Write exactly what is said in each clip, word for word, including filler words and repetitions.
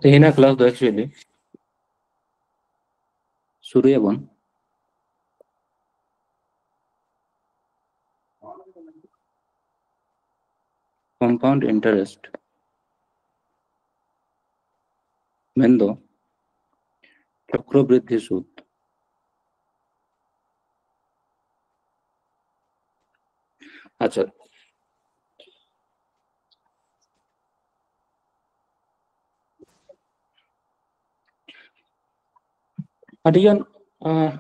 ᱛᱮᱦᱮᱧᱟᱜ ᱠᱞᱟᱥ ᱫᱚ actually ᱥᱩᱨᱩᱭᱟᱵᱚᱱ compound interest, ᱢᱮᱱᱫᱚ ᱪᱚᱠᱨᱚᱵᱨᱤᱫᱽᱫᱷᱤ ᱥᱩᱫ᱾ ᱟᱪᱪᱷᱟ, ᱟᱹᱰᱤᱜᱟᱱ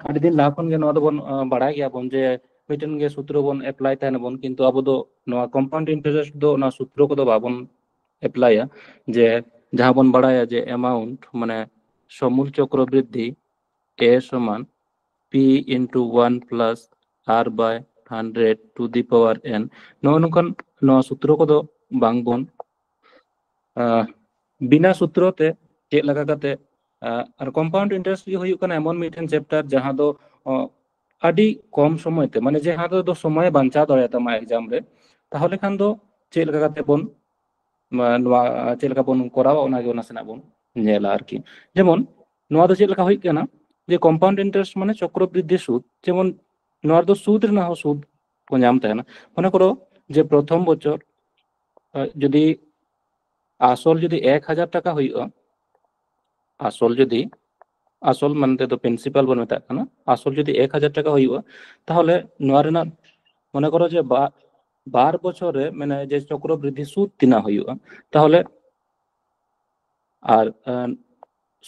ᱟᱹᱰᱤ ᱫᱤᱱ ᱞᱟᱦᱟ ᱠᱷᱚᱱ ᱜᱮ ᱱᱚᱣᱟ ᱫᱚᱵᱚᱱ ᱵᱟᱲᱟᱭ ᱜᱮᱭᱟᱵᱚᱱ ᱡᱮ ᱢᱤᱫᱴᱮᱱ ᱜᱮ ᱥᱩᱛᱨᱚ ᱵᱚᱱ ᱮᱯᱞᱟᱭ ᱛᱟᱦᱮᱱᱟᱵᱚᱱ, ᱠᱤᱱᱛᱩ ᱟᱵᱚ ᱫᱚ ᱱᱚᱣᱟ compound interest ᱫᱚ ᱚᱱᱟ ᱥᱩᱛᱨᱚ ᱠᱚᱫᱚ ᱵᱟᱵᱚᱱ ᱮᱯᱞᱟᱭᱟ᱾ ᱡᱮ ᱡᱟᱦᱟᱸ ᱵᱚᱱ ᱵᱟᱲᱟᱭᱟ ᱡᱮ amount ᱢᱟᱱᱮ ᱥᱚᱢᱩᱞ ᱪᱚᱠᱨᱚ ᱵᱨᱤᱫᱽᱫᱷᱤ A ᱥᱚᱢᱟᱱ P into one plus R by hundred to the power n, ᱱᱚᱜᱼᱚ ᱱᱚᱝᱠᱟᱱ ᱱᱚᱣᱟ ᱥᱩᱛᱨᱚ ᱠᱚᱫᱚ ᱵᱟᱝᱵᱚᱱ ᱵᱤᱱᱟ ᱥᱩᱛᱨᱚ ᱛᱮ ᱪᱮᱫ ᱞᱮᱠᱟ ᱠᱟᱛᱮ ᱟᱨ compound interest ᱜᱮ ᱦᱩᱭᱩᱜ ᱠᱟᱱᱟ ᱮᱢᱚᱱ ᱢᱤᱫᱴᱮᱱ ᱪᱮᱯᱴᱟᱨ ᱡᱟᱦᱟᱸ ᱫᱚ ᱟᱹᱰᱤ ᱠᱚᱢ ᱥᱚᱢᱚᱭ ᱛᱮ, ᱢᱟᱱᱮ ᱡᱟᱦᱟᱸ ᱫᱚ ᱥᱚᱢᱚᱭ ᱵᱟᱧᱪᱟᱣ ᱫᱟᱲᱮᱭᱟᱛᱟᱢᱟ exam ᱨᱮ, ᱛᱟᱦᱚᱞᱮ ᱠᱷᱟᱱ ᱫᱚ ᱪᱮᱫ ᱞᱮᱠᱟ ᱠᱟᱛᱮ ᱵᱚᱱ ᱱᱚᱣᱟ ᱪᱮᱫ ᱞᱮᱠᱟ ᱵᱚᱱ ᱠᱚᱨᱟᱣᱟ ᱚᱱᱟᱜᱮ ᱱᱟᱥᱮᱱᱟᱜ ᱵᱚᱱ ᱧᱮᱞᱟ ᱟᱨᱠᱤ᱾ ᱡᱮᱢᱚᱱ ᱱᱚᱣᱟ ᱫᱚ ᱪᱮᱫ ᱞᱮᱠᱟ ᱦᱩᱭᱩᱜ ᱠᱟᱱᱟ ᱡᱮ compound interest ᱢᱟᱱᱮ ᱪᱚᱠᱨᱚ ᱵᱨᱤᱫᱽᱫᱷᱤ ᱥᱩᱫ, ᱡᱮᱢᱚᱱ ᱱᱚᱣᱟ ᱨᱮᱫᱚ ᱥᱩᱫ ᱨᱮᱱᱟᱜ ᱦᱚᱸ ᱥᱩᱫ ᱠᱚ ᱧᱟᱢ ᱛᱟᱦᱮᱱᱟ᱾ ᱢᱚᱱᱮ ᱠᱚᱨᱚ ᱡᱮ ᱯᱨᱚᱛᱷᱚᱢ ᱵᱚᱪᱷᱚᱨ ᱡᱩᱫᱤ ᱟᱥᱚᱞ ᱡᱩᱫᱤ ᱮᱠ ᱦᱟᱡᱟᱨ ᱴᱟᱠᱟ ᱦᱩᱭᱩᱜᱼᱟ, ᱟᱥᱚᱞ ᱡᱩᱫᱤ ᱟᱥᱚᱞ ᱢᱟᱱᱮ ᱫᱚ principal ᱵᱚᱱ ᱢᱮᱛᱟᱜ ᱠᱟᱱᱟ, ᱟᱥᱚᱞ ᱡᱩᱫᱤ ᱮᱠ ᱦᱟᱡᱟᱨ ᱴᱟᱠᱟ ᱦᱩᱭᱩᱜᱼᱟ, ᱛᱟᱦᱚᱞᱮ ᱱᱚᱣᱟ ᱨᱮᱱᱟᱜ ᱢᱚᱱᱮ ᱠᱚᱨᱚ ᱡᱮ ᱵᱟᱨ ᱵᱚᱪᱷᱚᱨ ᱨᱮ ᱢᱟᱱᱮ ᱡᱮ ᱪᱚᱠᱨᱚ ᱵᱨᱤᱫᱽᱫᱷᱤ ᱥᱩᱫ ᱛᱤᱱᱟᱹᱜ ᱦᱩᱭᱩᱜᱼᱟ, ᱛᱟᱦᱚᱞᱮ ᱟᱨ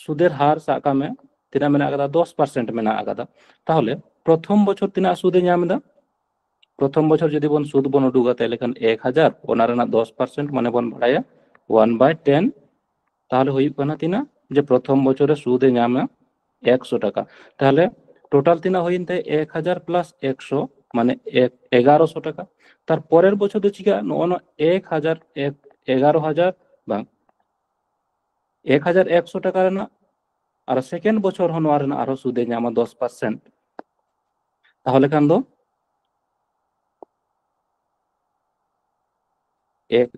ᱥᱩᱫᱮᱨ ᱦᱟᱨ ᱥᱟᱵ ᱠᱟᱜ ᱢᱮ ᱛᱤᱱᱟᱹᱜ ᱢᱮᱱᱟᱜ ᱟᱠᱟᱫᱟ, ᱫᱚᱥ percent ᱢᱮᱱᱟᱜ ᱟᱠᱟᱫᱟ᱾ ᱛᱟᱦᱚᱞᱮ ᱯᱨᱚᱛᱷᱚᱢ ᱵᱚᱪᱷᱚᱨ ᱛᱤᱱᱟᱹᱜ ᱥᱩᱫ ᱮ ᱧᱟᱢ ᱮᱫᱟ? ᱯᱨᱚᱛᱷᱚᱢ ᱵᱚᱪᱷᱚᱨ ᱡᱩᱫᱤ ᱵᱚᱱ ᱥᱩᱫ ᱵᱚᱱ ᱩᱰᱩᱠᱟ, ᱛᱟᱦᱚᱞᱮ ᱠᱷᱟᱱ ᱮᱠ ᱦᱟᱡᱟᱨ, ᱚᱱᱟ ᱨᱮᱱᱟᱜ ᱫᱚᱥ percent ᱢᱟᱱᱮ ᱵᱚᱱ ᱵᱟᱲᱟᱭᱟ one by ten, ᱛᱟᱦᱚᱞᱮ ᱦᱩᱭᱩᱜ ᱠᱟᱱᱟ ᱛᱤᱱᱟᱹᱜ? ᱡᱮ ᱯᱨᱚᱛᱷᱚᱢ ᱵᱚᱪᱷᱚᱨ ᱨᱮ ᱥᱩᱫ ᱮ ᱧᱟᱢᱟ ᱮᱠᱥᱚ ᱴᱟᱠᱟ᱾ ᱛᱟᱦᱚᱞᱮ total ᱛᱤᱱᱟᱹᱜ ᱦᱩᱭᱮᱱ ᱛᱟᱭᱟ? ᱮᱠ ᱦᱟᱡᱟᱨ plus ᱮᱠᱥᱚ, ᱢᱟᱱᱮ ᱮᱜᱟᱨᱚᱥᱚ ᱴᱟᱠᱟ᱾ ᱛᱟᱨ ᱯᱚᱨᱮᱨ ᱵᱚᱪᱷᱚᱨ ᱫᱚ ᱪᱤᱠᱟᱹᱜᱼᱟ? ᱱᱚᱜᱼᱚ ᱱᱚᱣᱟ ᱮᱠ ᱦᱟᱡᱟᱨ ᱮᱜᱟᱨᱚ ᱦᱟᱡᱟᱨ ᱵᱟᱝ, ᱮᱠ ᱦᱟᱡᱟᱨ ᱮᱠᱥᱚ ᱴᱟᱠᱟ ᱨᱮᱱᱟᱜ ᱟᱨ second ᱵᱚᱪᱷᱚᱨ ᱦᱚᱸ ᱱᱚᱣᱟ ᱨᱮᱱᱟᱜ ᱟᱨᱦᱚᱸ ᱥᱩᱫ ᱮ ᱧᱟᱢᱟ ᱫᱚᱥ percent᱾ ᱛᱟᱦᱚᱞᱮ ᱠᱷᱟᱱ ᱫᱚ ᱮᱠ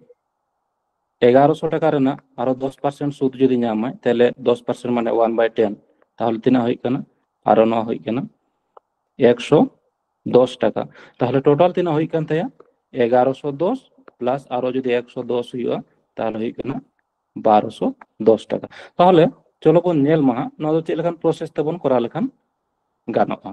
ᱮᱜᱟᱨᱚᱥᱚ ᱴᱟᱠᱟ ᱨᱮᱱᱟᱜ ᱟᱨᱚ ᱫᱚᱥ ᱯᱟᱨᱥᱮᱱᱴ ᱥᱩᱫ ᱡᱩᱫᱤ ᱧᱟᱢᱟᱭ, ᱛᱟᱦᱚᱞᱮ ᱫᱚᱥ ᱯᱟᱨᱥᱮᱱᱴ ᱢᱟᱱᱮ ᱳᱣᱟᱱ ᱵᱟᱭ ᱴᱮᱱ, ᱛᱟᱦᱚᱞᱮ ᱛᱤᱱᱟᱹᱜ ᱦᱩᱭᱩᱜ ᱠᱟᱱᱟ? ᱟᱨᱚ ᱱᱚᱣᱟ ᱦᱩᱭᱩᱜ ᱠᱟᱱᱟ ᱮᱠᱥᱚ ᱫᱚᱥ ᱴᱟᱠᱟ᱾ ᱛᱟᱦᱚᱞᱮ ᱴᱳᱴᱟᱞ ᱛᱤᱱᱟᱹᱜ ᱦᱩᱭᱩᱜ ᱠᱟᱱ ᱛᱟᱭᱟ? ᱮᱜᱟᱨᱚᱥᱚ ᱫᱚᱥ ᱯᱞᱟᱥ ᱟᱨᱚ ᱡᱩᱫᱤ ᱮᱠᱥᱚ ᱫᱚᱥ ᱦᱩᱭᱩᱜᱼᱟ, ᱛᱟᱦᱚᱞᱮ ᱦᱩᱭᱩᱜ ᱠᱟᱱᱟ ᱵᱟᱨᱚᱥᱚ ᱫᱚᱥ ᱴᱟᱠᱟ᱾ ᱛᱟᱦᱚᱞᱮ ᱪᱚᱞᱚ ᱵᱚᱱ ᱧᱮᱞ ᱢᱟ ᱦᱟᱸᱜ, ᱱᱚᱣᱟ ᱫᱚ ᱪᱮᱫ ᱞᱮᱠᱟᱱ ᱯᱨᱚᱥᱮᱥ ᱛᱮᱵᱚᱱ ᱠᱚᱨᱟᱣ ᱞᱮᱠᱷᱟᱱ ᱜᱟᱱᱚᱜᱼᱟ᱾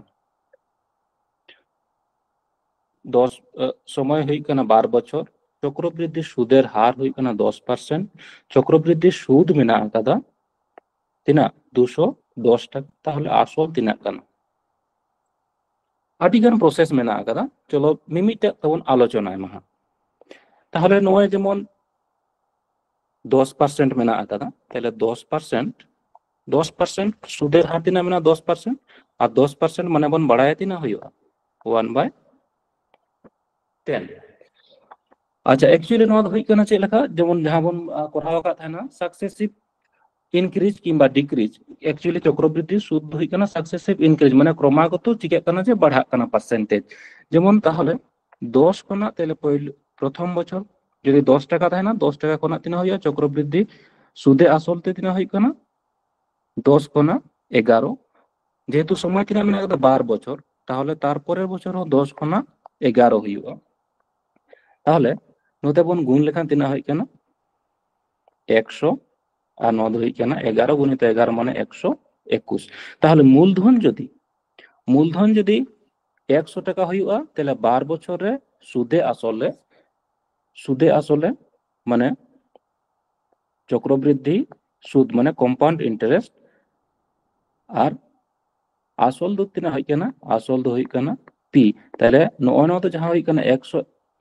ᱫᱚᱥ, ᱮ, ᱥᱚᱢᱚᱭ ᱦᱩᱭᱩᱜ ᱠᱟᱱᱟ ᱵᱟᱨ ᱵᱚᱪᱷᱚᱨ, ᱪᱚᱠᱨᱚᱵᱨᱤᱫᱽᱫᱷᱤ ᱥᱩᱫᱮᱨ ᱦᱟᱨ ᱦᱩᱭᱩᱜ ᱠᱟᱱᱟ ᱫᱚᱥ ᱯᱟᱨᱥᱮᱱᱴ, ᱪᱚᱠᱨᱚᱵᱨᱤᱫᱽᱫᱷᱤ ᱥᱩᱫ ᱢᱮᱱᱟᱜ ᱟᱠᱟᱫᱟ ᱛᱤᱱᱟᱹᱜ? ᱫᱩᱥᱚ ᱫᱚᱥ ᱴᱟᱠᱟ᱾ ᱛᱟᱦᱚᱞᱮ ᱟᱥᱚᱞ ᱛᱤᱱᱟᱹᱜ ᱠᱟᱱᱟ? ᱟᱹᱰᱤ ᱜᱟᱱ ᱯᱨᱚᱥᱮᱥ ᱢᱮᱱᱟᱜ ᱟᱠᱟᱫᱟ, ᱪᱚᱞᱚ ᱢᱤᱢᱤᱫᱴᱟᱜ ᱛᱮᱵᱚᱱ ᱟᱞᱳᱪᱚᱱᱟᱭ ᱢᱟ ᱦᱟᱸᱜ᱾ ᱛᱟᱦᱚᱞᱮ ᱱᱚᱜᱼᱚᱭ ᱡᱮᱢᱚᱱ ᱫᱚᱥ ᱯᱟᱨᱥᱮᱱᱴ ᱢᱮᱱᱟᱜ ᱟᱠᱟᱫᱟ, ᱛᱟᱦᱚᱞᱮ ᱫᱚᱥ ᱯᱟᱨᱥᱮᱱᱴ, ᱫᱚᱥ ᱯᱟᱨᱥᱮᱱᱴ ᱥᱩᱫᱮᱨ ᱦᱟᱨ ᱛᱤᱱᱟᱹᱜ ᱢᱮᱱᱟᱜᱼᱟ? ᱫᱚᱥ ᱯᱟᱨᱥᱮᱱᱴ᱾ ᱟᱨ ᱫᱚᱥ ᱯᱟᱨᱥᱮᱱᱴ ᱢᱟᱱᱮ ᱵᱚᱱ ᱵᱟᱲᱟᱭᱟ ᱛᱤᱱᱟᱹᱜ ᱦᱩᱭᱩᱜᱼᱟ? ᱳᱣᱟᱱ ᱵᱟᱭ ᱴᱮᱱ᱾ ᱟᱪᱪᱷᱟ, actually ᱱᱚᱣᱟ ᱫᱚ ᱦᱩᱭᱩᱜ ᱠᱟᱱᱟ ᱪᱮᱫ ᱞᱮᱠᱟ? ᱡᱮᱢᱚᱱ ᱡᱟᱦᱟᱸ ᱵᱚᱱ, ᱟ, ᱠᱚᱨᱟᱣ ᱟᱠᱟᱫ ᱛᱟᱦᱮᱱᱟ, ᱥᱟᱠᱥᱮᱥᱤᱵᱷ ᱤᱱᱠᱨᱤᱡᱽ ᱠᱤᱝᱵᱟ ᱰᱤᱠᱨᱤᱡᱽ᱾ Actually ᱪᱚᱠᱨᱚᱵᱨᱤᱫᱽᱫᱷᱤ ᱥᱩᱫ ᱫᱚ ᱦᱩᱭᱩᱜ ᱠᱟᱱᱟ ᱥᱟᱠᱥᱮᱥᱤᱵᱷ ᱤᱱᱠᱨᱤᱡᱽ, ᱢᱟᱱᱮ ᱠᱨᱚᱢᱟᱜᱚᱛᱚ ᱪᱤᱠᱟᱹᱜ ᱠᱟᱱᱟ ᱡᱮ ᱵᱟᱲᱦᱟᱜ ᱠᱟᱱᱟ ᱯᱟᱨᱥᱮᱱᱴᱮᱡᱽ᱾ ᱡᱮᱢᱚᱱ ᱛᱟᱦᱚᱞᱮ ᱫᱚᱥ ᱠᱷᱚᱱᱟᱜ ᱛᱟᱦᱚᱞᱮ ᱯᱳᱭᱞᱳ ᱯᱨᱚᱛᱷᱚᱢ ᱵᱚᱪᱷᱚᱨ ᱡᱩᱫᱤ ᱫᱚᱥ ᱴᱟᱠᱟ ᱛᱟᱦᱮᱱᱟ, ᱫᱚᱥ ᱴᱟᱠᱟ ᱠᱷᱚᱱᱟᱜ ᱛᱤᱱᱟᱹᱜ ᱦᱩᱭᱩᱜᱼᱟ? ᱪᱚᱠᱨᱚᱵᱨᱤᱫᱽᱫᱷᱤ ᱥᱩᱫᱮ ᱟᱥᱚᱞ ᱛᱮ ᱛᱤᱱᱟᱹᱜ ᱦᱩᱭᱩᱜ ᱠᱟᱱᱟ? ᱫᱚᱥ ᱠᱷᱚᱱᱟᱜ ᱮᱜᱟᱨᱚ᱾ ᱡᱮᱦᱮᱛᱩ ᱥᱚᱢᱚᱭ ᱛᱤᱱᱟᱹᱜ ᱢᱮᱱᱟᱜ ᱟᱠᱟᱫᱟ? ᱵᱟᱨ ᱵᱚᱪᱷᱚᱨ, ᱛᱟᱦᱚᱞᱮ ᱛᱟᱨᱯᱚᱨᱮᱨ ᱵᱚᱪᱷᱚᱨ ᱦᱚᱸ ᱫᱚᱥ ᱠᱷᱚᱱᱟᱜ ᱮᱜᱟᱨᱚ ᱦᱩᱭᱩᱜᱼᱟ᱾ ᱛᱟᱦᱚᱞᱮ ᱱᱚᱛᱮ ᱵᱚᱱ ᱜᱩᱱ ᱞᱮᱠᱷᱟᱱ ᱛᱤᱱᱟᱹᱜ ᱦᱩᱭᱩᱜ ᱠᱟᱱᱟ? ᱮᱠᱥᱚ᱾ ᱟᱨ ᱱᱚᱣᱟ ᱫᱚ ᱦᱩᱭᱩᱜ ᱠᱟᱱᱟ ᱮᱜᱟᱨᱚ ᱜᱩᱱᱤᱛᱚ ᱮᱜᱟᱨᱚ ᱢᱟᱱᱮ ᱮᱠᱥᱚ ᱮᱠᱩᱥ᱾ ᱛᱟᱦᱚᱞᱮ ᱢᱩᱞᱫᱷᱚᱱ ᱡᱩᱫᱤ, ᱢᱩᱞᱫᱷᱚᱱ ᱡᱩᱫᱤ ᱮᱠᱥᱚ ᱴᱟᱠᱟ ᱦᱩᱭᱩᱜᱼᱟ, ᱛᱟᱦᱚᱞᱮ ᱵᱟᱨ ᱵᱚᱪᱷᱚᱨ ᱨᱮ ᱥᱩᱫᱮ ᱟᱥᱚᱞᱮ, ᱥᱩᱫᱮ ᱟᱥᱚᱞᱮ ᱢᱟᱱᱮ ᱪᱚᱠᱨᱚᱵᱨᱤᱫᱽᱫᱷᱤ ᱥᱩᱫ ᱢᱟᱱᱮ compound interest, ᱟᱨ ᱟᱥᱚᱞ ᱫᱚ ᱛᱤᱱᱟᱹᱜ ᱦᱩᱭᱩᱜ ᱠᱟᱱᱟ? ᱟᱥᱚᱞ ᱫᱚ ᱦᱩᱭᱩᱜ ᱠᱟᱱᱟ ᱯᱤ᱾ ᱛᱟᱦᱚᱞᱮ ᱱᱚᱜᱼᱚᱭ ᱱᱚᱣᱟ ᱫᱚ ᱡᱟᱦᱟᱸ ᱦᱩᱭᱩᱜ ᱠᱟᱱᱟ ᱮᱠᱥᱚ,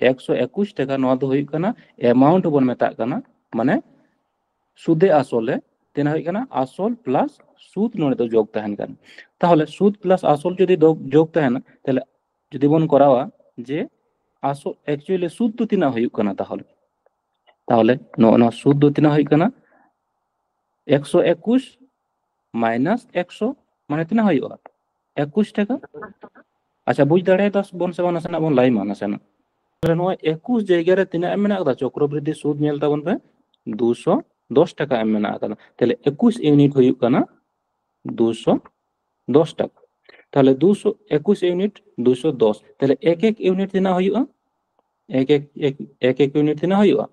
ᱮᱠᱥᱚ ᱮᱠᱩᱥ ᱴᱟᱠᱟ, ᱱᱚᱣᱟ ᱫᱚ ᱦᱩᱭᱩᱜ ᱠᱟᱱᱟ amount ᱵᱚᱱ ᱢᱮᱛᱟᱜ ᱠᱟᱱᱟ, ᱢᱟᱱᱮ ᱥᱩᱫᱮ ᱟᱥᱚᱞᱮ ᱛᱤᱱᱟᱹᱜ ᱦᱩᱭᱩᱜ ᱠᱟᱱᱟ? ᱟᱥᱚᱞ ᱯᱞᱟᱥ ᱥᱩᱫ ᱱᱚᱰᱮ ᱫᱚ ᱡᱳᱜᱽ ᱛᱟᱦᱮᱱ ᱠᱟᱱᱟ᱾ ᱛᱟᱦᱚᱞᱮ ᱥᱩᱫ ᱯᱞᱟᱥ ᱟᱥᱚᱞ ᱡᱩᱫᱤ ᱫᱚ ᱡᱳᱜᱽ ᱛᱟᱦᱮᱱᱟ, ᱛᱟᱦᱚᱞᱮ ᱡᱩᱫᱤ ᱵᱚᱱ ᱠᱚᱨᱟᱣᱟ ᱡᱮ ᱟᱥᱚᱞ, actually ᱥᱩᱫ ᱫᱚ ᱛᱤᱱᱟᱹᱜ ᱦᱩᱭᱩᱜ ᱠᱟᱱᱟ ᱛᱟᱦᱚᱞᱮ? ᱛᱟᱦᱚᱞᱮ ᱱᱚᱜᱼᱚ ᱱᱚᱣᱟ ᱥᱩᱫ ᱫᱚ ᱛᱤᱱᱟᱹᱜ ᱦᱩᱭᱩᱜ ᱠᱟᱱᱟ? ᱮᱠᱥᱚ ᱮᱠᱩᱥ ᱢᱟᱭᱱᱟᱥ ᱮᱠᱥᱚ, ᱢᱟᱱᱮ ᱛᱤᱱᱟᱹᱜ ᱦᱩᱭᱩᱜᱼᱟ? ᱮᱠᱩᱥ ᱴᱟᱠᱟ᱾ ᱟᱪᱪᱷᱟ, ᱵᱩᱡᱽ ᱫᱟᱲᱮᱭᱟᱫᱟ ᱵᱚᱱ ᱥᱮ ᱵᱟᱝ? ᱱᱟᱥᱮᱱᱟᱜ ᱵᱚᱱ ᱞᱟᱹᱭ ᱢᱟ ᱱᱟᱥᱮᱱᱟᱜ᱾ ᱛᱟᱦᱚᱞᱮ ᱱᱚᱣᱟ ᱮᱠᱩᱥ ᱡᱟᱭᱜᱟ ᱨᱮ ᱛᱤᱱᱟᱹᱜ ᱮᱢ ᱢᱮᱱᱟᱜ ᱟᱠᱟᱫᱟ? ᱪᱚᱠᱨᱚᱵᱨᱤᱫᱽᱫᱷᱤ ᱥᱩᱫ ᱧᱮᱞ ᱛᱟᱵᱚᱱ ᱯᱮ, ᱫᱩᱥᱚ ᱫᱚᱥ ᱴᱟᱠᱟ ᱮᱢ ᱢᱮᱱᱟᱜ ᱟᱠᱟᱫᱟ᱾ ᱛᱟᱦᱚᱞᱮ ᱮᱠᱩᱥ ᱤᱭᱩᱱᱤᱴ ᱦᱩᱭᱩᱜ ᱠᱟᱱᱟ ᱫᱩᱥᱚ ᱫᱚᱥ ᱴᱟᱠᱟ᱾ ᱛᱟᱦᱚᱞᱮ ᱫᱩᱥᱚ ᱮᱠᱩᱥ ᱤᱭᱩᱱᱤᱴ ᱫᱩᱥᱚ ᱫᱚᱥ, ᱛᱟᱦᱚᱞᱮ ᱮᱠ ᱮᱠ ᱤᱭᱩᱱᱤᱴ ᱛᱤᱱᱟᱹᱜ ᱦᱩᱭᱩᱜᱼᱟ? ᱮᱠ ᱮᱠ, ᱮᱠ, ᱮᱠ ᱮᱠ ᱤᱭᱩᱱᱤᱴ ᱛᱤᱱᱟᱹᱜ ᱦᱩᱭᱩᱜᱼᱟ?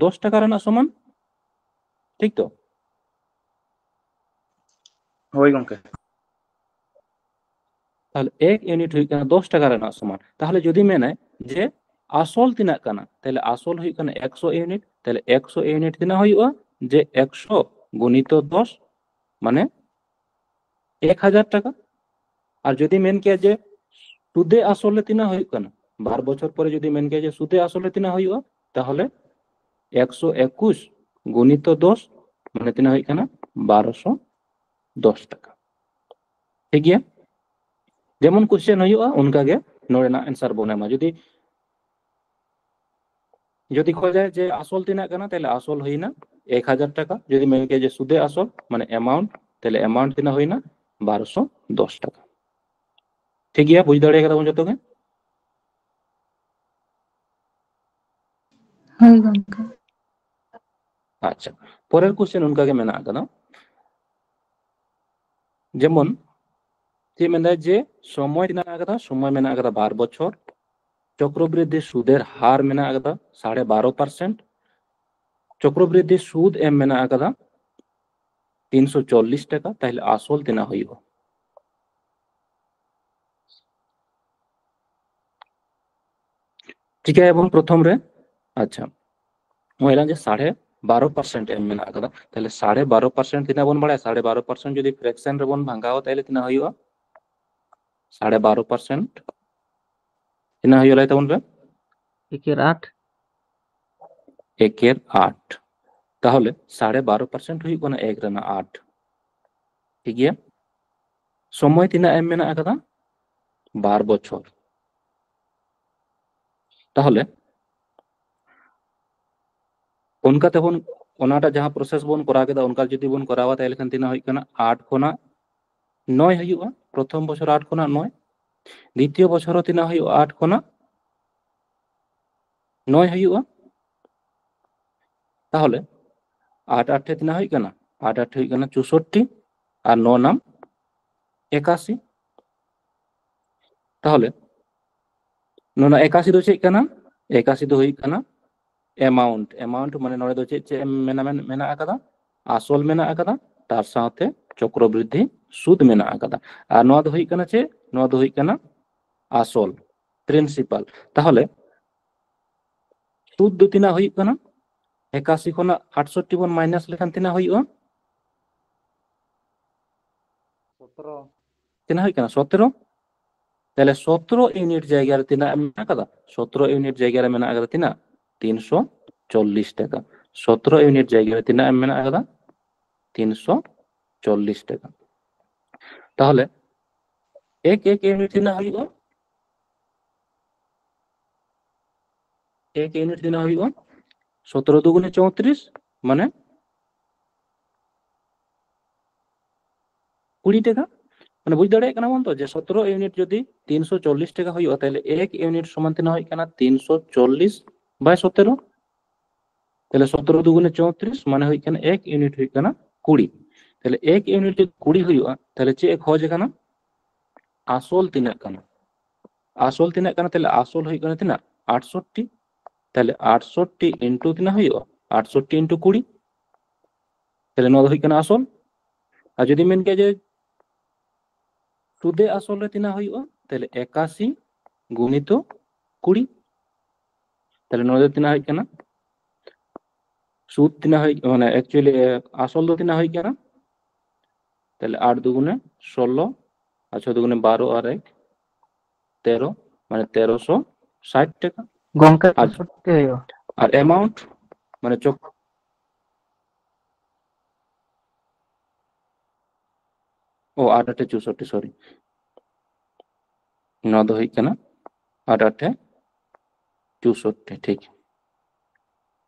ᱫᱚᱥ ᱴᱟᱠᱟ ᱨᱮᱱᱟᱜ ᱥᱚᱢᱟᱱ, ᱴᱷᱤᱠ ᱛᱚ? ᱦᱳᱭ ᱜᱚᱝᱠᱮ᱾ ᱛᱟᱦᱚᱞᱮ ᱮᱠ ᱤᱭᱩᱱᱤᱴ ᱦᱩᱭᱩᱜ ᱠᱟᱱᱟ ᱫᱚᱥ ᱴᱟᱠᱟ ᱨᱮᱱᱟᱜ ᱥᱚᱢᱟᱱ᱾ ᱛᱟᱦᱚᱞᱮ ᱡᱩᱫᱤ ᱢᱮᱱᱟᱭ ᱡᱮ ᱟᱥᱚᱞ ᱛᱤᱱᱟᱹᱜ ᱠᱟᱱᱟ, ᱛᱟᱦᱚᱞᱮ ᱟᱥᱚᱞ ᱦᱩᱭᱩᱜ ᱠᱟᱱᱟ ᱮᱠᱥᱚ ᱤᱭᱩᱱᱤᱴ, ᱛᱟᱦᱚᱞᱮ ᱮᱠᱥᱚ ᱤᱭᱩᱱᱤᱴ ᱛᱤᱱᱟᱹᱜ ᱦᱩᱭᱩᱜᱼᱟ? ᱡᱮ ᱮᱠᱥᱚ ᱜᱩᱱᱤᱛᱚ ᱫᱚᱥ, ᱢᱟᱱᱮ ᱮᱠ ᱦᱟᱡᱟᱨ ᱴᱟᱠᱟ᱾ ᱟᱨ ᱡᱩᱫᱤ ᱢᱮᱱ ᱠᱮᱭᱟ ᱡᱮ ᱥᱩᱫᱮ ᱟᱥᱚᱞ ᱨᱮ ᱛᱤᱱᱟᱹᱜ ᱦᱩᱭᱩᱜ ᱠᱟᱱᱟ, ᱵᱟᱨ ᱵᱚᱪᱷᱚᱨ ᱯᱚᱨᱮ ᱡᱩᱫᱤ ᱢᱮᱱ ᱠᱮᱭᱟ ᱡᱮ ᱥᱩᱫᱮ ᱟᱥᱚᱞ ᱨᱮ ᱛᱤᱱᱟᱹᱜ ᱦᱩᱭᱩᱜᱼᱟ, ᱛᱟᱦᱚᱞᱮ ᱮᱠᱥᱚ ᱮᱠᱩᱥ ᱜᱩᱱᱤᱛᱚ ᱫᱚᱥ, ᱢᱟᱱᱮ ᱛᱤᱱᱟᱹᱜ ᱦᱩᱭᱩᱜ ᱠᱟᱱᱟ? ᱵᱟᱨᱚᱥᱚ ᱫᱚᱥ ᱴᱟᱠᱟ᱾ ᱴᱷᱤᱠ ᱜᱮᱭᱟ, ᱡᱮᱢᱚᱱ ᱠᱚᱥᱪᱮᱱ ᱦᱩᱭᱩᱜᱼᱟ ᱚᱱᱠᱟ ᱜᱮ ᱱᱚᱰᱮᱱᱟᱜ ᱟᱱᱥᱟᱨ ᱵᱚᱱ ᱮᱢᱟ᱾ ᱡᱩᱫᱤ, ᱡᱩᱫᱤ ᱠᱷᱚᱡᱟᱭ ᱡᱮ ᱟᱥᱚᱞ ᱛᱤᱱᱟᱹᱜ ᱠᱟᱱᱟ, ᱛᱟᱦᱞᱮ ᱟᱥᱚᱞ ᱦᱩᱭᱱᱟ ᱮᱠ ᱦᱟᱡᱟᱨ ᱴᱟᱠᱟ᱾ ᱡᱩᱫᱤ ᱢᱮᱱ ᱠᱮᱭᱟ ᱡᱮ ᱥᱩᱫᱮ ᱟᱥᱚᱞ, ᱢᱟᱱᱮ ᱮᱢᱟᱣᱩᱱᱴ, ᱛᱟᱦᱞᱮ ᱮᱢᱟᱣᱩᱱᱴ ᱛᱤᱱᱟᱹᱜ ᱦᱩᱭᱱᱟ? ᱵᱟᱨᱚᱥᱚ ᱫᱚᱥ ᱴᱟᱠᱟ᱾ ᱴᱷᱤᱠ ᱜᱮᱭᱟ, ᱵᱩᱡᱽ ᱫᱟᱲᱮ ᱠᱟᱫᱟ ᱵᱚᱱ ᱡᱚᱛᱚ ᱜᱮ? ᱦᱳᱭ ᱜᱚᱝᱠᱮ᱾ ᱟᱪᱪᱷᱟ, ᱯᱚᱨᱮᱨ ᱠᱚᱥᱪᱮᱱ ᱚᱱᱠᱟ ᱜᱮ ᱢᱮᱱᱟᱜ ᱟᱠᱟᱫᱟ᱾ ᱡᱮᱢᱚᱱ ᱪᱮᱫ ᱢᱮᱱᱫᱟᱭ ᱡᱮ ᱥᱚᱢᱚᱭ ᱢᱮᱱᱟᱜ ᱟᱠᱟᱫᱟ, ᱥᱚᱢᱚᱭ ᱢᱮᱱᱟᱜ ᱟᱠᱟᱫᱟ ᱵᱟᱨ ᱵᱚᱪᱷᱚᱨ, ᱪᱚᱠᱨᱚᱵᱨᱤᱫᱽᱫᱷᱤ ᱥᱩᱫᱮᱨ ᱦᱟᱨ ᱢᱮᱱᱟᱜ ᱟᱠᱟᱫᱟ ᱥᱟᱲᱮ ᱵᱟᱨᱚ ᱯᱟᱨᱥᱮᱱᱴ, ᱪᱚᱠᱨᱚᱵᱨᱤᱫᱽᱫᱷᱤ ᱥᱩᱫ ᱮᱢ ᱢᱮᱱᱟᱜ ᱟᱠᱟᱫᱟ ᱛᱤᱱᱥᱚ ᱪᱚᱞᱞᱤᱥ ᱴᱟᱠᱟ, ᱛᱟᱦᱞᱮ ᱟᱥᱚᱞ ᱛᱤᱱᱟᱹᱜ ᱦᱩᱭᱩᱜᱼᱟ? ᱪᱤᱠᱟᱹᱭᱟᱵᱚᱱ ᱯᱨᱚᱛᱷᱚᱢ ᱨᱮ? ᱟᱪᱪᱷᱟ, ᱱᱚᱜᱼᱚᱭ ᱞᱟᱝ ᱡᱮ ᱥᱟᱲᱮ ᱵᱟᱨᱚ ᱯᱟᱨᱥᱮᱱᱴ ᱮᱢ ᱢᱮᱱᱟᱜ ᱟᱠᱟᱫᱟ, ᱛᱟᱦᱞᱮ ᱥᱟᱲᱮ ᱵᱟᱨᱚ ᱯᱟᱨᱥᱮᱱᱴ ᱛᱤᱱᱟᱹᱜ ᱵᱚᱱ ᱵᱟᱲᱟᱭᱟ? ᱥᱟᱲᱮ ᱵᱟᱨᱚ ᱯᱟᱨᱥᱮᱱᱴ ᱡᱩᱫᱤ ᱯᱷᱨᱮᱠᱥᱚᱱ ᱨᱮᱵᱚᱱ ᱵᱷᱟᱜᱟᱣᱟ, ᱛᱟᱦᱞᱮ ᱛᱤᱱᱟᱹᱜ ᱦᱩᱭᱩᱜᱼᱟ? ᱥᱟᱲᱮ ᱵᱟᱨᱚ ᱯᱟᱨᱥᱮᱱᱴ ᱛᱤᱱᱟᱹᱜ ᱦᱩᱭᱩᱜᱼᱟ, ᱞᱟᱹᱭ ᱛᱟᱵᱚᱱ ᱯᱮ? ᱮᱠᱮᱨ ᱟᱴ᱾ ᱮᱠᱮᱨ ᱟᱴ᱾ ᱛᱟᱦᱚᱞᱮ ᱥᱟᱲᱮ ᱵᱟᱨᱚ ᱯᱟᱨᱥᱮᱱᱴ ᱦᱩᱭᱩᱜ ᱠᱟᱱᱟ ᱮᱠ ᱨᱮᱱᱟᱜ ᱟᱴ᱾ ᱴᱷᱤᱠ ᱜᱮᱭᱟ, ᱥᱚᱢᱚᱭ ᱛᱤᱱᱟᱹᱜ ᱮᱢ ᱢᱮᱱᱟᱜ ᱟᱠᱟᱫᱟ? ᱵᱟᱨ ᱵᱚᱪᱷᱚᱨ᱾ ᱛᱟᱦᱚᱞᱮ ᱚᱱᱠᱟ ᱛᱮᱵᱚᱱ, ᱚᱱᱟᱴᱟᱜ ᱡᱟᱦᱟᱸ ᱯᱨᱚᱥᱮᱥ ᱵᱚᱱ ᱠᱚᱨᱟᱣ ᱠᱮᱫᱟ, ᱚᱱᱠᱟ ᱡᱩᱫᱤ ᱵᱚᱱ ᱠᱚᱨᱟᱣᱟ, ᱛᱟᱦᱚᱞᱮ ᱠᱷᱟᱱ ᱛᱤᱱᱟᱹᱜ ᱦᱩᱭᱩᱜ ᱠᱟᱱᱟ? ᱟᱴ ᱠᱷᱚᱱᱟᱜ ᱱᱚᱭ ᱦᱩᱭᱩᱜᱼᱟ᱾ ᱯᱨᱚᱛᱷᱚᱢ ᱵᱚᱪᱷᱚᱨ ᱟᱴ ᱠᱷᱚᱱᱟᱜ ᱱᱚᱭ, ᱫᱤᱛᱤᱭᱚ ᱵᱚᱪᱷᱚᱨ ᱦᱚᱸ ᱛᱤᱱᱟᱹᱜ ᱦᱩᱭᱩᱜᱼᱟ? ᱟᱴ ᱠᱷᱚᱱᱟᱜ ᱱᱚᱭ ᱦᱩᱭᱩᱜᱼᱟ᱾ ᱛᱟᱦᱚᱞᱮ ᱟᱴ ᱟᱴ ᱛᱤᱱᱟᱹᱜ ᱦᱩᱭᱩᱜ ᱠᱟᱱᱟ? ᱟᱴ ᱟᱴ ᱦᱩᱭᱩᱜ ᱠᱟᱱᱟ ᱪᱳᱥᱳᱴᱴᱤ, ᱟᱨ ᱱᱚ ᱱᱟᱢ ᱮᱠᱟᱥᱤ᱾ ᱛᱟᱦᱚᱞᱮ ᱱᱚᱣᱟ ᱮᱠᱟᱥᱤ ᱫᱚ ᱪᱮᱫ ᱠᱟᱱᱟ? ᱮᱠᱟᱥᱤ ᱫᱚ ᱦᱩᱭᱩᱜ ᱠᱟᱱᱟ ᱮᱢᱟᱣᱩᱱᱴ᱾ ᱮᱢᱟᱣᱩᱱᱴ ᱢᱟᱱᱮ ᱱᱚᱰᱮ ᱫᱚ ᱪᱮᱫ ᱪᱮᱫ ᱮᱢ ᱢᱮᱱᱟ, ᱢᱮᱱ-, ᱢᱮᱱᱟᱜ ᱟᱠᱟᱫᱟ? ᱟᱥᱚᱞ ᱢᱮᱱᱟᱜ ᱟᱠᱟᱫᱟ, ᱛᱟᱨ ᱥᱟᱶᱛᱮ ᱪᱚᱠᱨᱚᱵᱨᱤᱫᱽᱫᱷᱤ ᱥᱩᱫ ᱢᱮᱱᱟᱜ ᱟᱠᱟᱫᱟ᱾ ᱟᱨ ᱱᱚᱣᱟ ᱫᱚ ᱦᱩᱭᱩᱜ ᱠᱟᱱᱟ ᱪᱮᱫ? ᱱᱚᱣᱟ ᱫᱚ ᱦᱩᱭᱩᱜ ᱠᱟᱱᱟ ᱟᱥᱚᱞ, ᱯᱨᱤᱱᱥᱤᱯᱟᱞ᱾ ᱛᱟᱦᱚᱞᱮ ᱥᱩᱫ ᱫᱚ ᱛᱤᱱᱟᱹᱜ ᱦᱩᱭᱩᱜ ᱠᱟᱱᱟ? ᱮᱠᱟᱥᱤ ᱠᱷᱚᱱᱟᱜ ᱟᱴᱥᱚᱴᱴᱤ ᱵᱚᱱ ᱢᱟᱭᱱᱟᱥ ᱞᱮᱠᱷᱟᱱ ᱛᱤᱱᱟᱹᱜ ᱦᱩᱭᱩᱜᱼᱟ? ᱥᱚᱛᱨᱚ᱾ ᱛᱤᱱᱟᱹᱜ ᱦᱩᱭᱩᱜ ᱠᱟᱱᱟ? ᱥᱚᱛᱨᱚ᱾ ᱛᱟᱦᱞᱮ ᱥᱚᱛᱨᱚ ᱤᱭᱩᱱᱤᱴ ᱡᱟᱭᱜᱟ ᱨᱮ ᱛᱤᱱᱟᱹᱜ ᱮᱢ ᱢᱮᱱᱟᱜ ᱟᱠᱟᱫᱟ? ᱥᱚᱛᱨᱚ ᱤᱭᱩᱱᱤᱴ ᱡᱟᱭᱜᱟ ᱨᱮ ᱢᱮᱱᱟᱜ ᱟᱠᱟᱫᱟ ᱛᱤᱱᱟᱹᱜ? ᱛᱤᱱᱥᱚ ᱪᱚᱞᱞᱤᱥ ᱴᱟᱠᱟ᱾ ᱥᱚᱛᱨᱚ ᱤᱭᱩᱱᱤᱴ ᱡᱟᱭᱜᱟ ᱨᱮ ᱛᱤᱱᱟᱹᱜ ᱮᱢ ᱢᱮᱱᱟᱜ ᱟᱠᱟᱫᱟ? ᱛᱤᱱᱥᱚ ᱪᱚᱞᱞᱤᱥ ᱴᱟᱠᱟ᱾ ᱛᱟᱦᱚᱞᱮ ᱮᱠ ᱮᱠ ᱤᱭᱩᱱᱤᱴ ᱛᱤᱱᱟᱹᱜ ᱦᱩᱭᱩᱜᱼᱟ? ᱮᱠ ᱤᱭᱩᱱᱤᱴ ᱛᱤᱱᱟᱹᱜ ᱦᱩᱭᱩᱜᱼᱟ? ᱥᱚᱛᱨᱚ ᱫᱩᱜᱩᱱᱮ ᱪᱳᱭᱛᱨᱤᱥ, ᱢᱟᱱᱮ ᱠᱩᱲᱤ ᱴᱟᱠᱟ᱾ ᱢᱟᱱᱮ ᱵᱩᱡᱽ ᱫᱟᱲᱮᱭᱟᱜ ᱠᱟᱱᱟ ᱵᱚᱱ ᱛᱚ ᱡᱮ ᱥᱚᱛᱨᱚ ᱤᱭᱩᱱᱤᱴ ᱡᱩᱫᱤ ᱛᱤᱱᱥᱚ ᱪᱚᱞᱞᱤᱥ ᱴᱟᱠᱟ ᱦᱩᱭᱩᱜᱼᱟ, ᱛᱟᱦᱞᱮ ᱮᱠ ᱤᱭᱩᱱᱤᱴ ᱥᱚᱢᱟᱱ ᱛᱤᱱᱟᱹᱜ ᱦᱩᱭᱩᱜ ᱠᱟᱱᱟ? ᱛᱤᱱᱥᱚ ᱪᱚᱞᱞᱤᱥ ᱵᱟᱭ ᱥᱚᱛᱨᱚ᱾ ᱛᱟᱦᱞᱮ ᱥᱚᱛᱨᱚ ᱫᱩᱜᱩᱱᱮ ᱪᱳᱭᱛᱨᱤᱥ, ᱢᱟᱱᱮ ᱦᱩᱭᱩᱜ ᱠᱟᱱᱟ ᱮᱠ ᱤᱭᱩᱱᱤᱴ ᱦᱩᱭᱩᱜ ᱠᱟᱱᱟ ᱠᱩᱲᱤ᱾ ᱛᱟᱦᱞᱮ ᱮᱠ ᱤᱭᱩᱱᱤᱴ ᱡᱩᱫᱤ ᱠᱩᱲᱤ ᱦᱩᱭᱩᱜᱼᱟ, ᱛᱟᱦᱞᱮ ᱪᱮᱫ ᱮ ᱠᱷᱚᱡ ᱠᱟᱱᱟ? ᱟᱥᱚᱞ ᱛᱤᱱᱟᱹᱜ ᱠᱟᱱᱟ? ᱟᱥᱚᱞ ᱛᱤᱱᱟᱹᱜ ᱠᱟᱱᱟ? ᱛᱟᱦᱞᱮ ᱟᱥᱚᱞ ᱦᱩᱭᱩᱜ ᱠᱟᱱᱟ ᱛᱤᱱᱟᱹᱜ? ᱟᱴᱥᱚᱴᱴᱤ᱾ ᱛᱟᱦᱞᱮ ᱟᱴᱥᱚᱴᱴᱤ ᱤᱱᱴᱩ ᱛᱤᱱᱟᱹᱜ ᱦᱩᱭᱩᱜᱼᱟ? ᱟᱴᱥᱚᱴᱴᱤ ᱤᱱᱴᱩ ᱠᱩᱲᱤ᱾ ᱛᱟᱦᱞᱮ ᱱᱚᱣᱟ ᱫᱚ ᱦᱩᱭᱩᱜ ᱠᱟᱱᱟ ᱟᱥᱚᱞ᱾ ᱟᱨ ᱡᱩᱫᱤ ᱢᱮᱱ ᱠᱮᱭᱟ ᱡᱮ ᱥᱩᱫᱮ ᱟᱥᱚᱞ ᱨᱮ ᱛᱤᱱᱟᱹᱜ ᱦᱩᱭᱩᱜᱼᱟ? ᱛᱟᱦᱞᱮ ᱮᱠᱟᱥᱤ ᱜᱩᱱᱤᱛᱚ ᱠᱩᱲᱤ᱾ ᱛᱟᱦᱞᱮ ᱱᱚᱣᱟ ᱫᱚ ᱛᱤᱱᱟᱹᱜ ᱦᱩᱭᱩᱜ ᱠᱟᱱᱟ? ᱥᱩᱫ ᱛᱤᱱᱟᱹᱜ ᱦᱩᱭᱩᱜ, ᱢᱟᱱᱮ actually ᱟᱥᱚᱞ ᱫᱚ ᱛᱤᱱᱟᱹᱜ ᱦᱩᱭᱩᱜ ᱠᱟᱱᱟ? ᱛᱟᱦᱞᱮ ᱟᱴ ᱫᱩᱜᱩᱱᱮ ᱥᱳᱞᱞᱳ, ᱟᱨ ᱪᱷᱚ ᱫᱩᱜᱩᱱᱮ ᱵᱟᱨᱚ, ᱟᱨ ᱮᱠ ᱛᱮᱨᱚ, ᱢᱟᱱᱮ ᱛᱮᱨᱚᱥᱚ ᱥᱟᱴ ᱴᱟᱠᱟ᱾ ᱜᱚᱝᱠᱮ ᱟᱨ ᱪᱷᱚᱥᱚᱴᱴᱤ ᱦᱩᱭᱩᱜᱼᱟ᱾ ᱟᱨ ᱮᱢᱟᱣᱩᱱᱴ ᱢᱟᱱᱮ ᱪᱚᱠ ᱚ, ᱟᱴ ᱟᱴᱮ ᱪᱳᱥᱚᱴᱴᱤ, ᱥᱚᱨᱤ᱾ ᱱᱚᱣᱟ ᱫᱚ ᱦᱩᱭᱩᱜ ᱠᱟᱱᱟ ᱟᱴ ᱟᱴᱮ ᱪᱳᱥᱚᱴᱴᱤ, ᱴᱷᱤᱠ᱾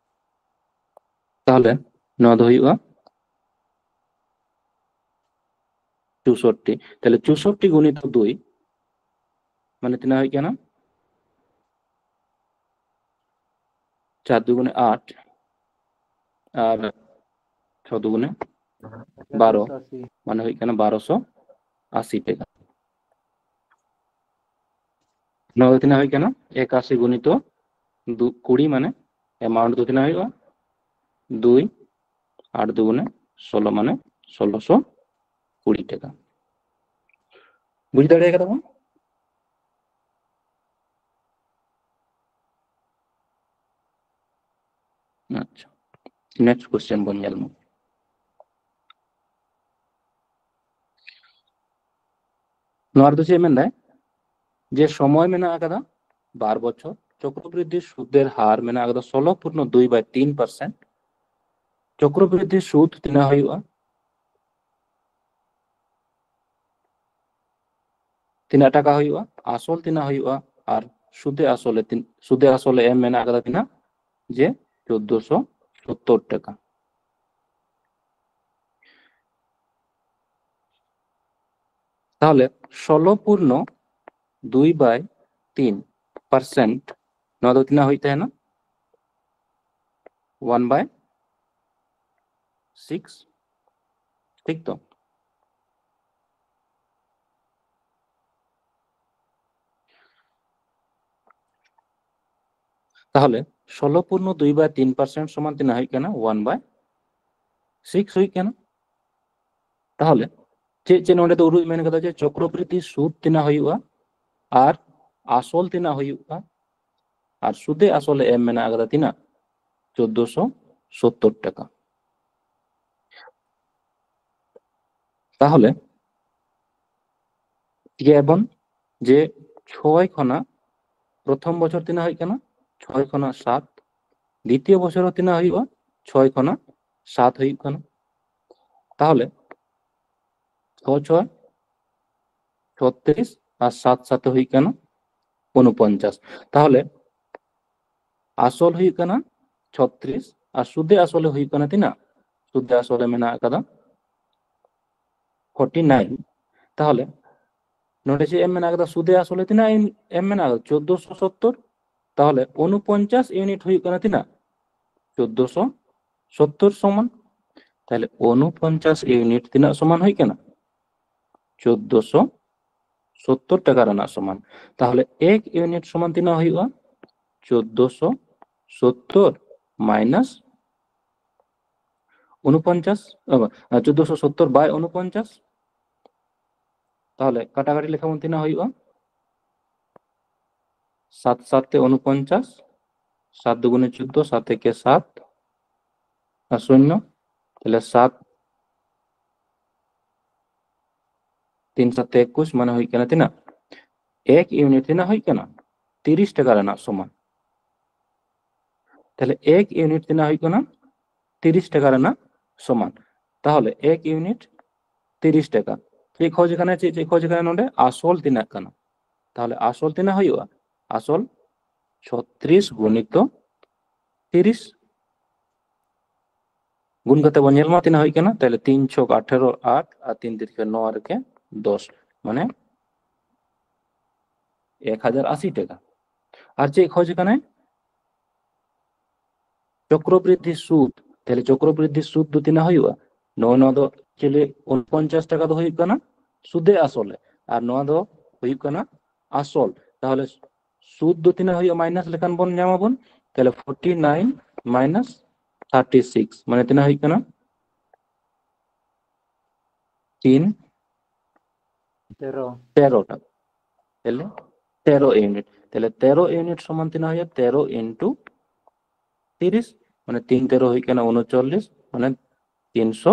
ᱛᱟᱦᱚᱞᱮ ᱱᱚᱣᱟ ᱫᱚ ᱦᱩᱭᱩᱜᱼᱟ ᱪᱳᱥᱚᱴᱴᱤ᱾ ᱛᱟᱦᱞᱮ ᱪᱳᱥᱚᱴᱴᱤ ᱜᱩᱱᱤᱛᱚ ᱫᱩᱭ ᱢᱟᱱᱮ ᱛᱤᱱᱟᱹᱜ ᱦᱩᱭᱩᱜ ᱠᱟᱱᱟ? ᱪᱟᱨ ᱫᱩᱜᱩᱱᱮ ᱟᱴ, ᱟᱨ ᱪᱷᱚ ᱫᱩᱜᱩᱱᱮ ᱵᱟᱨᱚ, ᱢᱟᱱᱮ ᱦᱩᱭᱩᱜ ᱠᱟᱱᱟ ᱵᱟᱨᱚᱥᱚ ᱟᱥᱤ ᱴᱟᱠᱟ᱾ ᱱᱚᱣᱟ ᱫᱚ ᱛᱤᱱᱟᱹᱜ ᱦᱩᱭᱩᱜ ᱠᱟᱱᱟ? ᱮᱠᱟᱥᱤ ᱜᱩᱱᱤᱛᱚ ᱫᱩ ᱠᱩᱲᱤ, ᱢᱟᱱᱮ amount ᱫᱚ ᱛᱤᱱᱟᱹᱜ ᱦᱩᱭᱩᱜᱼᱟ? ᱫᱩᱭ, ᱟᱴ ᱫᱩᱜᱩᱱᱮ ᱥᱳᱞᱳ, ᱢᱟᱱᱮ ᱥᱳᱞᱳᱥᱚ ᱠᱩᱲᱤ ᱴᱟᱠᱟ᱾ ᱵᱩᱡᱽ ᱫᱟᱲᱮ ᱠᱟᱫᱟ ᱵᱚᱱ? ᱟᱪᱪᱷᱟ, next question ᱵᱚᱱ ᱧᱮᱞ ᱢᱟ᱾ ᱱᱚᱣᱟ ᱨᱮᱫᱚ ᱪᱮᱫ ᱢᱮᱱᱫᱟᱭ? ᱡᱮ ᱥᱚᱢᱚᱭ ᱢᱮᱱᱟᱜ ᱟᱠᱟᱫᱟ ᱵᱟᱨ ᱵᱚᱪᱷᱚᱨ, ᱪᱚᱠᱨᱚᱵᱨᱤᱫᱽᱫᱷᱤ ᱥᱩᱫᱮᱨ ᱦᱟᱨ ᱢᱮᱱᱟᱜ ᱟᱠᱟᱫᱟ ᱥᱳᱞᱳ ᱯᱩᱨᱱᱚ ᱫᱩᱭ by ᱛᱤᱱ percent᱾ ᱪᱚᱠᱨᱚᱵᱨᱤᱫᱽᱫᱷᱤ ᱥᱩᱫ ᱛᱤᱱᱟᱹᱜ ᱦᱩᱭᱩᱜᱼᱟ? ᱛᱤᱱᱟᱹᱜ ᱴᱟᱠᱟ ᱦᱩᱭᱩᱜᱼᱟ, ᱟᱥᱚᱞ ᱛᱤᱱᱟᱹᱜ ᱦᱩᱭᱩᱜᱼᱟ, ᱟᱨ ᱥᱩᱫᱮ ᱟᱥᱚᱞᱮ ᱛᱤᱱ-, ᱥᱩᱫᱮ ᱟᱥᱚᱞᱮ ᱮᱢ ᱢᱮᱱᱟᱜ ᱟᱠᱟᱫᱟ ᱛᱤᱱᱟᱹᱜ? ᱡᱮ ᱪᱳᱫᱽᱫᱳᱥᱚ ᱥᱳᱛᱛᱳᱨ ᱴᱟᱠᱟ᱾ ᱛᱟᱦᱚᱞᱮ ᱥᱳᱞᱳ ᱯᱩᱨᱱᱚ ᱫᱩᱭ by ᱛᱤᱱ percent, ᱱᱚᱣᱟ ᱫᱚ ᱛᱤᱱᱟᱹᱜ ᱦᱩᱭᱩᱜ ᱛᱟᱦᱮᱱᱟ? One by six, ᱴᱷᱤᱠ ᱛᱚ? ᱛᱟᱦᱚᱞᱮ ᱥᱳᱞᱳ ᱯᱩᱨᱱᱚ ᱫᱩᱭ by ᱛᱤᱱ percent ᱥᱚᱢᱟᱱ ᱛᱤᱱᱟᱹᱜ ᱦᱩᱭᱩᱜ ᱠᱟᱱᱟ? One by six ᱦᱩᱭᱩᱜ ᱠᱟᱱᱟ᱾ ᱛᱟᱦᱚᱞᱮ ᱪᱮᱫ ᱪᱮᱫ ᱱᱚᱰᱮ ᱫᱚ ᱩᱨᱩᱡ ᱢᱮᱱ ᱠᱟᱫᱟ? ᱡᱮ ᱪᱚᱠᱨᱚᱵᱨᱤᱫᱽᱫᱷᱤ ᱥᱩᱫ ᱛᱤᱱᱟᱹᱜ ᱦᱩᱭᱩᱜᱼᱟ ᱟᱨ ᱟᱥᱚᱞ ᱛᱤᱱᱟᱹᱜ ᱦᱩᱭᱩᱜᱼᱟ, ᱟᱨ ᱥᱩᱫᱮ ᱟᱥᱚᱞᱮ ᱮᱢ ᱢᱮᱱᱟᱜ ᱟᱠᱟᱫᱟ ᱛᱤᱱᱟᱹᱜ? ᱪᱳᱫᱽᱫᱳᱥᱚ ᱥᱳᱛᱛᱳᱨ ᱴᱟᱠᱟ᱾ ᱛᱟᱦᱚᱞᱮ ᱴᱷᱤᱠᱟᱹᱭᱟᱵᱚᱱ ᱡᱮ ᱪᱷᱚᱭ ᱠᱷᱚᱱᱟᱜ ᱯᱨᱚᱛᱷᱚᱢ ᱵᱚᱪᱷᱚᱨ ᱛᱤᱱᱟᱹᱜ ᱦᱩᱭᱩᱜ ᱠᱟᱱᱟ? ᱪᱷᱚᱭ ᱠᱷᱚᱱᱟᱜ ᱥᱟᱛ᱾ ᱫᱤᱛᱤᱭᱚ ᱵᱚᱪᱷᱚᱨ ᱦᱚᱸ ᱛᱤᱱᱟᱹᱜ ᱦᱩᱭᱩᱜᱼᱟ? ᱪᱷᱚᱭ ᱠᱷᱚᱱᱟᱜ ᱥᱟᱛ ᱦᱩᱭᱩᱜ ᱠᱟᱱᱟ᱾ ᱛᱟᱦᱚᱞᱮ ᱪᱷᱚ ᱪᱷᱚᱭ ᱪᱷᱚᱛᱨᱤᱥ ᱟᱨ ᱥᱟᱛ ᱥᱟᱛᱮ ᱦᱩᱭᱩᱜ ᱠᱟᱱᱟ ᱩᱱᱩᱯᱚᱧᱪᱟᱥ᱾ ᱛᱟᱦᱚᱞᱮ ᱟᱥᱚᱞ ᱦᱩᱭᱩᱜ ᱠᱟᱱᱟ ᱪᱷᱚᱛᱨᱤᱥ ᱟᱨ ᱥᱩᱫᱮ ᱟᱥᱚᱞᱮ ᱦᱩᱭᱩᱜ ᱠᱟᱱᱟ ᱛᱤᱱᱟᱹᱜ? ᱥᱩᱫᱮ ᱟᱥᱚᱞᱮ ᱢᱮᱱᱟᱜ ᱟᱠᱟᱫᱟ forty nine᱾ ᱛᱟᱦᱚᱞᱮ ᱱᱚᱰᱮ ᱪᱮᱫ ᱮᱢ ᱢᱮᱱᱟᱜ ᱟᱠᱟᱫᱟ? ᱥᱩᱫᱮ ᱟᱥᱚᱞᱮ ᱛᱤᱱᱟᱹᱜ ᱮᱢ, ᱮᱢ ᱢᱮᱱᱟᱜ ᱟᱠᱟᱫᱟ? ᱪᱳᱫᱽᱫᱳᱥᱚ ᱥᱳᱛᱛᱳᱨ᱾ ᱛᱟᱦᱚᱞᱮ ᱩᱱᱩᱯᱚᱧᱪᱟᱥ ᱤᱭᱩᱱᱤᱴ ᱦᱩᱭᱩᱜ ᱠᱟᱱᱟ ᱛᱤᱱᱟᱹᱜ? ᱪᱳᱫᱽᱫᱳᱥᱚ ᱥᱚᱛᱛᱚᱨ ᱥᱚᱢᱟᱱ᱾ ᱛᱟᱦᱚᱞᱮ ᱩᱱᱩᱯᱚᱧᱪᱟᱥ ᱤᱭᱩᱱᱤᱴ ᱛᱤᱱᱟᱹᱜ ᱥᱚᱢᱟᱱ ᱦᱩᱭ ᱠᱟᱱᱟ? ᱪᱳᱫᱽᱫᱳᱥᱚ ᱥᱚᱛᱛᱚᱨ ᱴᱟᱠᱟ ᱨᱮᱱᱟᱜ ᱥᱚᱢᱟᱱ᱾ ᱛᱟᱦᱚᱞᱮ ᱮᱠ ᱤᱭᱩᱱᱤᱴ ᱥᱚᱢᱟᱱ ᱛᱤᱱᱟᱹᱜ ᱦᱩᱭᱩᱜᱼᱟ? ᱪᱳᱫᱽᱫᱳᱥᱚ ᱥᱚᱛᱛᱚᱨ ᱢᱟᱭᱱᱟᱥ ᱩᱱᱩᱯᱚᱧᱪᱟᱥ, ᱪᱳᱫᱽᱫᱳᱥᱚ ᱥᱚᱛᱛᱚᱨ ᱵᱟᱭ ᱩᱱᱩᱯᱚᱧᱪᱟᱥ᱾ ᱛᱟᱦᱚᱞᱮ ᱠᱟᱴᱟᱠᱟᱴᱤ ᱞᱮᱠᱷᱟᱱ ᱵᱚᱱ ᱛᱤᱱᱟᱹᱜ ᱦᱩᱭᱩᱜᱼᱟ? ᱥᱟᱛ ᱥᱟᱛ ᱛᱮ ᱩᱱᱩᱯᱚᱧᱪᱟᱥ, ᱥᱟᱛ ᱫᱩᱜᱩᱱᱮ ᱪᱳᱫᱽᱫᱳ, ᱥᱟᱛ ᱮᱠᱮ ᱥᱟᱛ ᱟᱨ ᱥᱩᱱᱱᱚ, ᱛᱟᱦᱚᱞᱮ ᱥᱟᱛ ᱛᱤᱱ ᱥᱟᱛ ᱮᱠᱩᱥ, ᱢᱟᱱᱮ ᱦᱩᱭᱩᱜ ᱠᱟᱱᱟ ᱛᱤᱱᱟᱹᱜ? ᱮᱠ ᱤᱭᱩᱱᱤᱴ ᱛᱤᱱᱟᱹᱜ ᱦᱩᱭᱩᱜ ᱠᱟᱱᱟ? ᱛᱤᱨᱤᱥ ᱴᱟᱠᱟ ᱨᱮᱱᱟᱜ ᱥᱚᱢᱟᱱ᱾ ᱛᱟᱦᱚᱞᱮ ᱮᱠ ᱤᱭᱩᱱᱤᱴ ᱛᱤᱱᱟᱹᱜ ᱦᱩᱭᱩᱜ ᱠᱟᱱᱟ? ᱛᱤᱨᱤᱥ ᱴᱟᱠᱟ ᱨᱮᱱᱟᱜ ᱥᱚᱢᱟᱱ᱾ ᱛᱟᱦᱚᱞᱮ ᱮᱠ ᱤᱭᱩᱱᱤᱴ ᱛᱤᱨᱤᱥ ᱴᱟᱠᱟ᱾ ᱪᱮᱫ ᱠᱷᱚᱡ ᱠᱟᱱᱟ, ᱪᱮᱫ ᱪᱮᱫ ᱠᱷᱚᱡ ᱠᱟᱱᱟ ᱱᱚᱰᱮ? ᱟᱥᱚᱞ ᱛᱤᱱᱟᱹᱜ ᱠᱟᱱᱟ? ᱛᱟᱦᱚᱞᱮ ᱟᱥᱚᱞ ᱛᱤᱱᱟᱹᱜ ᱦᱩᱭᱩᱜᱼᱟ? ᱟᱥᱚᱞ ᱪᱷᱚᱛᱨᱤᱥ ᱜᱩᱱᱤᱛᱚ ᱛᱤᱨᱤᱥ᱾ ᱜᱩᱱ ᱠᱟᱛᱮ ᱵᱚᱱ ᱧᱮᱞ ᱢᱟ ᱛᱤᱱᱟᱹᱜ ᱦᱩᱭᱩᱜ ᱠᱟᱱᱟ᱾ ᱛᱟᱦᱚᱞᱮ ᱛᱤᱱ ᱪᱷᱚᱠ ᱟᱴᱷᱮᱨᱚ, ᱟᱴ ᱟᱨ ᱛᱤᱱ ᱛᱤᱨᱤᱠᱮ ᱱᱚ ᱨᱮᱠᱮ ᱫᱚᱥ, ᱢᱟᱱᱮ ᱮᱠ ᱦᱟᱡᱟᱨ ᱟᱥᱤ ᱴᱟᱠᱟ᱾ ᱟᱨ ᱪᱮᱫ ᱠᱷᱚᱡ ᱠᱟᱱᱟᱭ? ᱪᱚᱠᱨᱚᱵᱨᱤᱫᱽᱫᱷᱤ ᱥᱩᱫ᱾ ᱛᱟᱦᱚᱞᱮ ᱪᱚᱠᱨᱚᱵᱨᱤᱫᱽᱫᱷᱤ ᱥᱩᱫ ᱫᱚ ᱛᱤᱱᱟᱹᱜ ᱦᱩᱭᱩᱜᱼᱟ? ᱱᱚᱜᱼᱚ ᱱᱚᱣᱟ ᱫᱚ actually ᱩᱱᱯᱚᱧᱪᱟᱥ ᱴᱟᱠᱟ ᱫᱚ ᱦᱩᱭᱩᱜ ᱠᱟᱱᱟ ᱥᱩᱫᱮ ᱟᱥᱚᱞᱮ, ᱟᱨ ᱱᱚᱣᱟ ᱫᱚ ᱦᱩᱭᱩᱜ ᱠᱟᱱᱟ ᱟᱥᱚᱞ᱾ ᱛᱟᱦᱚᱞᱮ ᱥᱩᱫ ᱫᱚ ᱛᱤᱱᱟᱹᱜ ᱦᱩᱭᱩᱜᱼᱟ? ᱢᱟᱭᱱᱟᱥ ᱞᱮᱠᱷᱟᱱ ᱵᱚᱱ ᱧᱟᱢᱟᱵᱚᱱ, ᱛᱟᱦᱚᱞᱮ forty nine minus thirty six, ᱢᱟᱱᱮ ᱛᱤᱱᱟᱹᱜ ᱦᱩᱭᱩᱜ ᱠᱟᱱᱟ? ᱛᱤᱱ ᱛᱮᱨᱚ᱾ ᱛᱮᱨᱚ ᱴᱟᱠᱟ᱾ ᱛᱟᱦᱚᱞᱮ ᱛᱮᱨᱚ ᱤᱭᱩᱱᱤᱴ, ᱛᱟᱦᱚᱞᱮ ᱛᱮᱨᱚ ᱤᱭᱩᱱᱤᱴ ᱥᱚᱢᱟᱱ ᱛᱤᱱᱟᱹᱜ ᱦᱩᱭᱩᱜᱼᱟ? ᱛᱮᱨᱚ into ᱛᱤᱨᱤᱥ, ᱢᱟᱱᱮ ᱛᱤᱱ ᱛᱮᱨᱚ ᱦᱩᱭᱩᱜ ᱠᱟᱱᱟ ᱩᱱᱩᱪᱚᱞᱞᱤᱥ, ᱢᱟᱱᱮ ᱛᱤᱱᱥᱚ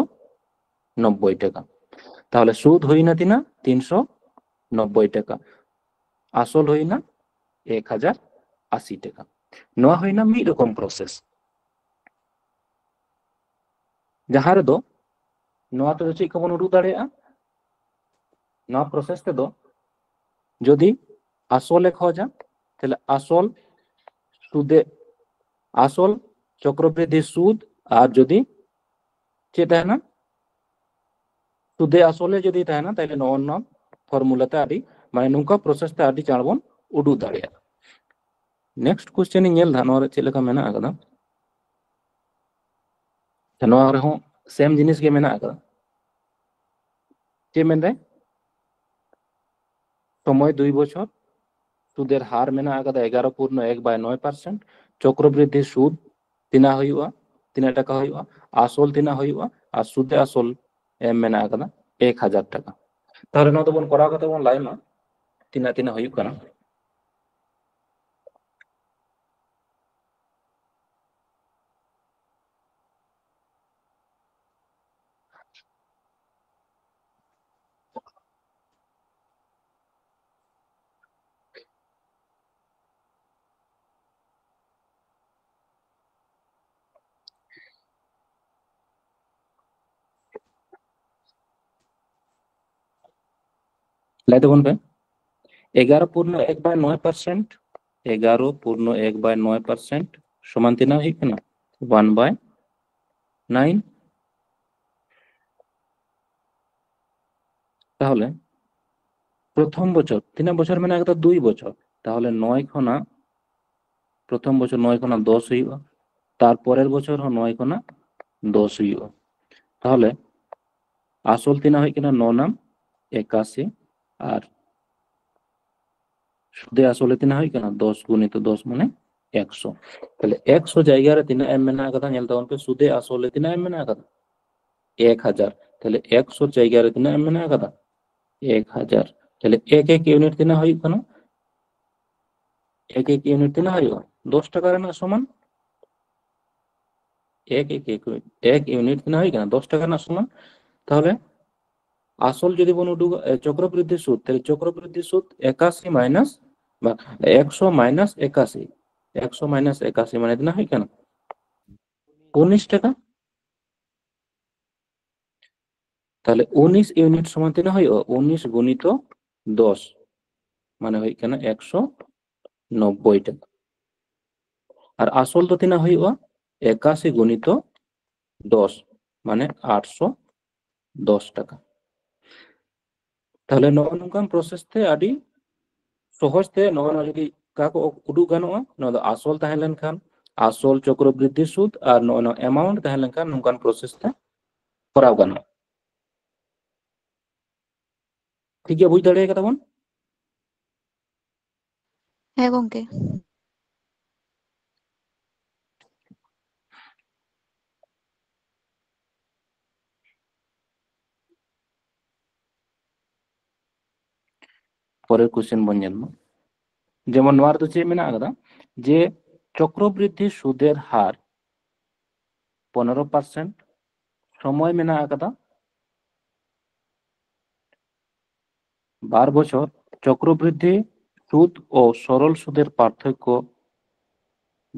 ᱱᱚᱵᱵᱳᱭ ᱴᱟᱠᱟ᱾ ᱛᱟᱦᱚᱞᱮ ᱥᱩᱫ ᱦᱩᱭᱱᱟ ᱛᱤᱱᱟᱹᱜ? ᱛᱤᱱᱥᱚ ᱱᱚᱵᱵᱳᱭ ᱴᱟᱠᱟ᱾ ᱟᱥᱚᱞ ᱦᱩᱭᱱᱟ ᱮᱠ ᱦᱟᱡᱟᱨ ᱟᱥᱤ ᱴᱟᱠᱟ᱾ ᱱᱚᱣᱟ ᱦᱩᱭᱱᱟ ᱢᱤᱫ ᱨᱚᱠᱚᱢ ᱯᱨᱚᱥᱮᱥ᱾ ᱡᱟᱦᱟᱸ ᱨᱮᱫᱚ ᱱᱚᱣᱟ ᱛᱮᱫᱚ ᱪᱮᱫ ᱠᱚᱵᱚᱱ ᱩᱰᱩᱠ ᱫᱟᱲᱮᱭᱟᱜᱼᱟ? ᱱᱚᱣᱟ ᱯᱨᱚᱥᱮᱥ ᱛᱮᱫᱚ ᱡᱩᱫᱤ ᱟᱥᱚᱞᱮ ᱠᱷᱚᱡᱟ, ᱛᱟᱦᱞᱮ ᱟᱥᱚᱞ ᱥᱩᱫᱮ, ᱟᱥᱚᱞ ᱪᱚᱠᱨᱚᱵᱨᱤᱫᱽᱫᱷᱤ ᱥᱩᱫ, ᱟᱨ ᱡᱩᱫᱤ ᱪᱮᱫ ᱛᱟᱦᱮᱱᱟ? ᱥᱩᱫᱮ ᱟᱥᱚᱞᱮ ᱡᱩᱫᱤ ᱛᱟᱦᱮᱱᱟ, ᱛᱟᱦᱞᱮ ᱱᱚᱜᱼᱚ ᱱᱚᱣᱟ ᱯᱷᱚᱨᱢᱩᱞᱟ ᱛᱮ ᱟᱹᱰᱤ, ᱢᱟᱱᱮ ᱱᱚᱝᱠᱟ ᱯᱨᱚᱥᱮᱥ ᱛᱮ ᱟᱹᱰᱤ ᱪᱟᱬ ᱵᱚᱱ ᱩᱰᱩᱠ ᱫᱟᱲᱮᱭᱟᱜᱼᱟ᱾ ᱱᱮᱠᱥᱴ ᱠᱚᱥᱪᱮᱱ ᱤᱧ ᱧᱮᱞ ᱫᱟ, ᱱᱚᱣᱟ ᱨᱮ ᱪᱮᱫ ᱞᱮᱠᱟ ᱢᱮᱱᱟᱜ ᱟᱠᱟᱫᱟ᱾ ᱱᱚᱣᱟ ᱨᱮᱦᱚᱸ ᱥᱮᱢ ᱡᱤᱱᱤᱥ ᱜᱮ ᱢᱮᱱᱟᱜ ᱟᱠᱟᱫᱟ᱾ ᱪᱮᱫ ᱢᱮᱱᱫᱟᱭ? ᱥᱚᱢᱚᱭ ᱫᱩᱭ ᱵᱚᱪᱷᱚᱨ, ᱥᱩᱫᱮᱨ ᱦᱟᱨ ᱢᱮᱱᱟᱜ ᱟᱠᱟᱫᱟ ᱮᱜᱟᱨᱚ ᱯᱩᱨᱱᱚ ᱮᱠ ᱵᱟᱭ ᱱᱚᱭ ᱯᱟᱨᱥᱮᱱᱴ᱾ ᱪᱚᱠᱨᱚᱵᱨᱤᱫᱽᱫᱷᱤ ᱥᱩᱫ ᱛᱤᱱᱟᱹᱜ ᱦᱩᱭᱩᱜᱼᱟ, ᱛᱤᱱᱟᱹᱜ ᱴᱟᱠᱟ ᱦᱩᱭᱩᱜᱼᱟ, ᱟᱥᱚᱞ ᱛᱤᱱᱟᱹᱜ ᱦᱩᱭᱩᱜᱼᱟ, ᱟᱨ ᱥᱩᱫᱮ ᱟᱥᱚᱞ ᱮᱢ ᱢᱮᱱᱟᱜ ᱟᱠᱟᱫᱟ ᱮᱠ ᱦᱟᱡᱟᱨ ᱴᱟᱠᱟ᱾ ᱛᱟᱦᱚᱞᱮ ᱱᱚᱣᱟ ᱫᱚᱵᱚᱱ ᱠᱚᱨᱟᱣ ᱠᱟᱛᱮ ᱵᱚᱱ ᱞᱟᱭ ᱢᱟ ᱛᱤᱱᱟᱹᱜ ᱛᱤᱱᱟᱹᱜ ᱦᱩᱭᱩᱜ ᱠᱟᱱᱟ᱾ ᱞᱟᱹᱭ ᱛᱟᱵᱚᱱ ᱯᱮ, ᱮᱜᱟᱨᱚ ᱯᱩᱨᱱᱚ ᱮᱠ ᱵᱟᱭ ᱱᱚᱭ ᱯᱟᱨᱥᱮᱱᱴ, ᱮᱜᱟᱨᱚ ᱯᱩᱨᱱᱚ ᱮᱠ ᱵᱟᱭ ᱱᱚᱭ ᱯᱟᱨᱥᱮᱱᱴ ᱥᱚᱢᱟᱱ ᱛᱤᱱᱟᱹᱜ ᱦᱩᱭᱩᱜ ᱠᱟᱱᱟ? ᱚᱣᱟᱱ ᱵᱟᱭ ᱱᱟᱭᱤᱱ᱾ ᱛᱟᱦᱚᱞᱮ ᱯᱨᱚᱛᱷᱚᱢ ᱵᱚᱪᱷᱚᱨ ᱛᱤᱱᱟᱹᱜ ᱵᱚᱪᱷᱚᱨ ᱢᱮᱱᱟᱜ ᱟᱠᱟᱫᱟ? ᱫᱩᱭ ᱵᱚᱪᱷᱚᱨ᱾ ᱛᱟᱦᱚᱞᱮ ᱱᱚᱭ ᱠᱷᱚᱱᱟᱜ ᱯᱨᱚᱛᱷᱚᱢ ᱵᱚᱪᱷᱚᱨ ᱱᱚᱭ ᱠᱷᱚᱱᱟᱜ ᱫᱚᱥ ᱦᱩᱭᱩᱜᱼᱟ, ᱛᱟᱨᱯᱚᱨᱮᱨ ᱵᱚᱪᱷᱚᱨ ᱦᱚᱸ ᱱᱚᱭ ᱠᱷᱚᱱᱟᱜ ᱫᱚᱥ ᱦᱩᱭᱩᱜᱼᱟ᱾ ᱛᱟᱦᱚᱞᱮ ᱟᱥᱚᱞ ᱛᱤᱱᱟᱹᱜ ᱦᱩᱭᱩᱜ ᱠᱟᱱᱟ? ᱱᱚ ᱱᱟᱢ ᱮᱠᱟᱥᱤ, ᱟᱨ ᱥᱩᱫᱮ ᱟᱥᱚᱞᱮ ᱛᱤᱱᱟᱹᱜ ᱦᱩᱭᱩᱜ ᱠᱟᱱᱟ? ᱫᱚᱥ ᱜᱩᱱᱤᱛᱚ ᱫᱚᱥ ᱢᱟᱱᱮ ᱮᱠᱥᱚ᱾ ᱛᱟᱦᱞᱮ ᱮᱠᱥᱚ ᱡᱟᱭᱜᱟ ᱨᱮ ᱛᱤᱱᱟᱹᱜ ᱮᱢ ᱢᱮᱱᱟᱜ ᱟᱠᱟᱫᱟ? ᱧᱮᱞ ᱛᱟᱵᱚᱱ ᱯᱮ, ᱥᱩᱫᱮ ᱟᱥᱚᱞᱮ ᱛᱤᱱᱟᱹᱜ ᱮᱢ ᱢᱮᱱᱟᱜ ᱟᱠᱟᱫᱟ? ᱮᱠ ᱦᱟᱡᱟᱨ᱾ ᱛᱟᱦᱞᱮ ᱮᱠᱥᱚ ᱡᱟᱭᱜᱟ ᱨᱮ ᱛᱤᱱᱟᱹᱜ ᱮᱢ ᱢᱮᱱᱟᱜ ᱟᱠᱟᱫᱟ? ᱮᱠ ᱦᱟᱡᱟᱨ᱾ ᱛᱟᱦᱞᱮ ᱮᱠ ᱮᱠ ᱤᱭᱩᱱᱤᱴ ᱛᱤᱱᱟᱹᱜ ᱦᱩᱭᱩᱜ ᱠᱟᱱᱟ? ᱮᱠ ᱮᱠ ᱤᱭᱩᱱᱤᱴ ᱛᱤᱱᱟᱹᱜ ᱦᱩᱭᱩᱜᱼᱟ? ᱫᱚᱥ ᱴᱟᱠᱟ ᱨᱮᱱᱟᱜ ᱥᱚᱢᱟᱱ᱾ ᱮᱠ ᱮᱠ ᱮᱠ, ᱮᱠ ᱤᱭᱩᱱᱤᱴ ᱛᱤᱱᱟᱹᱜ ᱦᱩᱭᱩᱜ ᱠᱟᱱᱟ? ᱫᱚᱥ ᱴᱟᱠᱟ ᱨᱮᱱᱟᱜ ᱥᱚᱢᱟᱱ᱾ ᱛᱟᱦᱚᱞᱮ ᱟᱥᱚᱞ ᱡᱩᱫᱤ ᱵᱚᱱ ᱩᱰᱩᱠᱟ, ᱮ, ᱪᱚᱠᱨᱚᱵᱨᱤᱫᱽᱫᱷᱤ ᱥᱩᱫ, ᱛᱟᱦᱞᱮ ᱪᱚᱠᱨᱚᱵᱨᱤᱫᱽᱫᱷᱤ ᱥᱩᱫ ᱮᱠᱟᱥᱤ ᱢᱟᱭᱱᱟᱥ, ᱵᱟ, ᱮᱠᱥᱚ ᱢᱟᱭᱱᱟᱥ ᱮᱠᱟᱥᱤ, ᱮᱠᱥᱚ ᱢᱟᱭᱱᱟᱥ ᱮᱠᱟᱥᱤ ᱢᱟᱱᱮ ᱛᱤᱱᱟᱹᱜ ᱦᱩᱭᱩᱜ ᱠᱟᱱᱟ? ᱩᱱᱤᱥ ᱴᱟᱠᱟ᱾ ᱛᱟᱦᱞᱮ ᱩᱱᱤᱥ ᱤᱭᱩᱱᱤᱴ ᱥᱚᱢᱟᱱ ᱛᱤᱱᱟᱹᱜ ᱦᱩᱭᱩᱜᱼᱟ? ᱩᱱᱤᱥ ᱜᱩᱱᱤᱛᱚ ᱫᱚᱥ, ᱢᱟᱱᱮ ᱦᱩᱭᱩᱜ ᱠᱟᱱᱟ ᱮᱠᱥᱚ ᱱᱚᱵᱵᱳᱭ ᱴᱟᱠᱟ᱾ ᱟᱨ ᱟᱥᱚᱞ ᱫᱚ ᱛᱤᱱᱟᱹᱜ ᱦᱩᱭᱩᱜᱼᱟ? ᱮᱠᱟᱥᱤ ᱜᱩᱱᱤᱛᱚ ᱫᱚᱥ, ᱢᱟᱱᱮ ᱟᱴᱥᱚ ᱫᱚᱥ ᱴᱟᱠᱟ᱾ ᱛᱟᱦᱞᱮ ᱱᱚᱜᱼᱚ ᱱᱚᱝᱠᱟᱱ ᱯᱨᱚᱥᱮᱥ ᱛᱮ ᱟᱹᱰᱤ ᱥᱚᱦᱚᱡ ᱛᱮ ᱱᱚᱜᱼᱚ ᱱᱚᱣᱟ ᱡᱩᱫᱤ ᱚᱠᱟ ᱠᱚ ᱩᱰᱩᱠ ᱜᱟᱱᱚᱜᱼᱟ, ᱱᱚᱣᱟ ᱫᱚ ᱟᱥᱚᱞ ᱛᱟᱦᱮᱸ ᱞᱮᱱᱠᱷᱟᱱ, ᱟᱥᱚᱞ ᱪᱚᱠᱨᱚᱵᱨᱤᱫᱽᱫᱷᱤ ᱥᱩᱫ ᱟᱨ ᱱᱚᱜᱼᱚᱭ ᱱᱚᱣᱟ ᱮᱢᱟᱣᱩᱱᱴ ᱛᱟᱦᱮᱸ ᱞᱮᱱᱠᱷᱟᱱ ᱱᱚᱝᱠᱟᱱ ᱯᱨᱚᱥᱮᱥ ᱛᱮ ᱠᱚᱨᱟᱣ ᱜᱟᱱᱚᱜᱼᱟ᱾ ᱴᱷᱤᱠ ᱜᱮᱭᱟ, ᱵᱩᱡᱽ ᱫᱟᱲᱮ ᱠᱟᱫᱟ ᱵᱚᱱ? ᱦᱮᱸ ᱜᱚᱝᱠᱮ᱾ ᱯᱚᱨᱮᱨ ᱠᱚᱥᱪᱮᱱ ᱵᱚᱱ ᱧᱮᱞ ᱢᱟ᱾ ᱡᱮᱢᱚᱱ ᱱᱚᱣᱟ ᱨᱮᱫᱚ ᱪᱮᱫ ᱢᱮᱱᱟᱜ ᱟᱠᱟᱫᱟ, ᱡᱮ ᱪᱚᱠᱨᱚᱵᱨᱤᱫᱽᱫᱷᱤ ᱥᱩᱫᱮᱨ ᱦᱟᱨ ᱯᱚᱱᱮᱨᱚ ᱯᱟᱨᱥᱮᱱᱴ, ᱥᱚᱢᱚᱭ ᱢᱮᱱᱟᱜ ᱟᱠᱟᱫᱟ ᱵᱟᱨ ᱵᱚᱪᱷᱚᱨ, ᱪᱚᱠᱨᱚᱵᱨᱤᱫᱽᱫᱷᱤ ᱥᱩᱫ ᱚ ᱥᱚᱨᱚᱞ ᱥᱩᱫᱮᱨ ᱯᱟᱨᱛᱷᱚᱠᱠᱚ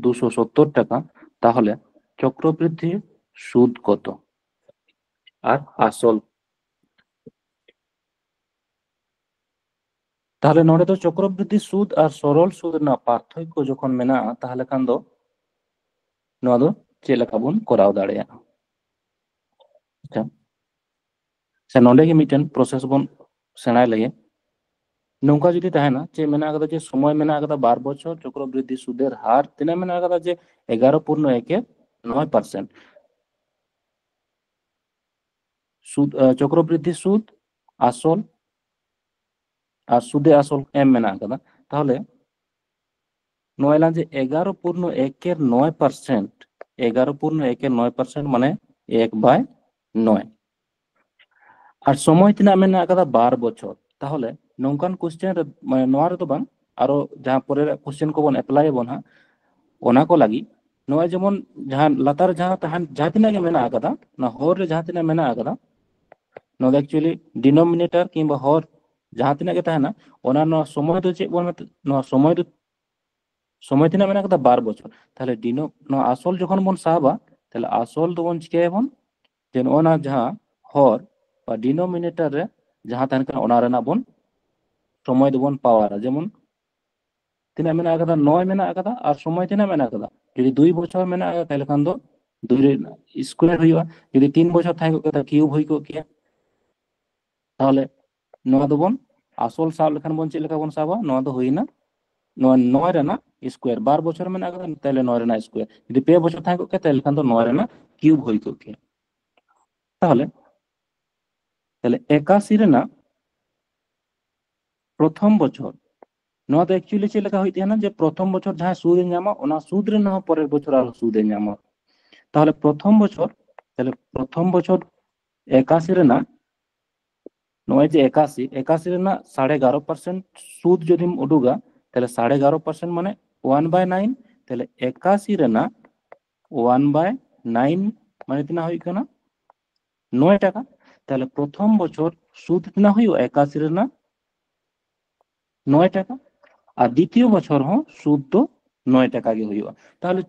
ᱫᱩᱥᱚ ᱥᱚᱛᱛᱚᱨ ᱴᱟᱠᱟ, ᱛᱟᱦᱚᱞᱮ ᱪᱚᱠᱨᱚᱵᱨᱤᱫᱽᱫᱷᱤ ᱥᱩᱫ ᱠᱚᱛᱚ ᱟᱨ ᱟᱥᱚᱞ? ᱛᱟᱦᱚᱞᱮ ᱱᱚᱰᱮ ᱫᱚ ᱪᱚᱠᱨᱚᱵᱨᱤᱫᱽᱫᱷᱤ ᱥᱩᱫ ᱟᱨ ᱥᱚᱨᱚᱞ ᱥᱩᱫ ᱨᱮᱱᱟᱜ ᱯᱟᱨᱛᱷᱚᱠᱠᱚ ᱡᱚᱠᱷᱚᱱ ᱢᱮᱱᱟᱜᱼᱟ, ᱛᱟᱦᱚᱞᱮ ᱠᱷᱟᱱ ᱫᱚ ᱱᱚᱣᱟ ᱫᱚ ᱪᱮᱫ ᱞᱮᱠᱟ ᱵᱚᱱ ᱠᱚᱨᱟᱣ ᱫᱟᱲᱮᱭᱟᱜᱼᱟ? ᱟᱪᱪᱷᱟ, ᱥᱮ ᱱᱚᱰᱮ ᱜᱮ ᱢᱤᱫᱴᱮᱱ ᱯᱨᱚᱥᱮᱥ ᱵᱚᱱ ᱥᱮᱬᱟᱭ ᱞᱟᱹᱜᱤᱫ᱾ ᱱᱚᱝᱠᱟ ᱡᱩᱫᱤ ᱛᱟᱦᱮᱱᱟ, ᱪᱮᱫ ᱢᱮᱱᱟᱜ ᱟᱠᱟᱫᱟ, ᱡᱮ ᱥᱚᱢᱚᱭ ᱢᱮᱱᱟᱜ ᱟᱠᱟᱫᱟ ᱵᱟᱨ ᱵᱚᱪᱷᱚᱨ, ᱪᱚᱠᱨᱚᱵᱨᱤᱫᱽᱫᱷᱤ ᱥᱩᱫᱮᱨ ᱦᱟᱨ ᱛᱤᱱᱟᱹᱜ ᱢᱮᱱᱟᱜ ᱟᱠᱟᱫᱟ, ᱡᱮ ᱮᱜᱟᱨᱚ ᱯᱩᱨᱱᱚ ᱮᱠᱮᱨ ᱱᱚᱭ ᱯᱟᱨᱥᱮᱱᱴ᱾ ᱥᱩᱫ, ᱟᱸ, ᱪᱚᱠᱨᱚᱵᱨᱤᱫᱽᱫᱷᱤ ᱥᱩᱫ, ᱟᱥᱚᱞ ᱟᱨ ᱥᱩᱫᱮ ᱟᱥᱚᱞ ᱮᱢ ᱢᱮᱱᱟᱜ ᱟᱠᱟᱫᱟ᱾ ᱛᱟᱦᱚᱞᱮ ᱱᱚᱣᱟ ᱮᱞᱟᱝ ᱡᱮ ᱮᱜᱟᱨᱚ ᱯᱩᱨᱱᱚ ᱮᱠᱮᱨ ᱱᱚᱭ ᱯᱟᱨᱥᱮᱱᱴ, ᱮᱜᱟᱨᱚ ᱯᱩᱨᱱᱚ ᱮᱠᱮᱨ ᱱᱚᱭ ᱯᱟᱨᱥᱮᱱᱴ ᱢᱟᱱᱮ ᱮᱠ ᱵᱟᱭ ᱱᱚᱭ᱾ ᱟᱨ ᱥᱚᱢᱚᱭ ᱛᱤᱱᱟᱹᱜ ᱢᱮᱱᱟᱜ ᱟᱠᱟᱫᱟ? ᱵᱟᱨ ᱵᱚᱪᱷᱚᱨ᱾ ᱛᱟᱦᱚᱞᱮ ᱱᱚᱝᱠᱟᱱ ᱠᱚᱥᱪᱮᱱ ᱨᱮ, ᱢᱟᱱᱮ ᱱᱚᱣᱟ ᱨᱮᱫᱚ ᱵᱟᱝ, ᱟᱨᱚ ᱡᱟᱦᱟᱸ ᱯᱚᱨᱮ ᱨᱮ ᱠᱚᱥᱪᱮᱱ ᱠᱚᱵᱚᱱ ᱮᱯᱞᱟᱭ ᱟᱵᱚᱱ ᱦᱟᱸᱜ, ᱚᱱᱟ ᱠᱚ ᱞᱟᱹᱜᱤᱫ ᱱᱚᱜᱼᱚᱭ ᱡᱮᱢᱚᱱ ᱡᱟᱦᱟᱸ ᱞᱟᱛᱟᱨ ᱡᱟᱦᱟᱸ ᱛᱟᱦᱮᱱ, ᱡᱟᱦᱟᱸ ᱛᱤᱱᱟᱹᱜ ᱜᱮ ᱢᱮᱱᱟᱜ ᱟᱠᱟᱫᱟ, ᱚᱱᱟ ᱦᱚᱨ ᱨᱮ ᱡᱟᱦᱟᱸ ᱛᱤᱱᱟᱹᱜ ᱢᱮᱱᱟᱜ ᱟᱠᱟᱫᱟ, ᱱᱚᱣᱟ ᱫᱚ actually denominator ᱠᱤᱝᱵᱟ ᱦᱚᱨ ᱡᱟᱦᱟᱸ ᱛᱤᱱᱟᱹᱜ ᱜᱮ ᱛᱟᱦᱮᱱᱟ, ᱚᱱᱟ ᱱᱚᱣᱟ ᱥᱚᱢᱚᱭ ᱫᱚ ᱪᱮᱫ ᱵᱚᱱ ᱢᱮᱛᱟᱜ, ᱱᱚᱣᱟ ᱥᱚᱢᱚᱭ ᱫᱚ, ᱥᱚᱢᱚᱭ ᱛᱤᱱᱟᱹᱜ ᱢᱮᱱᱟᱜ ᱟᱠᱟᱫᱟ? ᱵᱟᱨ ᱵᱚᱪᱷᱚᱨ᱾ ᱛᱟᱦᱚᱞᱮ ᱰᱤᱱᱳ-, ᱱᱚᱣᱟ ᱟᱥᱚᱞ ᱡᱚᱠᱷᱚᱱ ᱵᱚᱱ ᱥᱟᱵᱟ, ᱛᱟᱦᱚᱞᱮ ᱟᱥᱚᱞ ᱫᱚᱵᱚᱱ ᱪᱤᱠᱟᱹᱭᱟᱵᱚᱱ, ᱡᱮ ᱱᱚᱜᱼᱚ ᱱᱟ ᱡᱟᱦᱟᱸ ᱦᱚᱨ ᱵᱟ denominator ᱨᱮ ᱡᱟᱦᱟᱸ ᱛᱟᱦᱮᱱ ᱠᱟᱱᱟ, ᱚᱱᱟ ᱨᱮᱱᱟᱜ ᱵᱚᱱ ᱥᱚᱢᱚᱭ ᱫᱚᱵᱚᱱ ᱯᱟᱣᱟᱨᱟ᱾ ᱡᱮᱢᱚᱱ ᱛᱤᱱᱟᱹᱜ ᱢᱮᱱᱟᱜ ᱟᱠᱟᱫᱟ? ᱱᱚᱭ ᱢᱮᱱᱟᱜ ᱟᱠᱟᱫᱟ᱾ ᱟᱨ ᱥᱚᱢᱚᱭ ᱛᱤᱱᱟᱹᱜ ᱢᱮᱱᱟᱜ ᱟᱠᱟᱫᱟ? ᱡᱩᱫᱤ ᱫᱩᱭ ᱵᱚᱪᱷᱚᱨ ᱢᱮᱱᱟᱜ ᱟᱠᱟᱫᱟ, ᱛᱟᱦᱚᱞᱮ ᱠᱷᱟᱱ ᱫᱚ ᱫᱩᱭ ᱨᱮ ᱥᱠᱩᱭᱟᱨ ᱦᱩᱭᱩᱜᱼᱟ᱾ ᱡᱩᱫᱤ ᱛᱤᱱ ᱵᱚᱪᱷᱚᱨ ᱛᱟᱦᱮᱸ ᱠᱚᱜ ᱠᱮᱭᱟ, ᱛᱟᱦᱚᱞᱮ ᱠᱤᱭᱩᱵ ᱦᱩᱭ ᱠᱚᱜ ᱠᱮᱭᱟ᱾ ᱛᱟᱦᱚᱞᱮ ᱱᱚᱣᱟ ᱫᱚᱵᱚᱱ ᱟᱥᱚᱞ ᱥᱟᱵ ᱞᱮᱠᱷᱟᱱ ᱵᱚᱱ ᱪᱮᱫ ᱞᱮᱠᱟ ᱵᱚᱱ ᱥᱟᱵᱟ? ᱱᱚᱣᱟ ᱫᱚ ᱦᱩᱭᱱᱟ ᱱᱚᱣᱟ ᱱᱚᱭ ᱨᱮᱱᱟᱜ ᱥᱠᱚᱭᱟᱨ, ᱵᱟᱨ ᱵᱚᱪᱷᱚᱨ ᱢᱮᱱᱟᱜ ᱟᱠᱟᱫᱟ, ᱛᱟᱦᱚᱞᱮ ᱱᱚᱭ ᱨᱮᱱᱟᱜ ᱥᱠᱚᱭᱟᱨ᱾ ᱡᱩᱫᱤ ᱯᱮ ᱵᱚᱪᱷᱚᱨ ᱛᱟᱦᱮᱸ ᱠᱚᱜ ᱠᱮᱭᱟ, ᱛᱟᱦᱚᱞᱮ ᱠᱷᱟᱱ ᱫᱚ ᱱᱚᱭ ᱨᱮᱱᱟᱜ ᱠᱤᱭᱩᱵ ᱦᱩᱭ ᱠᱚᱜ ᱠᱮᱭᱟ᱾ ᱛᱟᱦᱚᱞᱮ, ᱛᱟᱦᱚᱞᱮ ᱮᱠᱟᱥᱤ ᱨᱮᱱᱟᱜ ᱯᱨᱚᱛᱷᱚᱢ ᱵᱚᱪᱷᱚᱨ, ᱱᱚᱣᱟ ᱫᱚ actually ᱪᱮᱫ ᱞᱮᱠᱟ ᱦᱩᱭᱩᱜ ᱛᱟᱦᱮᱱᱟ, ᱡᱮ ᱯᱨᱚᱛᱷᱚᱢ ᱵᱚᱪᱷᱚᱨ ᱡᱟᱦᱟᱸ ᱥᱩᱫ ᱮ ᱧᱟᱢᱟ, ᱚᱱᱟ ᱥᱩᱫ ᱨᱮᱱᱟᱜ ᱦᱚᱸ ᱯᱚᱨᱮᱨ ᱵᱚᱪᱷᱚᱨ ᱟᱨᱦᱚᱸ ᱥᱩᱫ ᱮ ᱧᱟᱢᱟ᱾ ᱛᱟᱦᱚᱞᱮ ᱯᱨᱚᱛᱷᱚᱢ ᱵᱚᱪᱷᱚᱨ, ᱛᱟᱦᱚᱞᱮ ᱯᱨᱚᱛᱷᱚᱢ ᱵᱚᱪᱷᱚᱨ ᱮᱠᱟᱥᱤ ᱨᱮᱱᱟᱜ, ᱱᱚᱜᱼᱚᱭ ᱡᱮ ᱮᱠᱟᱥᱤ, ᱮᱠᱟᱥᱤ ᱨᱮᱱᱟᱜ ᱥᱟᱲᱮ ᱮᱜᱟᱨᱚ ᱯᱟᱨᱥᱮᱱᱴ ᱥᱩᱫ ᱡᱩᱫᱤᱢ ᱩᱰᱩᱠᱟ, ᱛᱟᱦᱚᱞᱮ ᱥᱟᱲᱮ ᱮᱜᱟᱨᱚ ᱯᱟᱨᱥᱮᱱᱴ ᱢᱟᱱᱮ ᱳᱣᱟᱱ ᱵᱟᱭ ᱱᱟᱭᱤᱱ᱾ ᱛᱟᱦᱚᱞᱮ ᱮᱠᱟᱥᱤ ᱨᱮᱱᱟᱜ ᱳᱣᱟᱱ ᱵᱟᱭ ᱱᱟᱭᱤᱱ ᱢᱟᱱᱮ ᱛᱤᱱᱟᱹᱜ ᱦᱩᱭᱩᱜ ᱠᱟᱱᱟ? ᱱᱚᱭ ᱴᱟᱠᱟ᱾ ᱛᱟᱦᱚᱞᱮ ᱯᱨᱚᱛᱷᱚᱢ ᱵᱚᱪᱷᱚᱨ ᱥᱩᱫ ᱛᱤᱱᱟᱹᱜ ᱦᱩᱭᱩᱜᱼᱟ? ᱮᱠᱟᱥᱤ ᱨᱮᱱᱟᱜ ᱱᱚᱭ ᱴᱟᱠᱟ᱾ ᱟᱨ ᱫᱤᱛᱤᱭᱚ ᱵᱚᱪᱷᱚᱨ ᱦᱚᱸ ᱥᱩᱫ ᱫᱚ ᱱᱚᱭ ᱴᱟᱠᱟ ᱜᱮ ᱦᱩᱭᱩᱜᱼᱟ᱾ ᱛᱟᱦᱚᱞᱮ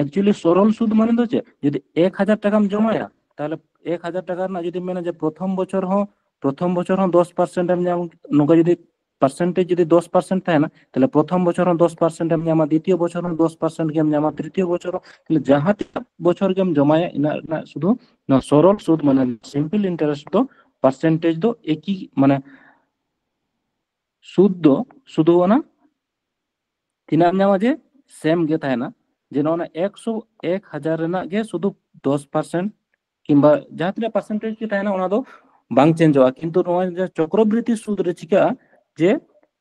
actually ᱥᱚᱨᱚᱞ ᱥᱩᱫ ᱢᱟᱱᱮ ᱫᱚ ᱪᱮᱫ? ᱡᱩᱫᱤ ᱮᱠ ᱦᱟᱡᱟᱨ ᱴᱟᱠᱟᱢ ᱡᱚᱢᱟᱭᱟ, ᱛᱟᱦᱚᱞᱮ ᱮᱠ ᱦᱟᱡᱟᱨ ᱴᱟᱠᱟ ᱨᱮᱱᱟᱜ ᱡᱩᱫᱤ ᱢᱮᱱᱟ ᱡᱮ ᱯᱨᱚᱛᱷᱚᱢ ᱵᱚᱪᱷᱚᱨ ᱦᱚᱸ, ᱯᱨᱚᱛᱷᱚᱢ ᱵᱚᱪᱷᱚᱨ ᱦᱚᱸ ᱫᱚᱥ ᱯᱟᱨᱥᱮᱱᱴ ᱮᱢ ᱧᱟᱢ, ᱱᱚᱝᱠᱟ ᱡᱩᱫᱤ ᱯᱟᱨᱥᱮᱱᱴᱮᱡᱽ ᱡᱩᱫᱤ ᱫᱚᱥ ᱯᱟᱨᱥᱮᱱᱴ ᱛᱟᱦᱮᱱᱟ, ᱛᱟᱦᱚᱞᱮ ᱯᱨᱚᱛᱷᱚᱢ ᱵᱚᱪᱷᱚᱨ ᱦᱚᱸ ᱫᱚᱥ ᱯᱟᱨᱥᱮᱱᱴ ᱮᱢ ᱧᱟᱢᱟ, ᱫᱤᱛᱤᱭᱚ ᱵᱚᱪᱷᱚᱨ ᱦᱚᱸ ᱫᱚᱥ ᱯᱟᱨᱥᱮᱱᱴ ᱜᱮᱢ ᱧᱟᱢᱟ, ᱛᱨᱤᱛᱤᱭᱚ ᱵᱚᱪᱷᱚᱨ ᱦᱚᱸ, ᱛᱟᱦᱚᱞᱮ ᱡᱟᱦᱟᱸ ᱛᱤᱱᱟᱹᱜ ᱵᱚᱪᱷᱚᱨ ᱜᱮᱢ ᱡᱚᱢᱟᱭᱟ, ᱤᱱᱟᱹᱜ ᱨᱮᱱᱟᱜ ᱥᱩᱫᱷᱩ ᱱᱚᱣᱟ ᱥᱚᱨᱚᱞ ᱥᱩᱫ, ᱢᱟᱱᱮ simple interest ᱫᱚ ᱯᱟᱨᱥᱮᱱᱴᱮᱡᱽ ᱫᱚ ᱮᱠᱤ, ᱢᱟᱱᱮ ᱥᱩᱫ ᱫᱚ ᱥᱩᱫᱷᱩ ᱚᱱᱟ ᱛᱤᱱᱟᱹᱜ ᱮᱢ ᱧᱟᱢᱟ, ᱡᱮ ᱥᱮᱢ ᱜᱮ ᱛᱟᱦᱮᱱᱟ, ᱡᱮ ᱱᱚᱜᱼᱚ ᱱᱟ ᱮᱠᱥᱚ, ᱮᱠ ᱦᱟᱡᱟᱨ ᱨᱮᱱᱟᱜ ᱜᱮ ᱥᱩᱫᱷᱩ ᱫᱚᱥ ᱯᱟᱨᱥᱮᱱᱴ ᱠᱤᱝᱵᱟ ᱡᱟᱦᱟᱸ ᱛᱤᱱᱟᱹᱜ ᱯᱟᱨᱥᱮᱱᱴᱮᱡᱽ ᱜᱮ ᱛᱟᱦᱮᱱᱟ, ᱚᱱᱟ ᱫᱚ ᱵᱟᱝ ᱪᱮᱧᱡᱚᱜᱼᱟ᱾ ᱠᱤᱱᱛᱩ ᱱᱚᱜᱼᱚᱭ ᱡᱮ ᱪᱚᱠᱨᱚᱵᱨᱤᱛᱤ ᱥᱩᱫ ᱨᱮ ᱪᱤᱠᱟᱹᱜᱼᱟ, ᱡᱮ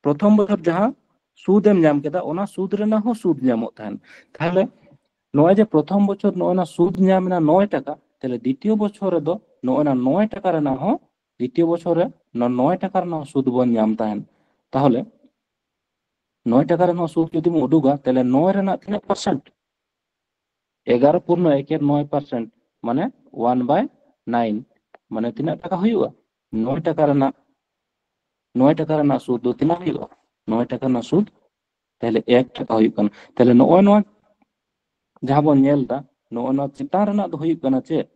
ᱯᱨᱚᱛᱷᱚᱢ ᱵᱚᱪᱷᱚᱨ ᱡᱟᱦᱟᱸ ᱥᱩᱫ ᱮᱢ ᱧᱟᱢ ᱠᱮᱫᱟ, ᱚᱱᱟ ᱥᱩᱫ ᱨᱮᱱᱟᱜ ᱦᱚᱸ ᱥᱩᱫ ᱧᱟᱢᱚᱜ ᱛᱟᱦᱮᱱ᱾ ᱛᱟᱦᱞᱮ ᱱᱚᱜᱼᱚᱭ ᱡᱮ ᱯᱨᱚᱛᱷᱚᱢ ᱵᱚᱪᱷᱚᱨ ᱱᱚᱜᱼᱚᱭ ᱱᱟ ᱥᱩᱫ ᱧᱟᱢ ᱮᱱᱟ ᱱᱚᱭ ᱴᱟᱠᱟ, ᱛᱟᱦᱞᱮ ᱫᱤᱛᱤᱭᱚ ᱵᱚᱪᱷᱚᱨ ᱨᱮᱫᱚ ᱱᱚᱜᱼᱚᱭ ᱱᱟ ᱱᱚᱭ ᱴᱟᱠᱟ ᱨᱮᱱᱟᱜ ᱦᱚᱸ, ᱫᱤᱛᱤᱭᱚ ᱵᱚᱪᱷᱚᱨ ᱨᱮ ᱱᱚ-, ᱱᱚᱭ ᱴᱟᱠᱟ ᱨᱮᱱᱟᱜ ᱥᱩᱫ ᱵᱚᱱ ᱧᱟᱢ ᱛᱟᱦᱮᱱ᱾ ᱛᱟᱦᱚᱞᱮ ᱱᱚᱭ ᱴᱟᱠᱟ ᱨᱮᱱᱟᱜ ᱥᱩᱫ ᱡᱩᱫᱤᱢ ᱩᱰᱩᱠᱟ, ᱛᱟᱦᱞᱮ ᱱᱚᱭ ᱨᱮᱱᱟᱜ ᱛᱤᱱᱟᱹᱜ ᱯᱟᱨᱥᱮᱱᱴ? ᱮᱜᱟᱨᱚ ᱯᱩᱨᱱᱚ ᱮᱠᱮᱨ ᱱᱚᱭ ᱯᱟᱨᱥᱮᱱᱴ, ᱢᱟᱱᱮ ᱳᱣᱟᱱ ᱵᱟᱭ ᱱᱟᱭᱤᱱ, ᱢᱟᱱᱮ ᱛᱤᱱᱟᱹᱜ ᱴᱟᱠᱟ ᱦᱩᱭᱩᱜᱼᱟ? ᱱᱚᱭ ᱴᱟᱠᱟ ᱨᱮᱱᱟᱜ, ᱱᱚᱭ ᱴᱟᱠᱟ ᱨᱮᱱᱟᱜ ᱥᱩᱫ ᱫᱚ ᱛᱤᱱᱟᱹᱜ ᱦᱩᱭᱩᱜᱼᱟ? ᱱᱚᱭ ᱴᱟᱠᱟ ᱨᱮᱱᱟᱜ ᱥᱩᱫ ᱛᱟᱦᱞᱮ ᱮᱠ ᱴᱟᱠᱟ ᱦᱩᱭᱩᱜ ᱠᱟᱱᱟ᱾ ᱛᱟᱦᱞᱮ ᱱᱚᱜᱼᱚᱭ ᱱᱚᱣᱟ ᱡᱟᱦᱟᱸ ᱵᱚᱱ ᱧᱮᱞ ᱮᱫᱟ, ᱱᱚᱜᱼᱚᱭ ᱱᱚᱣᱟ ᱪᱮᱛᱟᱱ ᱨᱮᱱᱟᱜ ᱫᱚ ᱦᱩᱭᱩᱜ ᱠᱟᱱᱟ ᱪᱮᱫ?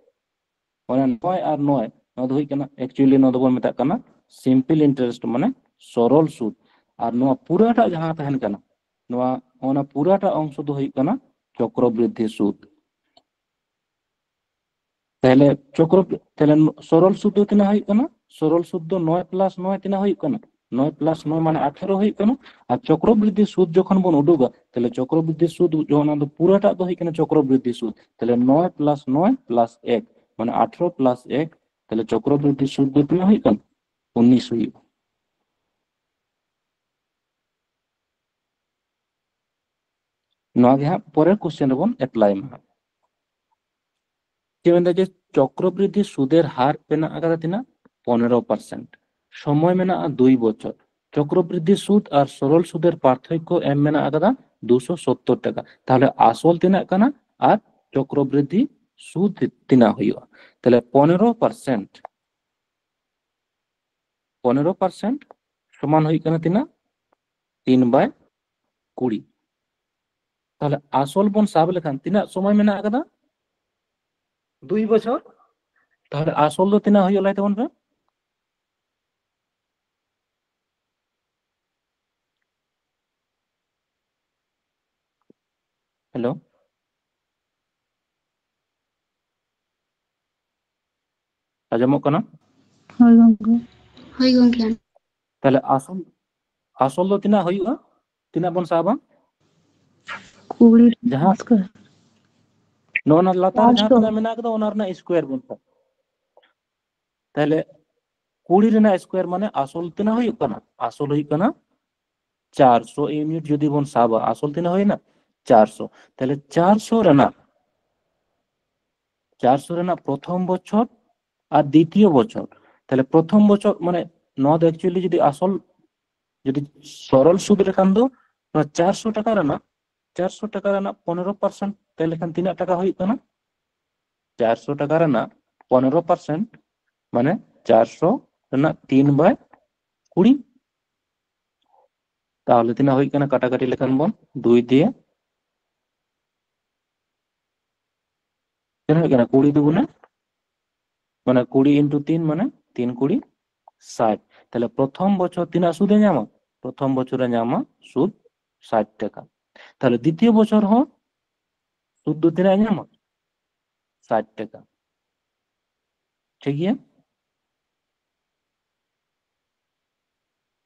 ᱚᱱᱟ ᱱᱚᱭ ᱟᱨ ᱱᱚᱭ, ᱱᱚᱣᱟ ᱫᱚ ᱦᱩᱭᱩᱜ ᱠᱟᱱᱟ, actually ᱱᱚᱣᱟ ᱫᱚᱵᱚᱱ ᱢᱮᱛᱟᱜ ᱠᱟᱱᱟ simple interest, ᱢᱟᱱᱮ ᱥᱚᱨᱚᱞ ᱥᱩᱫ᱾ ᱟᱨ ᱱᱚᱣᱟ ᱯᱩᱨᱟᱹᱴᱟᱜ ᱡᱟᱦᱟᱸ ᱛᱟᱦᱮᱱ ᱠᱟᱱᱟ, ᱱᱚᱣᱟ, ᱚᱱᱟ ᱯᱩᱨᱟᱹᱴᱟᱜ ᱚᱝᱥᱚ ᱫᱚ ᱦᱩᱭᱩᱜ ᱠᱟᱱᱟ ᱪᱚᱠᱨᱚᱵᱨᱤᱫᱽᱫᱷᱤ ᱥᱩᱫ᱾ ᱛᱟᱦᱞᱮ ᱪᱚᱠᱨᱚ, ᱛᱟᱦᱞᱮ ᱥᱚᱨᱚᱞ ᱥᱩᱫ ᱫᱚ ᱛᱤᱱᱟᱹᱜ ᱦᱩᱭᱩᱜ ᱠᱟᱱᱟ? ᱥᱚᱨᱚᱞ ᱥᱩᱫ ᱫᱚ ᱱᱚᱭ ᱯᱞᱟᱥ ᱱᱚᱭ ᱛᱤᱱᱟᱹᱜ ᱦᱩᱭᱩᱜ ᱠᱟᱱᱟ? ᱱᱚᱭ ᱯᱞᱟᱥ ᱱᱚᱭ ᱢᱟᱱᱮ ᱟᱴᱷᱮᱨᱚ ᱦᱩᱭᱩᱜ ᱠᱟᱱᱟ᱾ ᱟᱨ ᱪᱚᱠᱨᱚᱵᱨᱤᱫᱽᱫᱷᱤ ᱥᱩᱫ ᱡᱚᱠᱷᱚᱱ ᱵᱚᱱ ᱩᱰᱩᱠᱟ, ᱛᱟᱦᱚᱞᱮ ᱪᱚᱠᱨᱚᱵᱨᱤᱫᱽᱫᱷᱤ ᱥᱩᱫ ᱡᱚ-, ᱚᱱᱟ ᱫᱚ ᱯᱩᱨᱟᱹᱴᱟᱜ ᱫᱚ ᱦᱩᱭᱩᱜ ᱠᱟᱱᱟ ᱪᱚᱠᱨᱚᱵᱨᱤᱫᱽᱫᱷᱤ ᱥᱩᱫ᱾ ᱛᱟᱦᱚᱞᱮ ᱱᱚᱭ ᱯᱞᱟᱥ ᱱᱚᱭ ᱯᱞᱟᱥ ᱮᱠ ᱢᱟᱱᱮ ᱟᱴᱷᱮᱨᱚ ᱯᱞᱟᱥ ᱮᱠ, ᱛᱟᱦᱚᱞᱮ ᱪᱚᱠᱨᱚᱵᱨᱤᱫᱽᱫᱷᱤ ᱥᱩᱫ ᱫᱚ ᱛᱤᱱᱟᱹᱜ ᱦᱩᱭᱩᱜ ᱠᱟᱱᱟ? ᱩᱱᱤᱥ ᱦᱩᱭᱩᱜᱼᱟ᱾ ᱱᱚᱣᱟ ᱜᱮ ᱦᱟᱸᱜ ᱯᱚᱨᱮᱨ ᱠᱚᱥᱪᱮᱱ ᱨᱮᱵᱚᱱ ᱮᱯᱞᱟᱭ ᱢᱟ ᱦᱟᱸᱜ᱾ ᱪᱮᱫ ᱢᱮᱱᱫᱟ ᱡᱮ ᱪᱚᱠᱨᱚᱵᱨᱤᱫᱽᱫᱷᱤ ᱥᱩᱫᱮᱨ ᱦᱟᱨ ᱢᱮᱱᱟᱜ ᱟᱠᱟᱫᱟ ᱛᱤᱱᱟᱹᱜ? ᱯᱚᱱᱮᱨᱚ ᱯᱟᱨᱥᱮᱱᱴ᱾ ᱥᱚᱢᱚᱭ ᱢᱮᱱᱟᱜᱼᱟ ᱫᱩᱭ ᱵᱚᱪᱷᱚᱨ᱾ ᱪᱚᱠᱨᱚᱵᱨᱤᱫᱽᱫᱷᱤ ᱥᱩᱫ ᱟᱨ ᱥᱚᱨᱚᱞ ᱥᱩᱫᱮᱨ ᱯᱟᱨᱛᱷᱚᱠᱠᱚ ᱮᱢ ᱢᱮᱱᱟᱜ ᱟᱠᱟᱫᱟ ᱫᱩᱥᱚ ᱥᱚᱛᱛᱚᱨ ᱴᱟᱠᱟ᱾ ᱛᱟᱦᱚᱞᱮ ᱟᱥᱚᱞ ᱛᱤᱱᱟᱹᱜ ᱠᱟᱱᱟ ᱟᱨ ᱪᱚᱠᱨᱚᱵᱨᱤᱫᱽᱫᱷᱤ ᱥᱩᱫ ᱛᱤᱱᱟᱹᱜ ᱦᱩᱭᱩᱜᱼᱟ? ᱛᱟᱦᱚᱞᱮ ᱯᱚᱱᱮᱨᱚ ᱯᱟᱨᱥᱮᱱᱴ, ᱯᱚᱱᱮᱨᱚ ᱯᱟᱨᱥᱮᱱᱴ ᱥᱚᱢᱟᱱ ᱦᱩᱭᱩᱜ ᱠᱟᱱᱟ ᱛᱤᱱᱟᱹᱜ? ᱛᱤᱱ ᱵᱟᱭ ᱠᱩᱲᱤ᱾ ᱛᱟᱦᱚᱞᱮ ᱟᱥᱚᱞ ᱵᱚᱱ ᱥᱟᱵ ᱞᱮᱠᱷᱟᱱ ᱛᱤᱱᱟᱹᱜ ᱥᱚᱢᱚᱭ ᱢᱮᱱᱟᱜ ᱟᱠᱟᱫᱟ? ᱫᱩᱭ ᱵᱚᱪᱷᱚᱨ᱾ ᱛᱟᱦᱚᱞᱮ ᱟᱥᱚᱞ ᱫᱚ ᱛᱤᱱᱟᱹᱜ ᱦᱩᱭᱩᱜᱼᱟ, ᱞᱟᱹᱭ ᱛᱟᱵᱚᱱ ᱯᱮ? ᱦᱮᱞᱳ, ᱟᱸᱡᱚᱢᱚᱜ ᱠᱟᱱᱟ? ᱦᱳᱭ ᱜᱚᱝᱠᱮ᱾ ᱦᱳᱭ ᱜᱚᱝᱠᱮ᱾ ᱛᱟᱦᱞᱮ ᱟᱥᱚᱞ, ᱟᱥᱚᱞ ᱫᱚ ᱛᱤᱱᱟᱹᱜ ᱦᱩᱭᱩᱜᱼᱟ? ᱛᱤᱱᱟᱹᱜ ᱵᱚᱱ ᱥᱟᱵᱟ? ᱠᱩᱲᱤ ᱡᱟᱦᱟᱸ square᱾ ᱱᱚᱜᱼᱚ ᱱᱟ ᱞᱟᱛᱟᱨ ᱨᱮ ᱡᱟᱦᱟᱸ ᱪᱟᱨᱥᱚ᱾ ᱛᱤᱱᱟᱹᱜ ᱢᱮᱱᱟᱜ ᱠᱟᱫᱟ, ᱚᱱᱟ ᱨᱮᱱᱟᱜ square ᱵᱚᱱ ᱥᱟᱵᱟ᱾ ᱛᱟᱦᱞᱮ ᱠᱩᱲᱤ ᱨᱮᱱᱟᱜ square ᱢᱟᱱᱮ ᱟᱥᱚᱞ ᱛᱤᱱᱟᱹᱜ ᱦᱩᱭᱩᱜ ᱠᱟᱱᱟ? ᱟᱥᱚᱞ ᱦᱩᱭᱩᱜ ᱠᱟᱱᱟ ᱪᱟᱨᱥᱚ unit ᱡᱩᱫᱤ ᱵᱚᱱ ᱥᱟᱵᱟ, ᱟᱥᱚᱞ ᱛᱤᱱᱟᱹᱜ ᱦᱩᱭᱱᱟ? ᱪᱟᱨᱥᱚ᱾ ᱛᱟᱦᱞᱮ ᱪᱟᱨᱥᱚ ᱨᱮᱱᱟᱜ, ᱪᱟᱨᱥᱚ ᱨᱮᱱᱟᱜ ᱯᱨᱚᱛᱷᱚᱢ ᱵᱚᱪᱷᱚᱨ ᱟᱨ ᱫᱤᱛᱤᱭᱚ ᱵᱚᱪᱷᱚᱨ᱾ ᱛᱟᱦᱞᱮ ᱯᱨᱚᱛᱷᱚᱢ ᱵᱚᱪᱷᱚᱨ ᱢᱟᱱᱮ ᱱᱚᱣᱟ ᱫᱚ actually ᱡᱩᱫᱤ ᱟᱥᱚᱞ, ᱡᱩᱫᱤ ᱥᱚᱨᱚᱞ ᱥᱩᱫ ᱞᱮᱠᱷᱟᱱ ᱫᱚ ᱱᱚᱣᱟ ᱪᱟᱨᱥᱚ ᱴᱟᱠᱟ ᱨᱮᱱᱟᱜ, ᱪᱟᱨᱥᱚ ᱴᱟᱠᱟ ᱨᱮᱱᱟᱜ ᱯᱚᱱᱮᱨᱚ percent ᱛᱟᱦᱞᱮ ᱠᱷᱟᱱ ᱛᱤᱱᱟᱹᱜ ᱴᱟᱠᱟ ᱦᱩᱭᱩᱜ ᱠᱟᱱᱟ? ᱪᱟᱨᱥᱚ ᱴᱟᱠᱟ ᱨᱮᱱᱟᱜ ᱯᱚᱱᱮᱨᱚ percent ᱢᱟᱱᱮ ᱪᱟᱨᱥᱚ ᱨᱮᱱᱟᱜ ᱛᱤᱱ by ᱠᱩᱲᱤ᱾ ᱛᱟᱦᱞᱮ ᱛᱤᱱᱟᱹᱜ ᱦᱩᱭᱩᱜ ᱠᱟᱱᱟ? ᱠᱟᱴᱟᱠᱟᱴᱤ ᱞᱮᱠᱷᱟᱱ ᱵᱚᱱ ᱫᱩᱭ ᱫᱤᱭᱮ ᱛᱤᱱᱟᱹᱜ ᱦᱩᱭᱩᱜ ᱠᱟᱱᱟ? ᱠᱩᱲᱤ ᱫᱩᱜᱩᱱᱮ ᱢᱟᱱᱮ ᱠᱩᱲᱤ into ᱛᱤᱱ ᱢᱟᱱᱮ ᱛᱤᱱ ᱠᱩᱲᱤ ᱥᱟᱴ᱾ ᱛᱟᱦᱞᱮ ᱯᱨᱚᱛᱷᱚᱢ ᱵᱚᱪᱷᱚᱨ ᱛᱤᱱᱟᱹᱜ ᱥᱩᱫ ᱮ ᱧᱟᱢᱟ? ᱯᱨᱚᱛᱷᱚᱢ ᱵᱚᱪᱷᱚᱨ ᱮ ᱧᱟᱢᱟ ᱥᱩᱫ ᱥᱟᱴ ᱴᱟᱠᱟ᱾ ᱛᱟᱦᱞᱮ ᱫᱤᱛᱤᱭᱚ ᱵᱚᱪᱷᱚᱨ ᱦᱚᱸ ᱥᱩᱫ ᱫᱚ ᱛᱤᱱᱟᱹᱜ ᱮ ᱧᱟᱢᱟ? ᱥᱟᱴ ᱴᱟᱠᱟ᱾ ᱴᱷᱤᱠ ᱜᱮᱭᱟ?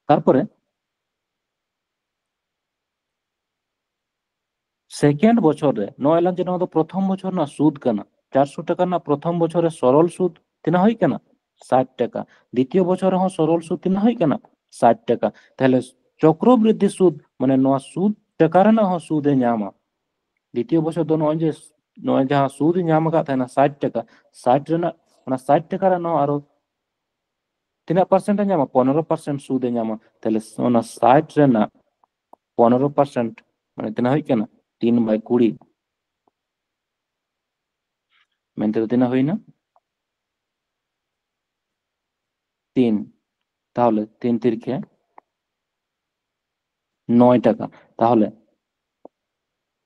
ᱛᱟᱨᱯᱚᱨᱮ ᱥᱮᱠᱮᱱᱰ ᱵᱚᱪᱷᱚᱨ ᱨᱮ, ᱱᱚᱣᱟ ᱮᱞᱟᱝ ᱡᱮ ᱱᱚᱣᱟ ᱫᱚ ᱯᱨᱚᱛᱷᱚᱢ ᱵᱚᱪᱷᱚᱨ ᱨᱮᱱᱟᱜ ᱥᱩᱫ ᱠᱟᱱᱟ, ᱪᱟᱨᱥᱚ ᱴᱟᱠᱟ ᱨᱮᱱᱟᱜ ᱯᱨᱚᱛᱷᱚᱢ ᱵᱚᱪᱷᱚᱨ ᱨᱮ ᱥᱚᱨᱚᱞ ᱥᱩᱫ ᱛᱤᱱᱟᱹᱜ ᱦᱩᱭ ᱠᱟᱱᱟ? ᱥᱟᱴ ᱴᱟᱠᱟ᱾ ᱫᱤᱛᱤᱭᱚ ᱵᱚᱪᱷᱚᱨ ᱨᱮᱦᱚᱸ ᱥᱚᱨᱚᱞ ᱥᱩᱫ ᱛᱤᱱᱟᱹᱜ ᱦᱩᱭ ᱠᱟᱱᱟ? ᱥᱟᱴ ᱴᱟᱠᱟ᱾ ᱛᱟᱦᱞᱮ ᱪᱚᱠᱨᱚᱵᱨᱤᱫᱽᱫᱷᱤ ᱥᱩᱫ, ᱢᱟᱱᱮ ᱱᱚᱣᱟ ᱥᱩᱫ ᱴᱟᱠᱟ ᱨᱮᱱᱟᱜ ᱦᱚᱸ ᱥᱩᱫ ᱮ ᱧᱟᱢᱟ᱾ ᱫᱤᱛᱤᱭᱚ ᱵᱚᱪᱷᱚᱨ ᱫᱚ ᱱᱚᱜᱼᱚᱭ ᱡᱮ, ᱱᱚᱜᱼᱚᱭ ᱡᱟᱦᱟᱸ ᱥᱩᱫ ᱮ ᱧᱟᱢ ᱟᱠᱟᱫ ᱛᱟᱦᱮᱱᱟ ᱥᱟᱴ ᱴᱟᱠᱟ, ᱥᱟᱴ ᱨᱮᱱᱟᱜ, ᱚᱱᱟ ᱥᱟᱴ ᱴᱟᱠᱟ ᱨᱮᱱᱟᱜ ᱟᱨᱚ ᱛᱤᱱᱟᱹᱜ ᱯᱟᱨᱥᱮᱱᱴ ᱮ ᱧᱟᱢᱟ? ᱯᱚᱱᱮᱨᱚ ᱯᱟᱨᱥᱮᱱᱴ ᱥᱩᱫ ᱮ ᱧᱟᱢᱟ᱾ ᱛᱟᱦᱞᱮ ᱚᱱᱟ ᱥᱟᱴ ᱨᱮᱱᱟᱜ ᱯᱚᱱᱮᱨᱚ ᱯᱟᱨᱥᱮᱱᱴ, ᱢᱟᱱᱮ ᱛᱤᱱᱟᱹᱜ ᱦᱩᱭᱩᱜ ᱠᱟᱱᱟ? ᱛᱤᱱ ᱵᱟᱭ ᱠᱩᱲᱤ᱾ ᱢᱮᱱᱛᱮ ᱫᱚ ᱛᱤᱱᱟᱹᱜ ᱦᱩᱭᱱᱟ? ᱛᱤᱱ᱾ ᱛᱟᱦᱚᱞᱮ ᱛᱤᱱ ᱛᱤᱨᱠᱷᱮ ᱱᱚᱭ ᱴᱟᱠᱟ᱾ ᱛᱟᱦᱚᱞᱮ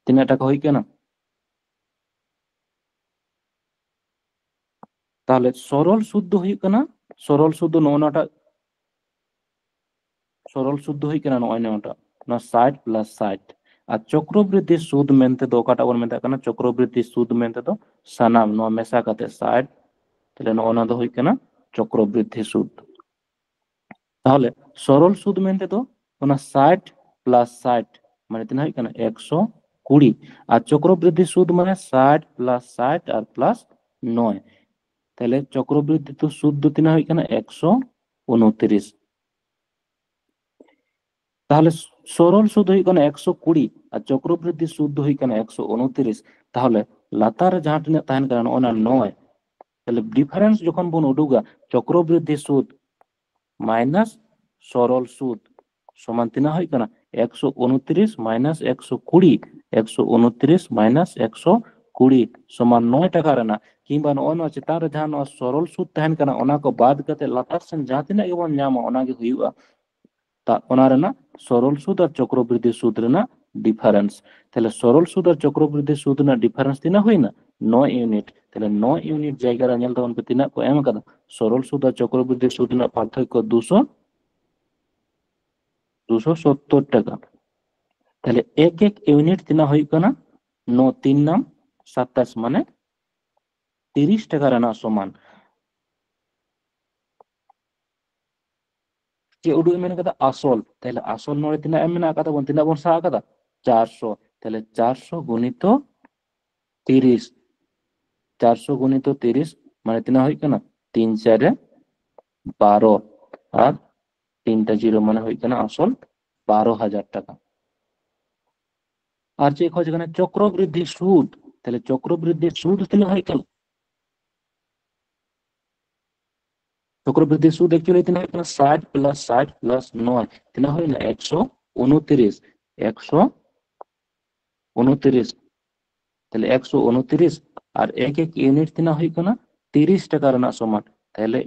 ᱛᱤᱱᱟᱹᱜ ᱴᱟᱠᱟ ᱦᱩᱭᱩᱜ ᱠᱟᱱᱟ? ᱛᱟᱦᱚᱞᱮ ᱥᱚᱨᱚᱞ ᱥᱩᱫ ᱫᱚ ᱦᱩᱭᱩᱜ ᱠᱟᱱᱟ, ᱥᱚᱨᱚᱞ ᱥᱩᱫ ᱫᱚ ᱱᱚᱜᱼᱚ ᱱᱚᱣᱟᱴᱟᱜ, ᱥᱚᱨᱚᱞ ᱥᱩᱫ ᱫᱚ ᱦᱩᱭᱩᱜ ᱠᱟᱱᱟ ᱱᱚᱜᱼᱚᱭ ᱱᱚᱣᱟᱴᱟᱜ, ᱱᱚᱣᱟ ᱥᱟᱴ ᱯᱞᱟᱥ ᱥᱟᱴ᱾ ᱟᱨ ᱪᱚᱠᱨᱚᱵᱨᱤᱫᱽᱫᱷᱤ ᱥᱩᱫ ᱢᱮᱱᱛᱮ ᱫᱚ ᱚᱠᱟᱴᱟᱜ ᱵᱚᱱ ᱢᱮᱛᱟᱜ ᱠᱟᱱᱟ? ᱪᱚᱠᱨᱚᱵᱨᱤᱫᱽᱫᱷᱤ ᱥᱩᱫ ᱢᱮᱱᱛᱮ ᱫᱚ ᱥᱟᱱᱟᱢ ᱱᱚᱣᱟ ᱢᱮᱥᱟ ᱠᱟᱛᱮ ᱥᱟᱴ, ᱛᱟᱦᱞᱮ ᱱᱚᱜᱼᱚ ᱱᱚᱣᱟ ᱫᱚ ᱦᱩᱭᱩᱜ ᱠᱟᱱᱟ ᱪᱚᱠᱨᱚᱵᱨᱤᱫᱽᱫᱷᱤ ᱥᱩᱫ᱾ ᱛᱟᱦᱚᱞᱮ ᱥᱚᱨᱚᱞ ᱥᱩᱫ ᱢᱮᱱᱛᱮ ᱫᱚ ᱚᱱᱟ ᱥᱟᱴ ᱯᱞᱟᱥ ᱥᱟᱴ, ᱢᱟᱱᱮ ᱛᱤᱱᱟᱹᱜ ᱦᱩᱭᱩᱜ ᱠᱟᱱᱟ? ᱮᱠᱥᱚ ᱠᱩᱲᱤ᱾ ᱟᱨ ᱪᱚᱠᱨᱚᱵᱨᱤᱫᱽᱫᱷᱤ ᱥᱩᱫ ᱢᱟᱱᱮ ᱥᱟᱴ ᱯᱞᱟᱥ ᱥᱟᱴ ᱟᱨ ᱯᱞᱟᱥ ᱱᱚᱭ᱾ ᱛᱟᱦᱞᱮ ᱪᱚᱠᱨᱚᱵᱨᱤᱫᱽᱫᱷᱤ ᱥᱩᱫ ᱫᱚ ᱛᱤᱱᱟᱹᱜ ᱦᱩᱭᱩᱜ ᱠᱟᱱᱟ? ᱮᱠᱥᱚ ᱩᱱᱛᱨᱤᱥ᱾ ᱛᱟᱦᱚᱞᱮ ᱥᱚᱨᱚᱞ ᱥᱩᱫ ᱦᱩᱭᱩᱜ ᱠᱟᱱᱟ ᱮᱠᱥᱚ ᱠᱩᱲᱤ ᱟᱨ ᱪᱚᱠᱨᱚᱵᱨᱤᱫᱽᱫᱷᱤ ᱥᱩᱫ ᱫᱚ ᱦᱩᱭᱩᱜ ᱠᱟᱱᱟ ᱮᱠᱥᱚ ᱩᱱᱛᱨᱤᱥ᱾ ᱛᱟᱦᱚᱞᱮ ᱞᱟᱛᱟᱨ ᱨᱮ ᱡᱟᱦᱟᱸ ᱛᱤᱱᱟᱹᱜ ᱛᱟᱦᱮᱱ ᱠᱟᱱᱟ, ᱱᱚᱜᱼᱚ ᱱᱟ ᱱᱚᱭ, ᱛᱟᱦᱞᱮ ᱰᱤᱯᱷᱟᱨᱮᱱᱥ ᱡᱚᱠᱷᱚᱱ ᱵᱚᱱ ᱩᱰᱩᱠᱟ, ᱪᱚᱠᱨᱚᱵᱨᱤᱫᱽᱫᱷᱤ ᱥᱩᱫ ᱢᱟᱭᱱᱟᱥ ᱥᱚᱨᱚᱞ ᱥᱩᱫ ᱥᱚᱢᱟᱱ ᱛᱤᱱᱟᱹᱜ ᱦᱩᱭᱩᱜ ᱠᱟᱱᱟ? ᱮᱠᱥᱚ ᱩᱱᱛᱨᱤᱥ ᱢᱟᱭᱱᱟᱥ ᱮᱠᱥᱚ ᱠᱩᱲᱤ᱾ ᱮᱠᱥᱚ ᱩᱱᱛᱨᱤᱥ ᱢᱟᱭᱱᱟᱥ ᱮᱠᱥᱚ ᱠᱩᱲᱤ ᱥᱚᱢᱟᱱ ᱱᱚᱭ ᱴᱟᱠᱟ ᱨᱮᱱᱟᱜ, ᱠᱤᱝᱵᱟ ᱱᱚᱜᱼᱚᱭ ᱱᱚᱣᱟ ᱪᱮᱛᱟᱱ ᱨᱮ ᱡᱟᱦᱟᱸ ᱱᱚᱣᱟ ᱥᱚᱨᱚᱞ ᱥᱩᱫ ᱛᱟᱦᱮᱱ ᱠᱟᱱᱟ, ᱚᱱᱟ ᱠᱚ ᱵᱟᱫ ᱠᱟᱛᱮ ᱞᱟᱛᱟᱨ ᱥᱮᱱ ᱡᱟᱦᱟᱸ ᱛᱤᱱᱟᱹᱜ ᱜᱮᱵᱚᱱ ᱧᱟᱢᱟ, ᱚᱱᱟ ᱜᱮ ᱦᱩᱭᱩᱜᱼᱟ᱾ ᱛᱟ-, ᱚᱱᱟ ᱨᱮᱱᱟᱜ ᱥᱚᱨᱚᱞ ᱥᱩᱫ ᱟᱨ ᱪᱚᱠᱨᱚᱵᱨᱤᱫᱽᱫᱷᱤ ᱥᱩᱫ ᱨᱮᱱᱟᱜ ᱰᱤᱯᱷᱟᱨᱮᱱᱥ᱾ ᱛᱟᱦᱞᱮ ᱥᱚᱨᱚᱞ ᱥᱩᱫ ᱟᱨ ᱪᱚᱠᱨᱚᱵᱨᱤᱫᱽᱫᱷᱤ ᱥᱩᱫ ᱨᱮᱱᱟᱜ ᱰᱤᱯᱷᱟᱨᱮᱱᱥ ᱛᱤᱱᱟᱹᱜ ᱦᱩᱭᱱᱟ? ᱱᱚᱭ ᱤᱭᱩᱱᱤᱴ᱾ ᱛᱟᱦᱞᱮ ᱱᱚᱭ ᱤᱭᱩᱱᱤᱴ ᱡᱟᱭᱜᱟ ᱨᱮ ᱧᱮᱞ ᱛᱟᱵᱚᱱ ᱯᱮ ᱛᱤᱱᱟᱹᱜ ᱠᱚ ᱮᱢ ᱟᱠᱟᱫᱟ᱾ ᱥᱚᱨᱚᱞ ᱥᱩᱫ ᱟᱨ ᱪᱚᱠᱨᱚᱵᱨᱤᱫᱽᱫᱷᱤ ᱥᱩᱫ ᱨᱮᱱᱟᱜ ᱯᱟᱨᱛᱷᱚᱠᱠᱚ ᱫᱩᱥᱚ, ᱫᱩᱥᱚ ᱥᱚᱛᱛᱚᱨ ᱴᱟᱠᱟ᱾ ᱛᱟᱦᱞᱮ ᱮᱠ ᱮᱠ ᱤᱭᱩᱱᱤᱴ ᱛᱤᱱᱟᱹᱜ ᱦᱩᱭᱩᱜ ᱠᱟᱱᱟ? ᱱᱚ ᱛᱤᱱ ᱱᱟᱢ ᱥᱟᱛᱟᱥ, ᱢᱟᱱᱮ ᱛᱤᱨᱤᱥ ᱴᱟᱠᱟ ᱨᱮᱱᱟᱜ ᱥᱚᱢᱟᱱ᱾ ᱪᱮᱫ ᱩᱰᱩᱠ ᱮ ᱢᱮᱱ ᱠᱟᱫᱟ? ᱟᱥᱚᱞ᱾ ᱛᱟᱦᱞᱮ ᱟᱥᱚᱞ ᱱᱚᱰᱮ ᱛᱤᱱᱟᱹᱜ ᱮᱢ ᱢᱮᱱᱟᱜ ᱟᱠᱟᱫᱟ ᱵᱚᱱ, ᱛᱤᱱᱟᱹᱜ ᱵᱚᱱ ᱥᱟᱵ ᱟᱠᱟᱫᱟ? ᱪᱟᱨᱥᱚ᱾ ᱛᱟᱦᱞᱮ ᱪᱟᱨᱥᱚ ᱜᱩᱱᱤᱛᱚ ᱛᱤᱨᱤᱥ, ᱪᱟᱨᱥᱚ ᱜᱩᱱᱤᱛᱚ ᱛᱤᱨᱤᱥ ᱢᱟᱱᱮ ᱛᱤᱱᱟᱹᱜ ᱦᱩᱭᱩᱜ ᱠᱟᱱᱟ? ᱛᱤᱱ ᱪᱟᱨᱮ ᱵᱟᱨᱚ ᱟᱨ ᱛᱤᱱᱴᱟ ᱡᱤᱨᱳ ᱢᱟᱱᱮ ᱦᱩᱭᱩᱜ ᱠᱟᱱᱟ ᱟᱥᱚᱞ ᱵᱟᱨᱚ ᱦᱟᱡᱟᱨ ᱴᱟᱠᱟ᱾ ᱟᱨ ᱪᱮᱫ ᱠᱷᱚᱡ ᱠᱟᱱᱟ? ᱪᱚᱠᱨᱚ ᱵᱨᱤᱫᱽᱫᱷᱤ ᱥᱩᱫ᱾ ᱛᱟᱦᱞᱮ ᱪᱚᱠᱨᱚ ᱵᱨᱤᱫᱽᱫᱷᱤ ᱥᱩᱫ ᱛᱤᱱᱟᱹᱜ ᱦᱩᱭᱩᱜ ᱠᱟᱱᱟ? ᱪᱚᱠᱨᱚ ᱵᱨᱤᱫᱽᱫᱷᱤ ᱥᱩᱫ actually ᱛᱤᱱᱟᱹᱜ ᱦᱩᱭᱩᱜ ᱠᱟᱱᱟ? ᱥᱟᱴ ᱯᱞᱟᱥ ᱥᱟᱴ ᱯᱞᱟᱥ ᱱᱚᱭ, ᱛᱤᱱᱟᱹᱜ ᱦᱩᱭᱱᱟ? ᱮᱠᱥᱚ ᱩᱱᱛᱤᱨᱤᱥ᱾ ᱮᱠᱥᱚ ᱩᱱᱛᱤᱨᱤᱥ᱾ ᱛᱟᱦᱞᱮ ᱮᱠᱥᱚ ᱩᱱᱛᱤᱨᱤᱥ ᱟᱨ ᱮᱠ ᱮᱠ ᱤᱭᱩᱱᱤᱴ ᱛᱤᱱᱟᱹᱜ ᱦᱩᱭᱩᱜ ᱠᱟᱱᱟ? ᱛᱤᱨᱤᱥ ᱴᱟᱠᱟ ᱨᱮᱱᱟᱜ ᱥᱚᱢᱟᱱ᱾ ᱛᱟᱦᱞᱮ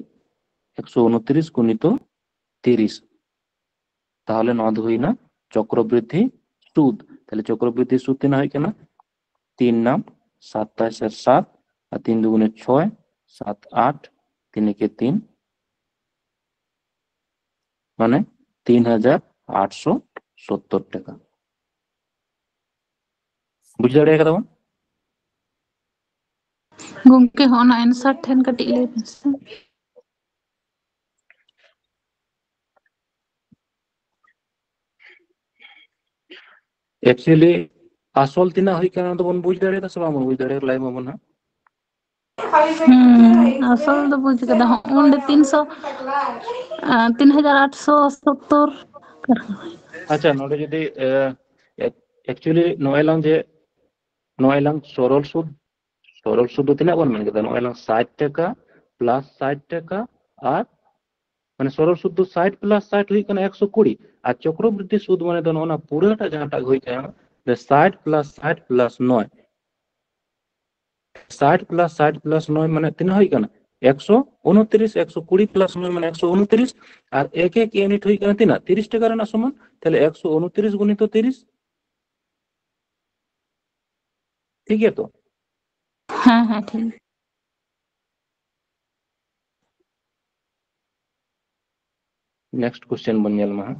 ᱮᱠᱥᱚ ᱩᱱᱛᱤᱨᱤᱥ ᱜᱩᱱᱤᱛᱚ ᱛᱤᱨᱤᱥ᱾ ᱛᱟᱦᱞᱮ ᱱᱚᱣᱟ ᱫᱚ ᱦᱩᱭᱱᱟ ᱪᱚᱠᱨᱚ ᱵᱨᱤᱫᱽᱫᱷᱤ ᱥᱩᱫ᱾ ᱛᱟᱦᱞᱮ ᱪᱚᱠᱨᱚ ᱵᱨᱤᱫᱽᱫᱷᱤ ᱥᱩᱫ ᱛᱤᱱᱟᱹᱜ ᱦᱩᱭᱩᱜ ᱠᱟᱱᱟ? ᱛᱤᱱ ᱱᱟᱢ ᱥᱟᱛ ᱛᱟᱭ ᱥᱮ ᱥᱟᱛ, ᱟᱨ ᱛᱤᱱ ᱫᱩᱜᱩᱱᱮ ᱪᱷᱚᱭ, ᱥᱟᱛ ᱟᱴ, ᱛᱤᱱ ᱮᱠᱮ ᱛᱤᱱ, ᱢᱟᱱᱮ ᱛᱤᱱ ᱦᱟᱡᱟᱨ ᱟᱴᱥᱚ ᱥᱚᱛᱛᱚᱨ ᱴᱟᱠᱟ᱾ ᱵᱩᱡᱽ ᱫᱟᱲᱮ ᱠᱟᱫᱟ ᱵᱚᱱ? ᱜᱚᱝᱠᱮ, ᱦᱚᱸ ᱚᱱᱟ ᱮᱱᱥᱟᱨ ᱴᱷᱮᱱ ᱠᱟᱹᱴᱤᱡ ᱞᱟᱹᱭ ᱵᱮᱱ ᱥᱮ᱾ Actually ᱟᱥᱚᱞ ᱛᱤᱱᱟᱹᱜ ᱦᱩᱭᱩᱜ ᱠᱟᱱᱟ ᱚᱱᱟ ᱫᱚᱵᱚᱱ ᱵᱩᱡᱽ ᱫᱟᱲᱮᱭᱟᱫᱟ ᱥᱮ ᱵᱟᱝ ᱵᱚᱱ ᱵᱩᱡᱽ ᱫᱟᱲᱮᱭᱟᱫᱟ? ᱞᱟᱹᱭ ᱢᱟᱵᱚᱱ ᱦᱟᱸᱜ᱾ ᱦᱩᱸ, ᱟᱥᱚᱞ ᱫᱚ ᱵᱩᱡᱽ ᱠᱟᱫᱟ, ᱦᱚᱸ ᱚᱸᱰᱮ ᱛᱤᱱᱥᱚ, ᱟᱸ, ᱛᱤᱱ ᱦᱟᱡᱟᱨ ᱟᱴᱥᱚ ᱥᱚᱛᱛᱚᱨ᱾ ᱟᱪᱪᱷᱟ, ᱱᱚᱰᱮ ᱡᱩᱫᱤ actually ᱱᱚᱜᱼᱚᱭ ᱞᱟᱝ ᱡᱮ ᱱᱚᱜᱼᱚᱭ ᱞᱟᱝ ᱥᱚᱨᱚᱞ ᱥᱩᱫ, ᱥᱚᱨᱚᱞ ᱥᱩᱫ ᱫᱚ ᱛᱤᱱᱟᱹᱜ ᱵᱚᱱ ᱢᱮᱱ ᱠᱮᱫᱟ? ᱱᱚᱜᱼᱚᱭ ᱞᱟᱝ ᱥᱟᱴ ᱴᱟᱠᱟ ᱯᱞᱟᱥ ᱥᱟᱴ ᱴᱟᱠᱟ ᱟᱨ ᱢᱟᱱᱮ ᱥᱚᱨᱚᱞ ᱥᱩᱫ ᱫᱚ ᱥᱟᱴ ᱯᱞᱟᱥ ᱥᱟᱴ ᱦᱩᱭᱩᱜ ᱠᱟᱱᱟ ᱮᱠᱥᱚ ᱠᱩᱲᱤ, ᱟᱨ ᱪᱚᱠᱨᱚᱵᱨᱤᱫᱽᱫᱷᱤ ᱥᱩᱫ ᱢᱟᱱᱮ ᱫᱚ ᱱᱚᱜᱼᱚ ᱱᱟ ᱯᱩᱨᱟᱹᱴᱟᱜ ᱡᱟᱦᱟᱸᱴᱟᱜ ᱦᱩᱭ ᱠᱟᱱᱟ, ᱥᱟᱴ ᱯᱞᱟᱥ ᱥᱟᱴ ᱯᱞᱟᱥ ᱱᱚᱭ, ᱥᱟᱴ ᱯᱞᱟᱥ ᱥᱟᱴ ᱯᱞᱟᱥ ᱱᱚᱭ ᱢᱟᱱᱮ ᱛᱤᱱᱟᱹᱜ ᱦᱩᱭᱩᱜ ᱠᱟᱱᱟ? ᱮᱠᱥᱚ ᱩᱱᱛᱤᱨᱤᱥ, ᱮᱠᱥᱚ ᱠᱩᱲᱤ ᱯᱞᱟᱥ ᱱᱚᱭ ᱢᱟᱱᱮ ᱮᱠᱥᱚ ᱩᱱᱛᱤᱨᱤᱥ, ᱟᱨ ᱮᱠ ᱮᱠ ᱤᱭᱩᱱᱤᱴ ᱦᱩᱭᱩᱜ ᱠᱟᱱᱟ ᱛᱤᱱᱟᱹᱜ? ᱛᱤᱨᱤᱥ ᱴᱟᱠᱟ ᱨᱮᱱᱟᱜ ᱥᱚᱢᱟᱱ᱾ ᱛᱟᱦᱞᱮ ᱮᱠᱥᱚ ᱩᱱᱛᱤᱨᱤᱥ ᱜᱩᱱᱤᱛᱚ ᱛᱤᱨᱤᱥ, ᱴᱷᱤᱠ ᱜᱮᱭᱟ ᱛᱚ? ᱦᱮᱸ, ᱦᱮᱸ, ᱴᱷᱤᱠ᱾ Next question ᱵᱚᱱ ᱧᱮᱞ ᱢᱟ ᱦᱟᱸᱜ᱾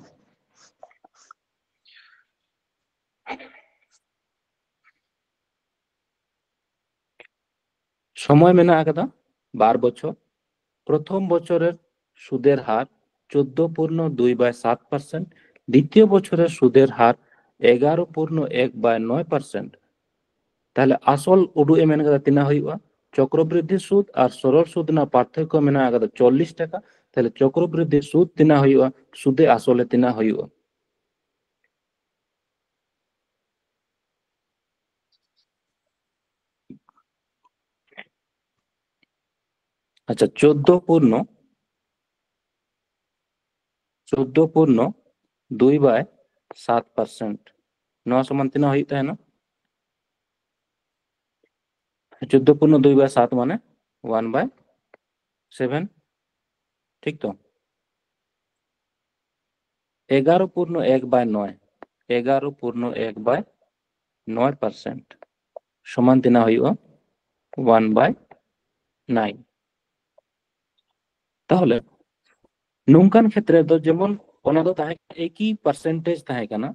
ᱥᱚᱢᱚᱭ ᱢᱮᱱᱟᱜ ᱟᱠᱟᱫᱟ ᱵᱟᱨ ᱵᱚᱪᱷᱚᱨ᱾ ᱯᱨᱚᱛᱷᱚᱢ ᱵᱚᱪᱷᱚᱨ ᱨᱮ ᱥᱩᱫᱮᱨ ᱦᱟᱨ ᱪᱳᱫᱽᱫᱳ ᱯᱩᱨᱱᱚ ᱫᱩᱭ ᱵᱟᱭ ᱥᱟᱛ ᱯᱟᱨᱥᱮᱱᱴ, ᱫᱤᱛᱤᱭᱚ ᱵᱚᱪᱷᱚᱨ ᱨᱮ ᱥᱩᱫᱮᱨ ᱦᱟᱨ ᱮᱜᱟᱨᱚ ᱯᱩᱨᱱᱚ ᱮᱠ ᱵᱟᱭ ᱱᱚᱭ ᱯᱟᱨᱥᱮᱱᱴ᱾ ᱛᱟᱦᱞᱮ ᱟᱥᱚᱞ ᱩᱰᱩᱜ ᱮ ᱢᱮᱱ ᱠᱟᱫᱟ ᱛᱤᱱᱟᱹᱜ ᱦᱩᱭᱩᱜᱼᱟ? ᱪᱚᱠᱨᱚᱵᱨᱤᱫᱽᱫᱷᱤ ᱥᱩᱫ ᱟᱨ ᱥᱚᱨᱚᱞ ᱥᱩᱫ ᱨᱮᱱᱟᱜ ᱯᱟᱨᱛᱷᱚᱠᱠᱚ ᱢᱮᱱᱟᱜ ᱟᱠᱟᱫᱟ ᱪᱚᱞᱞᱤᱥ ᱴᱟᱠᱟ᱾ ᱛᱟᱦᱞᱮ ᱪᱚᱠᱨᱚᱵᱨᱤᱫᱽᱫᱷᱤ ᱥᱩᱫ ᱛᱤᱱᱟᱹᱜ ᱦᱩᱭᱩᱜᱼᱟ? ᱥᱩᱫᱮ ᱟᱥᱚᱞᱮ ᱛᱤᱱᱟᱹᱜ ᱦᱩᱭᱩᱜᱼᱟ? ᱟᱪᱪᱷᱟ, ᱪᱳᱫᱽᱫᱳ ᱯᱩᱨᱱᱚ, ᱪᱳᱫᱽᱫᱳ ᱯᱩᱨᱱᱚ ᱫᱩᱭ ᱵᱟᱭ ᱥᱟᱛ ᱯᱟᱨᱥᱮᱱᱴ᱾ ᱱᱚᱣᱟ ᱥᱚᱢᱟᱱ ᱛᱤᱱᱟᱹᱜ ᱦᱩᱭᱩᱜ ᱛᱟᱦᱮᱱᱟ? ᱪᱳᱫᱽᱫᱳ ᱯᱩᱨᱱᱚ ᱫᱩᱭ ᱵᱟᱭ ᱥᱟᱛ ᱢᱟᱱᱮ ᱚᱣᱟᱱ ᱵᱟᱭ ᱥᱮᱵᱷᱮᱱ, ᱴᱷᱤᱠ ᱛᱚ? ᱮᱜᱟᱨᱚ ᱯᱩᱨᱱᱚ ᱮᱠ ᱵᱟᱭ ᱱᱚᱭ, ᱮᱜᱟᱨᱚ ᱯᱩᱨᱱᱚ ᱮᱠ ᱵᱟᱭ ᱱᱚᱭ ᱯᱟᱨᱥᱮᱱᱴ ᱥᱚᱢᱟᱱ ᱛᱤᱱᱟᱹᱜ ᱦᱩᱭᱩᱜᱼᱟ? ᱚᱣᱟᱱ ᱵᱟᱭ ᱱᱟᱭᱤᱱ᱾ ᱛᱟᱦᱚᱞᱮ ᱱᱚᱝᱠᱟᱱ ᱠᱷᱮᱛᱨᱮ ᱫᱚ ᱡᱮᱢᱚᱱ ᱚᱱᱟ ᱫᱚ ᱛᱟᱦᱮᱸ ᱮᱠᱤ ᱯᱟᱨᱥᱮᱱᱴᱮᱡᱽ ᱛᱟᱦᱮᱸ ᱠᱟᱱᱟ,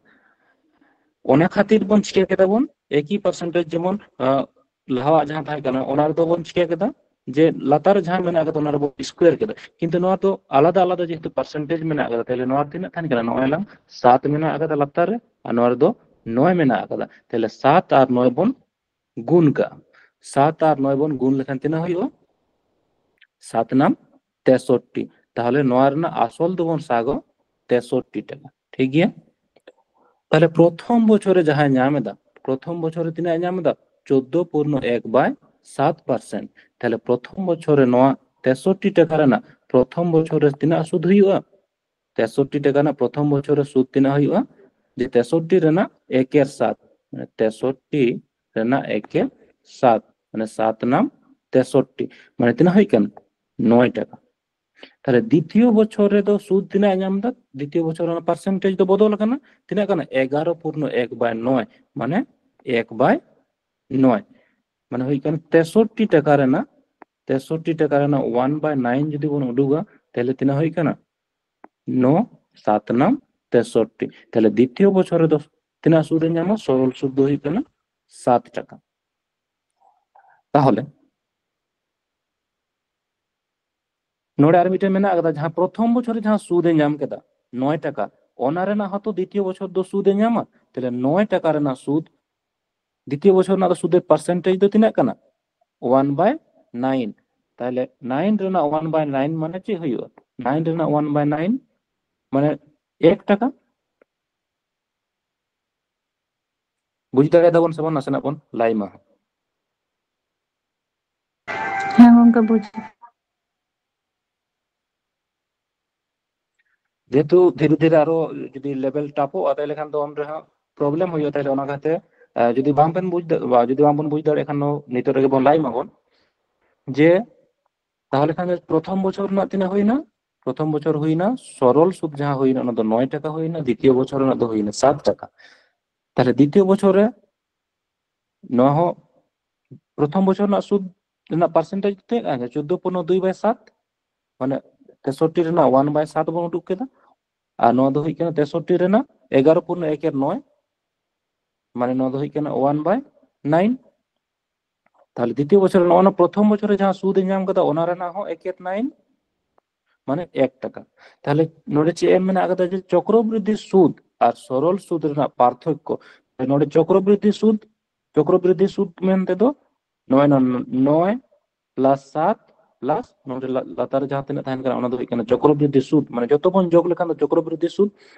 ᱚᱱᱟ ᱠᱷᱟᱹᱛᱤᱨ ᱵᱚᱱ ᱪᱤᱠᱟᱹ ᱠᱮᱫᱟ ᱵᱚᱱ ᱮᱠᱤ ᱯᱟᱨᱥᱮᱱᱴᱮᱡᱽ, ᱡᱮᱢᱚᱱ ᱟᱸ, ᱞᱟᱦᱟᱣᱟᱜ ᱡᱟᱦᱟᱸ ᱛᱟᱦᱮᱸ ᱠᱟᱱᱟ ᱚᱱᱟ ᱨᱮᱫᱚ ᱵᱚᱱ ᱪᱤᱠᱟᱹ ᱠᱮᱫᱟ ᱡᱮ ᱞᱟᱛᱟᱨ ᱨᱮ ᱡᱟᱦᱟᱸ ᱢᱮᱱᱟᱜ ᱠᱟᱫᱟ ᱚᱱᱟ ᱨᱮᱵᱚᱱ ᱥᱠᱩᱭᱟᱨ ᱠᱮᱫᱟ, ᱠᱤᱱᱛᱩ ᱱᱚᱣᱟ ᱫᱚ ᱟᱞᱟᱫᱟ ᱟᱞᱟᱫᱟ ᱡᱮᱦᱮᱛᱩ ᱯᱟᱨᱥᱮᱱᱴᱮᱡᱽ ᱢᱮᱱᱟᱜ ᱠᱟᱫᱟ, ᱛᱟᱦᱞᱮ ᱱᱚᱣᱟ ᱛᱤᱱᱟᱹᱜ ᱛᱟᱦᱮᱸ ᱠᱟᱱᱟ? ᱱᱚᱜᱼᱚᱭ ᱞᱟᱝ ᱥᱟᱛ ᱢᱮᱱᱟᱜ ᱠᱟᱫᱟ ᱞᱟᱛᱟᱨ ᱨᱮ ᱟᱨ ᱱᱚᱣᱟ ᱨᱮᱫᱚ ᱱᱚᱭ ᱢᱮᱱᱟᱜ ᱠᱟᱫᱟ, ᱛᱟᱦᱞᱮ ᱥᱟᱛ ᱟᱨ ᱱᱚᱭ ᱵᱚᱱ ᱜᱩᱱ ᱠᱟᱜᱼᱟ᱾ ᱥᱟᱛ ᱟᱨ ᱱᱚᱭ ᱵᱚᱱ ᱜᱩᱱ ᱞᱮᱠᱷᱟᱱ ᱛᱤᱱᱟᱹᱜ ᱦᱩᱭᱩᱜᱼᱟ? ᱥᱟᱛ ᱱᱟᱢ ᱛᱮᱥᱚᱴᱴᱤ᱾ ᱛᱟᱦᱚᱞᱮ ᱱᱚᱣᱟ ᱨᱮᱱᱟᱜ ᱟᱥᱚᱞ ᱫᱚᱵᱚᱱ ᱥᱟᱜᱚ ᱛᱮᱥᱚᱴᱴᱤ ᱴᱟᱠᱟ, ᱴᱷᱤᱠ ᱜᱮᱭᱟ? ᱛᱟᱦᱚᱞᱮ ᱯᱨᱚᱛᱷᱚᱢ ᱵᱚᱪᱷᱚᱨ ᱨᱮ ᱡᱟᱦᱟᱸᱭ ᱧᱟᱢ ᱮᱫᱟ, ᱯᱨᱚᱛᱷᱚᱢ ᱵᱚᱪᱷᱚᱨ ᱨᱮ ᱛᱤᱱᱟᱹᱜ ᱮ ᱧᱟᱢ ᱮᱫᱟ? ᱪᱳᱫᱽᱫᱳ ᱯᱩᱨᱱᱚ ᱮᱠ ᱵᱟᱭ ᱥᱟᱛ ᱯᱟᱨᱥᱮᱱᱴ᱾ ᱛᱟᱦᱚᱞᱮ ᱯᱨᱚᱛᱷᱚᱢ ᱵᱚᱪᱷᱚᱨ ᱨᱮ ᱱᱚᱣᱟ ᱛᱮᱥᱚᱴᱴᱤ ᱴᱟᱠᱟ ᱨᱮᱱᱟᱜ ᱯᱨᱚᱛᱷᱚᱢ ᱵᱚᱪᱷᱚᱨ ᱨᱮ ᱛᱤᱱᱟᱹᱜ ᱥᱩᱫ ᱦᱩᱭᱩᱜᱼᱟ? ᱛᱮᱥᱚᱴᱴᱤ ᱴᱟᱠᱟ ᱨᱮᱱᱟᱜ ᱯᱨᱚᱛᱷᱚᱢ ᱵᱚᱪᱷᱚᱨ ᱨᱮ ᱥᱩᱫ ᱛᱤᱱᱟᱹᱜ ᱦᱩᱭᱩᱜᱼᱟ? ᱡᱮ ᱛᱮᱥᱚᱴᱴᱤ ᱨᱮᱱᱟᱜ ᱮᱠᱮᱨ ᱥᱟᱛ, ᱢᱟᱱᱮ ᱛᱮᱥᱚᱴᱴᱤ ᱨᱮᱱᱟᱜ ᱮᱠᱮᱨ ᱥᱟᱛ, ᱢᱟᱱᱮ ᱥᱟᱛ ᱱᱟᱢ ᱛᱮᱥᱚᱴᱴᱤ, ᱢᱟᱱᱮ ᱛᱤᱱᱟᱹᱜ ᱦᱩᱭᱩᱜ ᱠᱟᱱᱟ? ᱱᱚᱭ ᱴᱟᱠᱟ᱾ ᱛᱟᱦᱞᱮ ᱫᱤᱛᱤᱭᱚ ᱵᱚᱪᱷᱚᱨ ᱨᱮᱫᱚ ᱥᱩᱫ ᱛᱤᱱᱟᱹᱜ ᱮ ᱧᱟᱢ ᱮᱫᱟ? ᱫᱤᱛᱤᱭᱚ ᱵᱚᱪᱷᱚᱨ ᱨᱮᱱᱟᱜ ᱯᱟᱨᱥᱮᱱᱴᱮᱡᱽ ᱫᱚ ᱵᱚᱫᱚᱞ ᱟᱠᱟᱱᱟ᱾ ᱛᱤᱱᱟᱹᱜ ᱠᱟᱱᱟ? ᱮᱜᱟᱨᱚ ᱯᱩᱨᱱᱚ ᱮᱠ ᱵᱟᱭ ᱱᱚᱭ, ᱢᱟᱱᱮ ᱮᱠ ᱵᱟᱭ ᱱᱚᱭ, ᱢᱟᱱᱮ ᱦᱩᱭᱩᱜ ᱠᱟᱱᱟ ᱛᱮᱥᱚᱴᱴᱤ ᱴᱟᱠᱟ ᱨᱮᱱᱟᱜ, ᱛᱮᱥᱚᱴᱴᱤ ᱴᱟᱠᱟ ᱨᱮᱱᱟᱜ ᱚᱣᱟᱱ ᱵᱟᱭ ᱱᱟᱭᱤᱱ ᱡᱩᱫᱤ ᱵᱚᱱ ᱩᱰᱩᱠᱟ, ᱛᱟᱦᱞᱮ ᱛᱤᱱᱟᱹᱜ ᱦᱩᱭᱩᱜ ᱠᱟᱱᱟ? ᱱᱚ ᱥᱟᱛ ᱱᱟᱢ ᱛᱮᱥᱚᱴᱴᱤ᱾ ᱛᱟᱦᱞᱮ ᱫᱤᱛᱤᱭᱚ ᱵᱚᱪᱷᱚᱨ ᱨᱮᱫᱚ ᱛᱤᱱᱟᱹᱜ ᱥᱩᱫ ᱮ ᱧᱟᱢᱟ? ᱥᱚᱨᱚᱞ ᱥᱩᱫ ᱫᱚ ᱦᱩᱭᱩᱜ ᱠᱟᱱᱟ ᱥᱟᱛ ᱴᱟᱠᱟ᱾ ᱛᱟᱦᱚᱞᱮ ᱱᱚᱰᱮ ᱟᱨ ᱢᱤᱫᱴᱮᱱ ᱢᱮᱱᱟᱜ ᱟᱠᱟᱫᱟ, ᱡᱟᱦᱟᱸ ᱯᱨᱚᱛᱷᱚᱢ ᱵᱚᱪᱷᱚᱨ ᱨᱮ ᱡᱟᱦᱟᱸ ᱥᱩᱫ ᱮ ᱧᱟᱢ ᱠᱮᱫᱟ ᱱᱚᱭ ᱴᱟᱠᱟ, ᱚᱱᱟ ᱨᱮᱱᱟᱜ ᱦᱚᱸᱛᱚ ᱫᱤᱛᱤᱭᱚ ᱵᱚᱪᱷᱚᱨ ᱫᱚ ᱥᱩᱫ ᱮ ᱧᱟᱢᱟ᱾ ᱛᱟᱦᱞᱮ ᱱᱚᱭ ᱴᱟᱠᱟ ᱨᱮᱱᱟᱜ ᱥᱩᱫ, ᱫᱤᱛᱤᱭᱚ ᱵᱚᱪᱷᱚᱨ ᱨᱮᱱᱟᱜ ᱫᱚ ᱥᱩᱫ ᱮᱨ ᱯᱟᱨᱥᱮᱱᱴᱮᱡᱽ ᱫᱚ ᱛᱤᱱᱟᱹᱜ ᱠᱟᱱᱟ? ᱚᱣᱟᱱ ᱵᱟᱭ ᱱᱟᱭᱤᱱ᱾ ᱛᱟᱦᱞᱮ ᱱᱟᱭᱤᱱ ᱨᱮᱱᱟᱜ ᱚᱣᱟᱱ ᱵᱟᱭ ᱱᱟᱭᱤᱱ ᱢᱟᱱᱮ ᱪᱮᱫ ᱦᱩᱭᱩᱜᱼᱟ? ᱱᱟᱭᱤᱱ ᱨᱮᱱᱟᱜ ᱚᱣᱟᱱ ᱵᱟᱭ ᱱᱟᱭᱤᱱ ᱢᱟᱱᱮ ᱮᱠ ᱴᱟᱠᱟ᱾ ᱵᱩᱡᱽ ᱫᱟᱲᱮᱭᱟᱫᱟ ᱵᱚᱱ ᱥᱮ ᱵᱟᱝ? ᱱᱟᱥᱮᱱᱟᱜ ᱵᱚᱱ ᱞᱟᱭ ᱢᱟ᱾ ᱦᱮᱸ ᱜᱚᱝᱠᱮ, ᱵᱩᱡᱽ᱾ ᱡᱮᱦᱮᱛᱩ ᱫᱷᱤᱨᱮ ᱫᱷᱤᱨᱮ ᱟᱨᱚ ᱡᱩᱫᱤ ᱞᱮᱵᱮᱞ ᱴᱟᱯᱚᱜᱼᱟ, ᱛᱟᱦᱞᱮ ᱠᱷᱟᱱ ᱫᱚ ᱚᱸᱰᱮ ᱦᱚᱸ ᱯᱨᱚᱵᱞᱮᱢ ᱦᱩᱭᱩᱜᱼᱟ᱾ ᱛᱟᱦᱞᱮ ᱚᱱᱟ ᱠᱷᱟᱹᱛᱤᱨ ᱡᱩᱫᱤ ᱵᱟᱝ ᱵᱮᱱ ᱵᱩᱡᱽ ᱫᱟ-, ᱡᱩᱫᱤ ᱵᱟᱝ ᱵᱚᱱ ᱵᱩᱡᱽ ᱫᱟᱲᱮᱭᱟᱜ ᱠᱷᱟᱱ, ᱱᱤᱛᱚᱜ ᱨᱮᱜᱮ ᱵᱚᱱ ᱞᱟᱭ ᱢᱟᱵᱚᱱ ᱡᱮ ᱛᱟᱦᱞᱮ ᱠᱷᱟᱱ ᱯᱨᱚᱛᱷᱚᱢ ᱵᱚᱪᱷᱚᱨ ᱨᱮᱱᱟᱜ ᱛᱤᱱᱟᱹᱜ ᱦᱩᱭᱱᱟ? ᱯᱨᱚᱛᱷᱚᱢ ᱵᱚᱪᱷᱚᱨ ᱦᱩᱭᱱᱟ, ᱥᱚᱨᱚᱞ ᱥᱩᱫ ᱡᱟᱦᱟᱸ ᱦᱩᱭᱱᱟ, ᱚᱱᱟ ᱫᱚ ᱱᱚᱭ ᱴᱟᱠᱟ ᱦᱩᱭᱱᱟ᱾ ᱫᱤᱛᱤᱭᱚ ᱵᱚᱪᱷᱚᱨ ᱨᱮᱱᱟᱜ ᱫᱚ ᱦᱩᱭᱱᱟ ᱥᱟᱛ ᱴᱟᱠᱟ᱾ ᱛᱟᱦᱞᱮ ᱫᱤᱛᱤᱭᱚ ᱵᱚᱪᱷᱚᱨ ᱨᱮ ᱱᱚᱣᱟ ᱦᱚᱸ ᱯᱨᱚᱛᱷᱚᱢ ᱵᱚᱪᱷᱚᱨ ᱨᱮᱱᱟᱜ ᱥᱩᱫ ᱨᱮᱱᱟᱜ ᱯᱟᱨᱥᱮᱱᱴᱮᱡᱽ ᱛᱤᱱᱟᱹᱜ ᱠᱟᱱᱟ? ᱪᱳᱫᱽᱫᱳ ᱯᱩᱱᱚ ᱫᱩᱭ ᱵᱟᱭ ᱥᱟᱛ, ᱢᱟᱱᱮ ᱛᱮᱥᱚᱴᱴᱤ ᱨᱮᱱᱟᱜ ᱚᱣᱟᱱ ᱵᱟᱭ ᱥᱟᱛ ᱵᱚᱱ ᱩᱰᱩᱠ ᱠᱮᱫᱟ᱾ ᱟᱨ ᱱᱚᱣᱟ ᱫᱚ ᱦᱩᱭᱩᱜ ᱠᱟᱱᱟ ᱛᱮᱥᱚᱴᱴᱤ ᱨᱮᱱᱟᱜ ᱮᱜᱟᱨᱚ ᱯᱩᱱᱚ ᱮᱠ ᱮᱨ ᱱᱚᱭ, ᱢᱟᱱᱮ ᱱᱚᱣᱟ ᱫᱚ ᱦᱩᱭᱩᱜ ᱠᱟᱱᱟ ᱚᱣᱟᱱ ᱵᱟᱭ ᱱᱟᱭᱤᱱ᱾ ᱛᱟᱦᱞᱮ ᱫᱤᱛᱤᱭᱚ ᱵᱚᱪᱷᱚᱨ ᱨᱮ ᱱᱚᱜᱼᱚ ᱱᱟ ᱯᱨᱚᱛᱷᱚᱢ ᱵᱚᱪᱷᱚᱨ ᱨᱮ ᱡᱟᱦᱟᱸ ᱥᱩᱫ ᱮ ᱧᱟᱢ ᱠᱟᱫᱟ, ᱚᱱᱟ ᱨᱮᱱᱟᱜ ᱦᱚᱸ ᱮᱠ ᱮᱨ ᱱᱟᱭᱤᱱ, ᱢᱟᱱᱮ ᱮᱠ ᱴᱟᱠᱟ᱾ ᱛᱟᱦᱞᱮ ᱱᱚᱰᱮ ᱪᱮᱫ ᱮᱢ ᱢᱮᱱᱟᱜ ᱠᱟᱫᱟ ᱡᱮ ᱪᱚᱠᱨᱚᱵᱨᱤᱫᱽᱫᱷᱤ ᱥᱩᱫ ᱟᱨ ᱥᱚᱨᱚᱞ ᱥᱩᱫ ᱨᱮᱱᱟᱜ ᱯᱟᱨᱛᱷᱚᱠᱠᱚ᱾ ᱱᱚᱰᱮ ᱪᱚᱠᱨᱚᱵᱨᱤᱫᱽᱫᱷᱤ ᱥᱩᱫ, ᱪᱚᱠᱨᱚᱵᱨᱤᱫᱽᱫᱷᱤ ᱥᱩᱫ ᱢᱮᱱᱛᱮ ᱫᱚ ᱱᱚᱭ ᱱᱚ-, ᱱᱚᱭ ᱯᱞᱟᱥ ᱥᱟᱛ ᱯᱞᱟᱥ ᱱᱚᱰᱮ ᱞᱟ-, ᱞᱟᱛᱟᱨ ᱨᱮ ᱡᱟᱦᱟᱸ ᱛᱤᱱᱟᱹᱜ ᱛᱟᱦᱮᱱ ᱠᱟᱱᱟ, ᱚᱱᱟ ᱫᱚ ᱦᱩᱭᱩᱜ ᱠᱟᱱᱟ ᱪᱚᱠᱨᱚᱵᱨᱤᱫᱽᱫᱷᱤ ᱥᱩᱫ, ᱢᱟᱱᱮ ᱡᱚᱛᱚ ᱵᱚᱱ ᱡᱳᱜᱽ ᱞᱮᱠᱷᱟᱱ ᱫᱚ ᱪᱚᱠᱨᱚᱵᱨᱤᱫᱽᱫᱷᱤ ᱥᱩᱫ᱾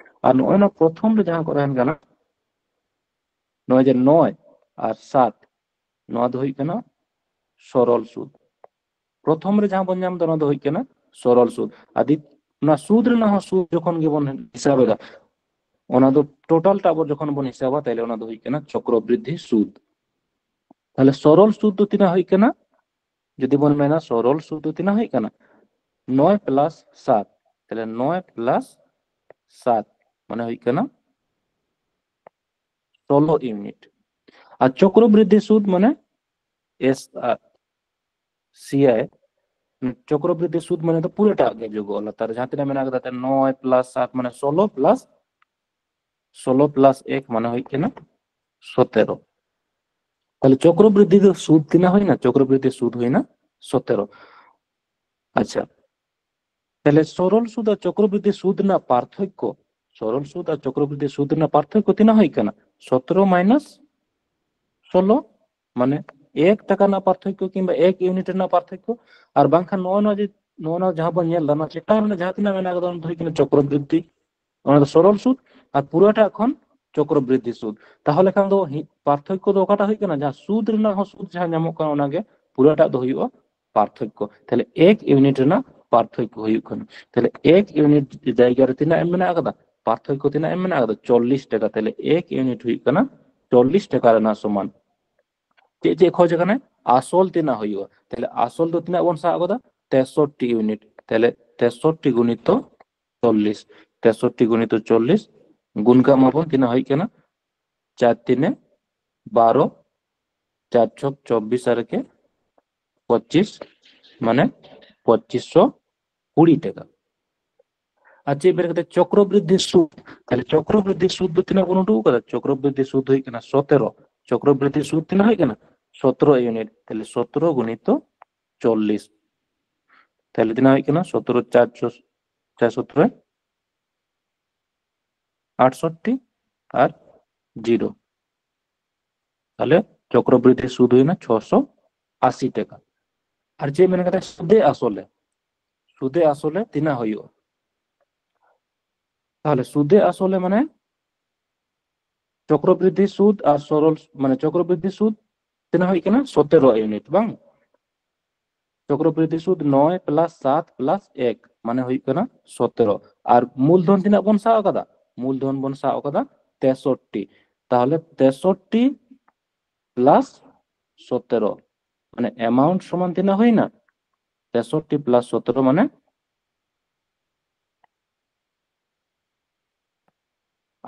ᱟᱨ ᱱᱚᱜᱼᱚᱭ ᱱᱚᱣᱟ ᱯᱨᱚᱛᱷᱚᱢ ᱨᱮ ᱡᱟᱦᱟᱸ ᱠᱚ ᱛᱟᱦᱮᱱ ᱠᱟᱱᱟ, ᱱᱚᱜᱼᱚᱭ ᱡᱮ ᱱᱚᱭ ᱟᱨ ᱥᱟᱛ, ᱱᱚᱣᱟ ᱫᱚ ᱦᱩᱭᱩᱜ ᱠᱟᱱᱟ ᱥᱚᱨᱚᱞ ᱥᱩᱫ᱾ ᱯᱨᱚᱛᱷᱚᱢ ᱨᱮ ᱡᱟᱦᱟᱸ ᱵᱚᱱ ᱧᱟᱢ ᱮᱫᱟ, ᱚᱱᱟ ᱫᱚ ᱦᱩᱭᱩᱜ ᱠᱟᱱᱟ ᱥᱚᱨᱚᱞ ᱥᱩᱫ᱾ ᱟᱨ ᱫᱤ-, ᱚᱱᱟ ᱥᱩᱫ ᱨᱮᱱᱟᱜ ᱦᱚᱸ ᱥᱩᱫ ᱡᱚᱠᱷᱚᱱ ᱜᱮᱵᱚᱱ ᱦᱤᱥᱟᱹᱵ ᱮᱫᱟ, ᱚᱱᱟ ᱫᱚ ᱴᱳᱴᱟᱞ ᱴᱟᱜ ᱵᱚᱱ ᱡᱚᱠᱷᱚᱱ ᱵᱚᱱ ᱦᱤᱥᱟᱵᱟ, ᱛᱟᱦᱞᱮ ᱚᱱᱟ ᱫᱚ ᱦᱩᱭᱩᱜ ᱠᱟᱱᱟ ᱪᱚᱠᱨᱚᱵᱨᱤᱫᱽᱫᱷᱤ ᱥᱩᱫ᱾ ᱛᱟᱦᱞᱮ ᱥᱚᱨᱚᱞ ᱥᱩᱫ ᱫᱚ ᱛᱤᱱᱟᱹᱜ ᱦᱩᱭᱩᱜ ᱠᱟᱱᱟ? ᱡᱩᱫᱤ ᱵᱚᱱ ᱢᱮᱱᱟ ᱥᱚᱨᱚᱞ ᱥᱩᱫ ᱫᱚ ᱛᱤᱱᱟᱹᱜ ᱦᱩᱭᱩᱜ ᱠᱟᱱᱟ? ᱱᱚᱭ ᱯᱞᱟᱥ ᱥᱟᱛ᱾ ᱛᱟᱦᱞᱮ ᱱᱚᱭ ᱯᱞᱟᱥ ᱥᱟᱛ ᱢᱟᱱᱮ ᱦᱩᱭᱩᱜ ᱠᱟᱱᱟ ᱥᱳᱞᱳ ᱤᱭᱩᱱᱤᱴ᱾ ᱟᱨ ᱪᱚᱠᱨᱚᱵᱨᱤᱫᱽᱫᱷᱤ ᱥᱩᱫ ᱢᱟᱱᱮ ᱮᱥ ᱟᱨ ᱥᱤ ᱟᱭ, ᱪᱚᱠᱨᱚᱵᱨᱤᱫᱽᱫᱷᱤ ᱥᱩᱫ ᱢᱟᱱᱮ ᱫᱚ ᱯᱩᱨᱟᱹᱴᱟᱜ ᱜᱮ ᱡᱳᱜᱚᱜᱼᱟ᱾ ᱞᱟᱛᱟᱨ ᱨᱮ ᱡᱟᱦᱟᱸ ᱛᱤᱱᱟᱹᱜ ᱢᱮᱱᱟᱜ ᱠᱟᱫᱟ, ᱱᱚᱭ ᱯᱞᱟᱥ ᱥᱟᱛ ᱢᱟᱱᱮ ᱥᱳᱞᱳ ᱯᱞᱟᱥ, ᱥᱳᱞᱳ ᱯᱞᱟᱥ ᱮᱠ ᱢᱟᱱᱮ ᱦᱩᱭᱩᱜ ᱠᱟᱱᱟ ᱥᱚᱛᱮᱨᱚ᱾ ᱛᱟᱦᱞᱮ ᱪᱚᱠᱨᱚᱵᱨᱤᱫᱽᱫᱷᱤ ᱫᱚ ᱥᱩᱫ ᱛᱤᱱᱟᱹᱜ ᱦᱩᱭᱱᱟ? ᱪᱚᱠᱨᱚᱵᱨᱤᱫᱽᱫᱷᱤ ᱥᱩᱫ ᱦᱩᱭᱱᱟ ᱥᱚᱛᱮᱨᱚ᱾ ᱟᱪᱪᱷᱟ, ᱛᱟᱦᱞᱮ ᱥᱚᱨᱚᱞ ᱥᱩᱫ ᱟᱨ ᱪᱚᱠᱨᱚᱵᱨᱤᱫᱽᱫᱷᱤ ᱥᱩᱫ ᱨᱮᱱᱟᱜ ᱯᱟᱨᱛᱷᱚᱠᱠᱚ, ᱥᱚᱨᱚᱞ ᱥᱩᱫ ᱟᱨ ᱪᱚᱠᱨᱚᱵᱨᱤᱫᱽᱫᱷᱤ ᱥᱩᱫ ᱨᱮᱱᱟᱜ ᱯᱟᱨᱛᱷᱚᱠᱠᱚ ᱛᱤᱱᱟᱹᱜ ᱦᱩᱭᱩᱜ ᱠᱟᱱᱟ? ᱥᱚᱛᱨᱚ ᱢᱟᱭᱱᱟᱥ ᱥᱳᱞᱳ, ᱢᱟᱱᱮ ᱮᱠ ᱴᱟᱠᱟ ᱨᱮᱱᱟᱜ ᱯᱟᱨᱛᱷᱚᱠᱠᱚ ᱠᱤᱝᱵᱟ ᱮᱠ ᱤᱭᱩᱱᱤᱴ ᱨᱮᱱᱟᱜ ᱯᱟᱨᱛᱷᱚᱠᱠᱚ᱾ ᱟᱨ ᱵᱟᱝᱠᱷᱟᱱ ᱱᱚᱜᱼᱚ ᱱᱚᱣᱟ ᱡᱮ, ᱱᱚᱜᱼᱚ ᱱᱚᱣᱟ ᱡᱟᱦᱟᱸ ᱵᱚᱱ ᱧᱮᱞ ᱮᱫᱟ, ᱱᱚᱣᱟ ᱪᱮᱛᱟᱱ ᱨᱮ ᱡᱟᱦᱟᱸ ᱛᱤᱱᱟᱹᱜ ᱢᱮᱱᱟᱜ ᱠᱟᱫᱟ, ᱚᱱᱟ ᱫᱚ ᱦᱩᱭᱩᱜ ᱠᱟᱱᱟ ᱪᱚᱠᱨᱚᱵᱨᱤᱫᱽᱫᱷᱤ, ᱚᱱᱟ ᱫᱚ ᱥᱚᱨᱚᱞ ᱥᱩᱫ, ᱟᱨ ᱯᱩᱨᱟᱹᱴᱟᱜ ᱠᱷᱚᱱ ᱪᱚᱠᱨᱚᱵᱨᱤᱫᱽᱫᱷᱤ ᱥᱩᱫ᱾ ᱛᱟᱦᱚᱞᱮ ᱠᱷᱟᱱ ᱫᱚ ᱦᱤ-, ᱯᱟᱨᱛᱷᱚᱠᱠᱚ ᱫᱚ ᱚᱠᱟᱴᱟᱜ ᱦᱩᱭᱩᱜ ᱠᱟᱱᱟ? ᱡᱟᱦᱟᱸ ᱥᱩᱫ ᱨᱮᱱᱟᱜ ᱦᱚᱸ ᱥᱩᱫ ᱡᱟᱦᱟᱸ ᱧᱟᱢᱚᱜ ᱠᱟᱱᱟ, ᱚᱱᱟᱜᱮ ᱯᱩᱨᱟᱹᱴᱟᱜ ᱫᱚ ᱦᱩᱭᱩᱜᱼᱟ ᱯᱟᱨᱛᱷᱚᱠᱠᱚ᱾ ᱛᱟᱦᱞᱮ ᱮᱠ ᱤᱭᱩᱱᱤᱴ ᱨᱮᱱᱟᱜ ᱯᱟᱨᱛᱷᱚᱠᱠᱚ ᱦᱩᱭᱩᱜ ᱠᱟᱱᱟ᱾ ᱛᱟᱦᱞᱮ ᱮᱠ ᱤᱭᱩᱱᱤᱴ ᱡᱟᱭᱜᱟ ᱨᱮ ᱛᱤᱱᱟᱹᱜ ᱮᱢ ᱢᱮᱱᱟᱜ ᱟᱠᱟᱫᱟ? ᱯᱟᱨᱛᱷᱚᱠᱠᱚ ᱛᱤᱱᱟᱹᱜ ᱮᱢ ᱢᱮᱱᱟᱜ ᱟᱠᱟᱫᱟ? ᱪᱚᱞᱞᱤᱥ ᱴᱟᱠᱟ᱾ ᱛᱟᱦᱞᱮ ᱮᱠ ᱤᱭᱩᱱᱤᱴ ᱦᱩᱭᱩᱜ ᱠᱟᱱᱟ ᱪᱚᱞᱞᱤᱥ ᱴᱟᱠᱟ ᱨᱮᱱᱟᱜ ᱥᱚᱢᱟᱱ᱾ ᱪᱮᱫ ᱪᱮᱫ ᱠᱷᱚᱡ ᱠᱟᱱᱟᱭ? ᱟᱥᱚᱞ ᱛᱤᱱᱟᱹᱜ ᱦᱩᱭᱩᱜᱼᱟ? ᱛᱟᱦᱞᱮ ᱟᱥᱚᱞ ᱫᱚ ᱛᱤᱱᱟᱹᱜ ᱵᱚᱱ ᱥᱟᱵ ᱟᱠᱟᱫᱟ? ᱛᱮᱥᱚᱴᱴᱤ ᱤᱭᱩᱱᱤᱴ᱾ ᱛᱟᱦᱞᱮ ᱛᱮᱥᱚᱴᱴᱤ ᱜᱩᱱᱤᱛᱚ ᱪᱚᱞᱞᱤᱥ, ᱛᱮᱥᱚᱴᱴᱤ ᱜᱩᱱᱤᱛᱚ ᱪᱚᱞᱞᱤᱥ, ᱜᱩᱱ ᱠᱟᱜ ᱢᱟᱵᱚᱱ, ᱛᱤᱱᱟᱹᱜ ᱦᱩᱭᱩᱜ ᱠᱟᱱᱟ? ᱪᱟᱨ ᱛᱤᱱᱮ ᱵᱟᱨᱚ, ᱪᱟᱨ ᱪᱷᱚᱠ ᱪᱚᱵᱵᱤᱥ ᱟᱨ ᱮᱠᱮ ᱯᱚᱸᱪᱤᱥ, ᱢᱟᱱᱮ ᱯᱚᱸᱪᱤᱥᱥᱚ ᱠᱩᱲᱤ ᱴᱟᱠᱟ᱾ ᱟᱨ ᱪᱮᱫ ᱵᱮᱨ ᱠᱟᱛᱮ ᱪᱚᱠᱨᱚᱵᱨᱤᱫᱽᱫᱷᱤ ᱥᱩᱫ, ᱛᱟᱦᱞᱮ ᱪᱚᱠᱨᱚᱵᱨᱤᱫᱽᱫᱷᱤ ᱥᱩᱫ ᱫᱚ ᱛᱤᱱᱟᱹᱜ ᱵᱚᱱ ᱩᱰᱩᱠ ᱠᱟᱫᱟ? ᱪᱚᱠᱨᱚᱵᱨᱤᱫᱽᱫᱷᱤ ᱥᱩᱫ ᱦᱩᱭᱩᱜ ᱠᱟᱱᱟ ᱥᱚᱛᱮᱨᱚ᱾ ᱪᱚᱠᱨᱚᱵᱨᱤᱫᱽᱫᱷᱤ ᱥᱩᱫ ᱛᱤᱱᱟᱹᱜ ᱦᱩᱭᱩᱜ ᱠᱟᱱᱟ? ᱥᱚᱛᱮᱨᱚ ᱤᱭᱩᱱᱤᱴ᱾ ᱛᱟᱦᱞᱮ ᱥᱚᱛᱮᱨᱚ ᱜᱩᱱᱤᱛᱚ ᱪᱚᱞᱞᱤᱥ, ᱛᱟᱦᱞᱮ ᱛᱤᱱᱟᱹᱜ ᱦᱩᱭᱩᱜ ᱠᱟᱱᱟ? ᱥᱚᱛᱮᱨᱚ ᱪᱟᱨ ᱪᱷᱚ, ᱪᱟᱨ ᱥᱚᱛᱮᱨᱚ ᱟᱴᱥᱚᱴᱴᱤ ᱟᱨ ᱡᱤᱨᱳ᱾ ᱛᱟᱦᱞᱮ ᱪᱚᱠᱨᱚᱵᱨᱤᱫᱽᱫᱷᱤ ᱥᱩᱫ ᱦᱩᱭᱱᱟ ᱪᱷᱚᱥᱚ ᱟᱥᱤ ᱴᱟᱠᱟ᱾ ᱟᱨ ᱪᱮᱫ ᱢᱮᱱ ᱠᱟᱫᱟ? ᱥᱩᱫᱮ ᱟᱥᱚᱞᱮ, ᱥᱩᱫᱮ ᱟᱥᱚᱞᱮ ᱛᱤᱱᱟᱹᱜ ᱦᱩᱭᱩᱜᱼᱟ? ᱛᱟᱦᱞᱮ ᱥᱩᱫᱮ ᱟᱥᱚᱞᱮ ᱢᱟᱱᱮ ᱪᱚᱠᱨᱚᱵᱨᱤᱫᱽᱫᱷᱤ ᱥᱩᱫ ᱟᱨ ᱥᱚᱨᱚᱞ, ᱢᱟᱱᱮ ᱪᱚᱠᱨᱚᱵᱨᱤᱫᱽᱫᱷᱤ ᱥᱩᱫ ᱛᱤᱱᱟᱹᱜ ᱦᱩᱭᱩᱜ ᱠᱟᱱᱟ? ᱥᱚᱛᱮᱨᱚ ᱤᱭᱩᱱᱤᱴ, ᱵᱟᱝ? ᱪᱚᱠᱨᱚᱵᱨᱤᱫᱽᱫᱷᱤ ᱥᱩᱫ ᱱᱚᱭ ᱯᱞᱟᱥ ᱥᱟᱛ ᱯᱞᱟᱥ ᱮᱠ, ᱢᱟᱱᱮ ᱦᱩᱭᱩᱜ ᱠᱟᱱᱟ ᱥᱚᱛᱮᱨᱚ᱾ ᱟᱨ ᱢᱩᱞᱫᱷᱚᱱ ᱛᱤᱱᱟᱹᱜ ᱵᱚᱱ ᱥᱟᱵ ᱟᱠᱟᱫᱟ? ᱢᱩᱞᱫᱷᱚᱱ ᱵᱚᱱ ᱥᱟᱵ ᱟᱠᱟᱫᱟ ᱛᱮᱥᱚᱴᱴᱤ᱾ ᱛᱟᱦᱞᱮ ᱛᱮᱥᱚᱴᱴᱤ ᱯᱞᱟᱥ ᱥᱚᱛᱮᱨᱚ, ᱢᱟᱱᱮ ᱮᱢᱟᱣᱩᱱᱴ ᱥᱚᱢᱟᱱ ᱛᱤᱱᱟᱹᱜ ᱦᱩᱭᱱᱟ? ᱛᱮᱥᱚᱴᱴᱤ ᱯᱞᱟᱥ ᱥᱚᱛᱮᱨᱚ ᱢᱟᱱᱮ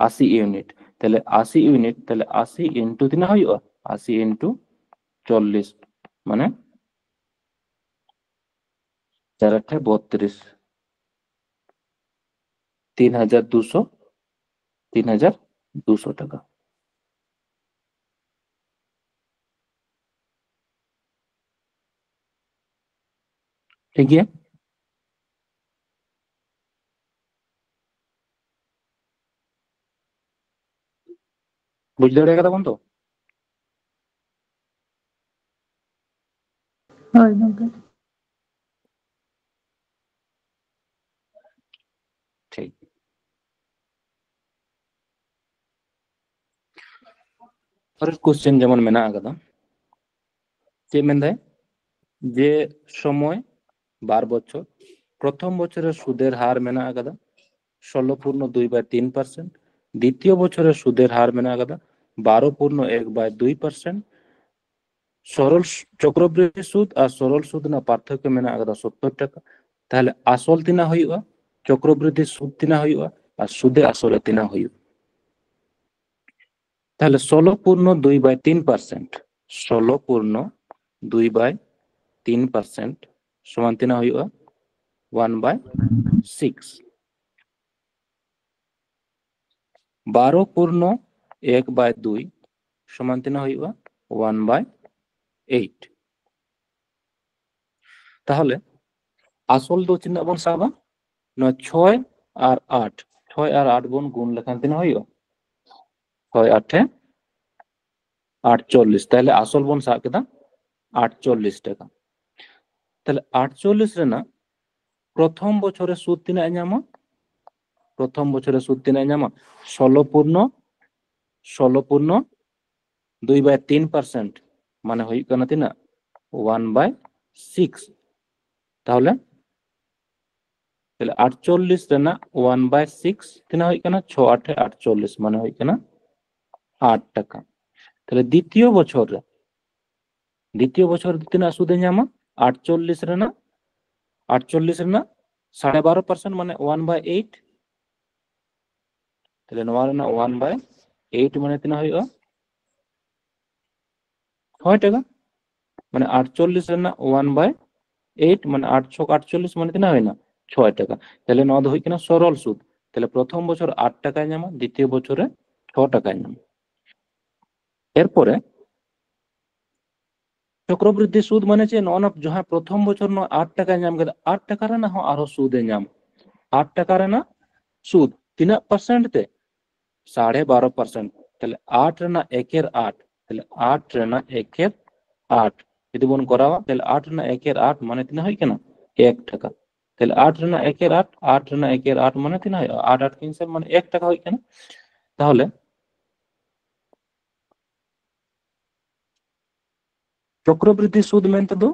ᱟᱥᱤ ᱤᱭᱩᱱᱤᱴ᱾ ᱛᱟᱦᱞᱮ ᱟᱥᱤ ᱤᱭᱩᱱᱤᱴ, ᱛᱟᱦᱞᱮ ᱟᱥᱤ ᱤᱱᱴᱩ ᱛᱤᱱᱟᱹᱜ ᱦᱩᱭᱩᱜᱼᱟ? ᱟᱥᱤ ᱤᱱᱴᱩ ᱪᱚᱞᱞᱤᱥ, ᱢᱟᱱᱮ ᱪᱟᱨ ᱟᱴᱷᱮ ᱵᱚᱛᱛᱨᱤᱥ, ᱛᱤᱱ ᱦᱟᱡᱟᱨ ᱫᱩᱥᱚ, ᱛᱤᱱ ᱦᱟᱡᱟᱨ ᱫᱩᱥᱚ ᱴᱟᱠᱟ᱾ ᱴᱷᱤᱠ ᱜᱮᱭᱟ᱾ ᱵᱩᱡᱽ ᱫᱟᱲᱮ ᱠᱟᱫᱟ ᱵᱚᱱ ᱛᱚ? ᱦᱳᱭ ᱜᱚᱝᱠᱮ᱾ ᱴᱷᱤᱠ᱾ ᱯᱚᱨᱮᱨ ᱠᱚᱥᱪᱮᱱ ᱡᱮᱢᱚᱱ ᱢᱮᱱᱟᱜ ᱟᱠᱟᱫᱟ, ᱪᱮᱫ ᱢᱮᱱᱫᱟᱭ ᱡᱮ ᱥᱚᱢᱚᱭ ᱵᱟᱨ ᱵᱚᱪᱷᱚᱨ, ᱯᱨᱚᱛᱷᱚᱢ ᱵᱚᱪᱷᱚᱨ ᱨᱮ ᱥᱩᱫᱮᱨ ᱦᱟᱨ ᱢᱮᱱᱟᱜ ᱟᱠᱟᱫᱟ ᱥᱳᱞᱳ ᱯᱩᱨᱱᱚ ᱫᱩᱭ ᱵᱟᱭ ᱛᱤᱱ ᱯᱟᱨᱥᱮᱱᱴ, ᱫᱤᱛᱤᱭᱚ ᱵᱚᱪᱷᱚᱨ ᱨᱮ ᱥᱩᱫᱮᱨ ᱦᱟᱨ ᱢᱮᱱᱟᱜ ᱟᱠᱟᱫᱟ ᱵᱟᱨᱚ ᱯᱩᱨᱱᱚ ᱮᱠ ᱵᱟᱭ ᱫᱩᱭ ᱯᱟᱨᱥᱮᱱᱴ, ᱥᱚᱨᱚᱞ ᱥᱩ-, ᱪᱚᱠᱨᱚᱵᱨᱤᱫᱽᱫᱷᱤ ᱥᱩᱫ ᱟᱨ ᱥᱚᱨᱚᱞ ᱥᱩᱫ ᱨᱮᱱᱟᱜ ᱯᱟᱨᱛᱷᱚᱠᱠᱚ ᱢᱮᱱᱟᱜ ᱟᱠᱟᱫᱟ ᱥᱳᱛᱛᱚᱨ ᱴᱟᱠᱟ᱾ ᱛᱟᱦᱞᱮ ᱟᱥᱚᱞ ᱛᱤᱱᱟᱹᱜ ᱦᱩᱭᱩᱜᱼᱟ? ᱪᱚᱠᱨᱚᱵᱨᱤᱫᱽᱫᱷᱤ ᱥᱩᱫ ᱛᱤᱱᱟᱹᱜ ᱦᱩᱭᱩᱜᱼᱟ ᱟᱨ ᱥᱩᱫᱮ ᱟᱥᱚᱞᱮ ᱛᱤᱱᱟᱹᱜ ᱦᱩᱭᱩᱜᱼᱟ? ᱛᱟᱦᱞᱮ ᱥᱳᱞᱳ ᱯᱩᱨᱱᱚ ᱫᱩᱭ ᱵᱟᱭ ᱛᱤᱱ ᱯᱟᱨᱥᱮᱱᱴ, ᱥᱳᱞᱳ ᱯᱩᱨᱱᱚ ᱫᱩᱭ ᱵᱟᱭ ᱛᱤᱱ ᱯᱟᱨᱥᱮᱱᱴ ᱥᱚᱢᱟᱱ ᱛᱤᱱᱟᱹᱜ ᱦᱩᱭᱩᱜᱼᱟ? ᱚᱣᱟᱱ ᱵᱟᱭ ᱥᱤᱠᱥ᱾ ᱵᱟᱨᱚ ᱯᱩᱨᱱᱚ ᱮᱠ ᱵᱟᱭ ᱫᱩᱭ ᱥᱚᱢᱟᱱ ᱛᱤᱱᱟᱹᱜ ᱦᱩᱭᱩᱜᱼᱟ? ᱚᱣᱟᱱ ᱵᱟᱭ ᱮᱭᱤᱴ᱾ ᱛᱟᱦᱚᱞᱮ ᱟᱥᱚᱞ ᱫᱚ ᱛᱤᱱᱟᱹᱜ ᱵᱚᱱ ᱥᱟᱵᱟ? ᱱᱚᱣᱟ ᱪᱷᱚᱭ ᱟᱨ ᱟᱴ, ᱪᱷᱚᱭ ᱟᱨ ᱟᱴ ᱵᱚᱱ ᱜᱩᱱ ᱞᱮᱠᱷᱟᱱ ᱛᱤᱱᱟᱹᱜ ᱦᱩᱭᱩᱜᱼᱟ? ᱪᱷᱚᱭ ᱟᱴᱮ ᱟᱴᱪᱚᱞᱞᱤᱥ᱾ ᱛᱟᱦᱞᱮ ᱟᱥᱚᱞ ᱵᱚᱱ ᱥᱟᱵ ᱠᱮᱫᱟ ᱟᱴᱪᱚᱞᱞᱤᱥ ᱴᱟᱠᱟ᱾ ᱛᱟᱦᱞᱮ ᱟᱴᱪᱚᱞᱞᱤᱥ ᱨᱮᱱᱟᱜ ᱯᱨᱚᱛᱷᱚᱢ ᱵᱚᱪᱷᱚᱨ ᱨᱮ ᱥᱩᱫ ᱛᱤᱱᱟᱹᱜ ᱮ ᱧᱟᱢᱟ? ᱯᱨᱚᱛᱷᱚᱢ ᱵᱚᱪᱷᱚᱨ ᱨᱮ ᱥᱩᱫ ᱛᱤᱱᱟᱹᱜ ᱮ ᱧᱟᱢᱟ? ᱥᱳᱞᱳ ᱯᱩᱨᱱᱚ, ᱥᱳᱞᱳ ᱯᱩᱨᱱᱚ ᱫᱩᱭ ᱵᱟᱭ ᱛᱤᱱ ᱯᱟᱨᱥᱮᱱᱴ, ᱢᱟᱱᱮ ᱦᱩᱭᱩᱜ ᱠᱟᱱᱟ ᱛᱤᱱᱟᱹᱜ? ᱚᱣᱟᱱ ᱵᱟᱭ ᱥᱤᱠᱥ᱾ ᱛᱟᱦᱚᱞᱮ ᱛᱟᱦᱞᱮ ᱟᱴᱪᱚᱞᱞᱤᱥ ᱨᱮᱱᱟᱜ ᱚᱣᱟᱱ ᱵᱟᱭ ᱥᱤᱠᱥ ᱛᱤᱱᱟᱹᱜ ᱦᱩᱭᱩᱜ ᱠᱟᱱᱟ? ᱪᱷᱚ ᱟᱴᱮ ᱟᱴᱪᱚᱞᱞᱤᱥ, ᱢᱟᱱᱮ ᱦᱩᱭᱩᱜ ᱠᱟᱱᱟ ᱟᱴ ᱴᱟᱠᱟ᱾ ᱛᱟᱦᱞᱮ ᱫᱤᱛᱤᱭᱚ ᱵᱚᱪᱷᱚᱨ ᱨᱮ, ᱫᱤᱛᱤᱭᱚ ᱵᱚᱪᱷᱚᱨ ᱨᱮ ᱛᱤᱱᱟᱹᱜ ᱥᱩᱫ ᱮ ᱧᱟᱢᱟ? ᱟᱴᱪᱚᱞᱞᱤᱥ ᱨᱮᱱᱟᱜ, ᱟᱴᱪᱚᱞᱞᱤᱥ ᱨᱮᱱᱟᱜ ᱥᱟᱲᱮ ᱵᱟᱨᱚ ᱯᱟᱨᱥᱮᱱᱴ, ᱢᱟᱱᱮ ᱚᱣᱟᱱ ᱵᱟᱭ ᱮᱭᱤᱴ᱾ ᱛᱟᱦᱞᱮ ᱱᱚᱣᱟ ᱨᱮᱱᱟᱜ ᱚᱣᱟᱱ ᱵᱟᱭ ᱮᱭᱤᱴ ᱢᱟᱱᱮ ᱛᱤᱱᱟᱹᱜ ᱦᱩᱭᱩᱜᱼᱟ? ᱪᱷᱚᱭ ᱴᱟᱠᱟ᱾ ᱢᱟᱱᱮ ᱟᱴᱪᱚᱞᱞᱤᱥ ᱨᱮᱱᱟᱜ ᱚᱣᱟᱱ ᱵᱟᱭ ᱮᱭᱤᱴ, ᱢᱟᱱᱮ ᱟᱴ ᱪᱷᱚᱠ ᱟᱴᱪᱚᱞᱞᱤᱥ, ᱢᱟᱱᱮ ᱛᱤᱱᱟᱹᱜ ᱦᱩᱭᱱᱟ? ᱪᱷᱚᱭ ᱴᱟᱠᱟ᱾ ᱛᱟᱦᱞᱮ ᱱᱚᱣᱟ ᱫᱚ ᱦᱩᱭᱩᱜ ᱠᱟᱱᱟ ᱥᱚᱨᱚᱞ ᱥᱩᱫ᱾ ᱛᱟᱦᱞᱮ ᱯᱨᱚᱛᱷᱚᱢ ᱵᱚᱪᱷᱚᱨ ᱟᱴ ᱴᱟᱠᱟᱭ ᱧᱟᱢᱟ, ᱫᱤᱛᱤᱭᱚ ᱵᱚᱪᱷᱚᱨ ᱨᱮ ᱪᱷᱚ ᱴᱟᱠᱟᱭ ᱧᱟᱢᱟ᱾ ᱮᱨᱯᱚᱨᱮ ᱪᱚᱠᱨᱚᱵᱨᱤᱫᱽᱫᱷᱤ ᱥᱩᱫ ᱢᱟᱱᱮ ᱪᱮᱫ? ᱱᱚᱜᱼᱚ ᱱᱟ ᱡᱟᱦᱟᱸ ᱯᱨᱚᱛᱷᱚᱢ ᱵᱚᱪᱷᱚᱨ ᱱᱚᱣᱟ ᱟᱴ ᱴᱟᱠᱟᱭ ᱧᱟᱢ ᱠᱮᱫᱟ, ᱟᱴ ᱴᱟᱠᱟ ᱨᱮᱱᱟᱜ ᱦᱚᱸ ᱟᱨᱦᱚᱸ ᱥᱩᱫ ᱮ ᱧᱟᱢᱟ᱾ ᱟᱴ ᱴᱟᱠᱟ ᱨᱮᱱᱟᱜ ᱥᱩᱫ ᱛᱤᱱᱟᱹᱜ ᱯᱟᱨᱥᱮᱱᱴ ᱛᱮ? ᱥᱟᱲᱮ ᱵᱟᱨᱚ ᱯᱟᱨᱥᱮᱱᱴ᱾ ᱛᱟᱦᱞᱮ ᱟᱴ ᱨᱮᱱᱟᱜ ᱮᱠᱮᱨ ᱟᱴ, ᱛᱟᱦᱞᱮ ᱟᱴ ᱨᱮᱱᱟᱜ ᱮᱠᱮᱨ ᱟᱴ ᱡᱩᱫᱤ ᱵᱚᱱ ᱠᱚᱨᱟᱣᱟ, ᱛᱟᱦᱞᱮ ᱟᱴ ᱨᱮᱱᱟᱜ ᱮᱠᱮᱨ ᱟᱴ ᱢᱟᱱᱮ ᱛᱤᱱᱟᱹᱜ ᱦᱩᱭᱩᱜ ᱠᱟᱱᱟ? ᱮᱠ ᱴᱟᱠᱟ᱾ ᱛᱟᱦᱞᱮ ᱟᱴ ᱨᱮᱱᱟᱜ ᱮᱠᱮᱨ ᱟᱴ, ᱟᱴ ᱨᱮᱱᱟᱜ ᱮᱠᱮᱨ ᱟᱴ ᱢᱟᱱᱮ ᱛᱤᱱᱟᱹᱜ ᱦᱩᱭᱩᱜᱼᱟ? ᱟᱴ ᱟᱴ ᱠᱤᱱ ᱥᱮ ᱢᱟᱱᱮ ᱮᱠ ᱴᱟᱠᱟ ᱦᱩᱭᱩᱜ ᱠᱟᱱᱟ᱾ ᱛᱟᱦᱚᱞᱮ ᱪᱚᱠᱨᱚᱵᱨᱤᱫᱽᱫᱷᱤ ᱥᱩᱫ ᱢᱮᱱᱛᱮ ᱫᱚ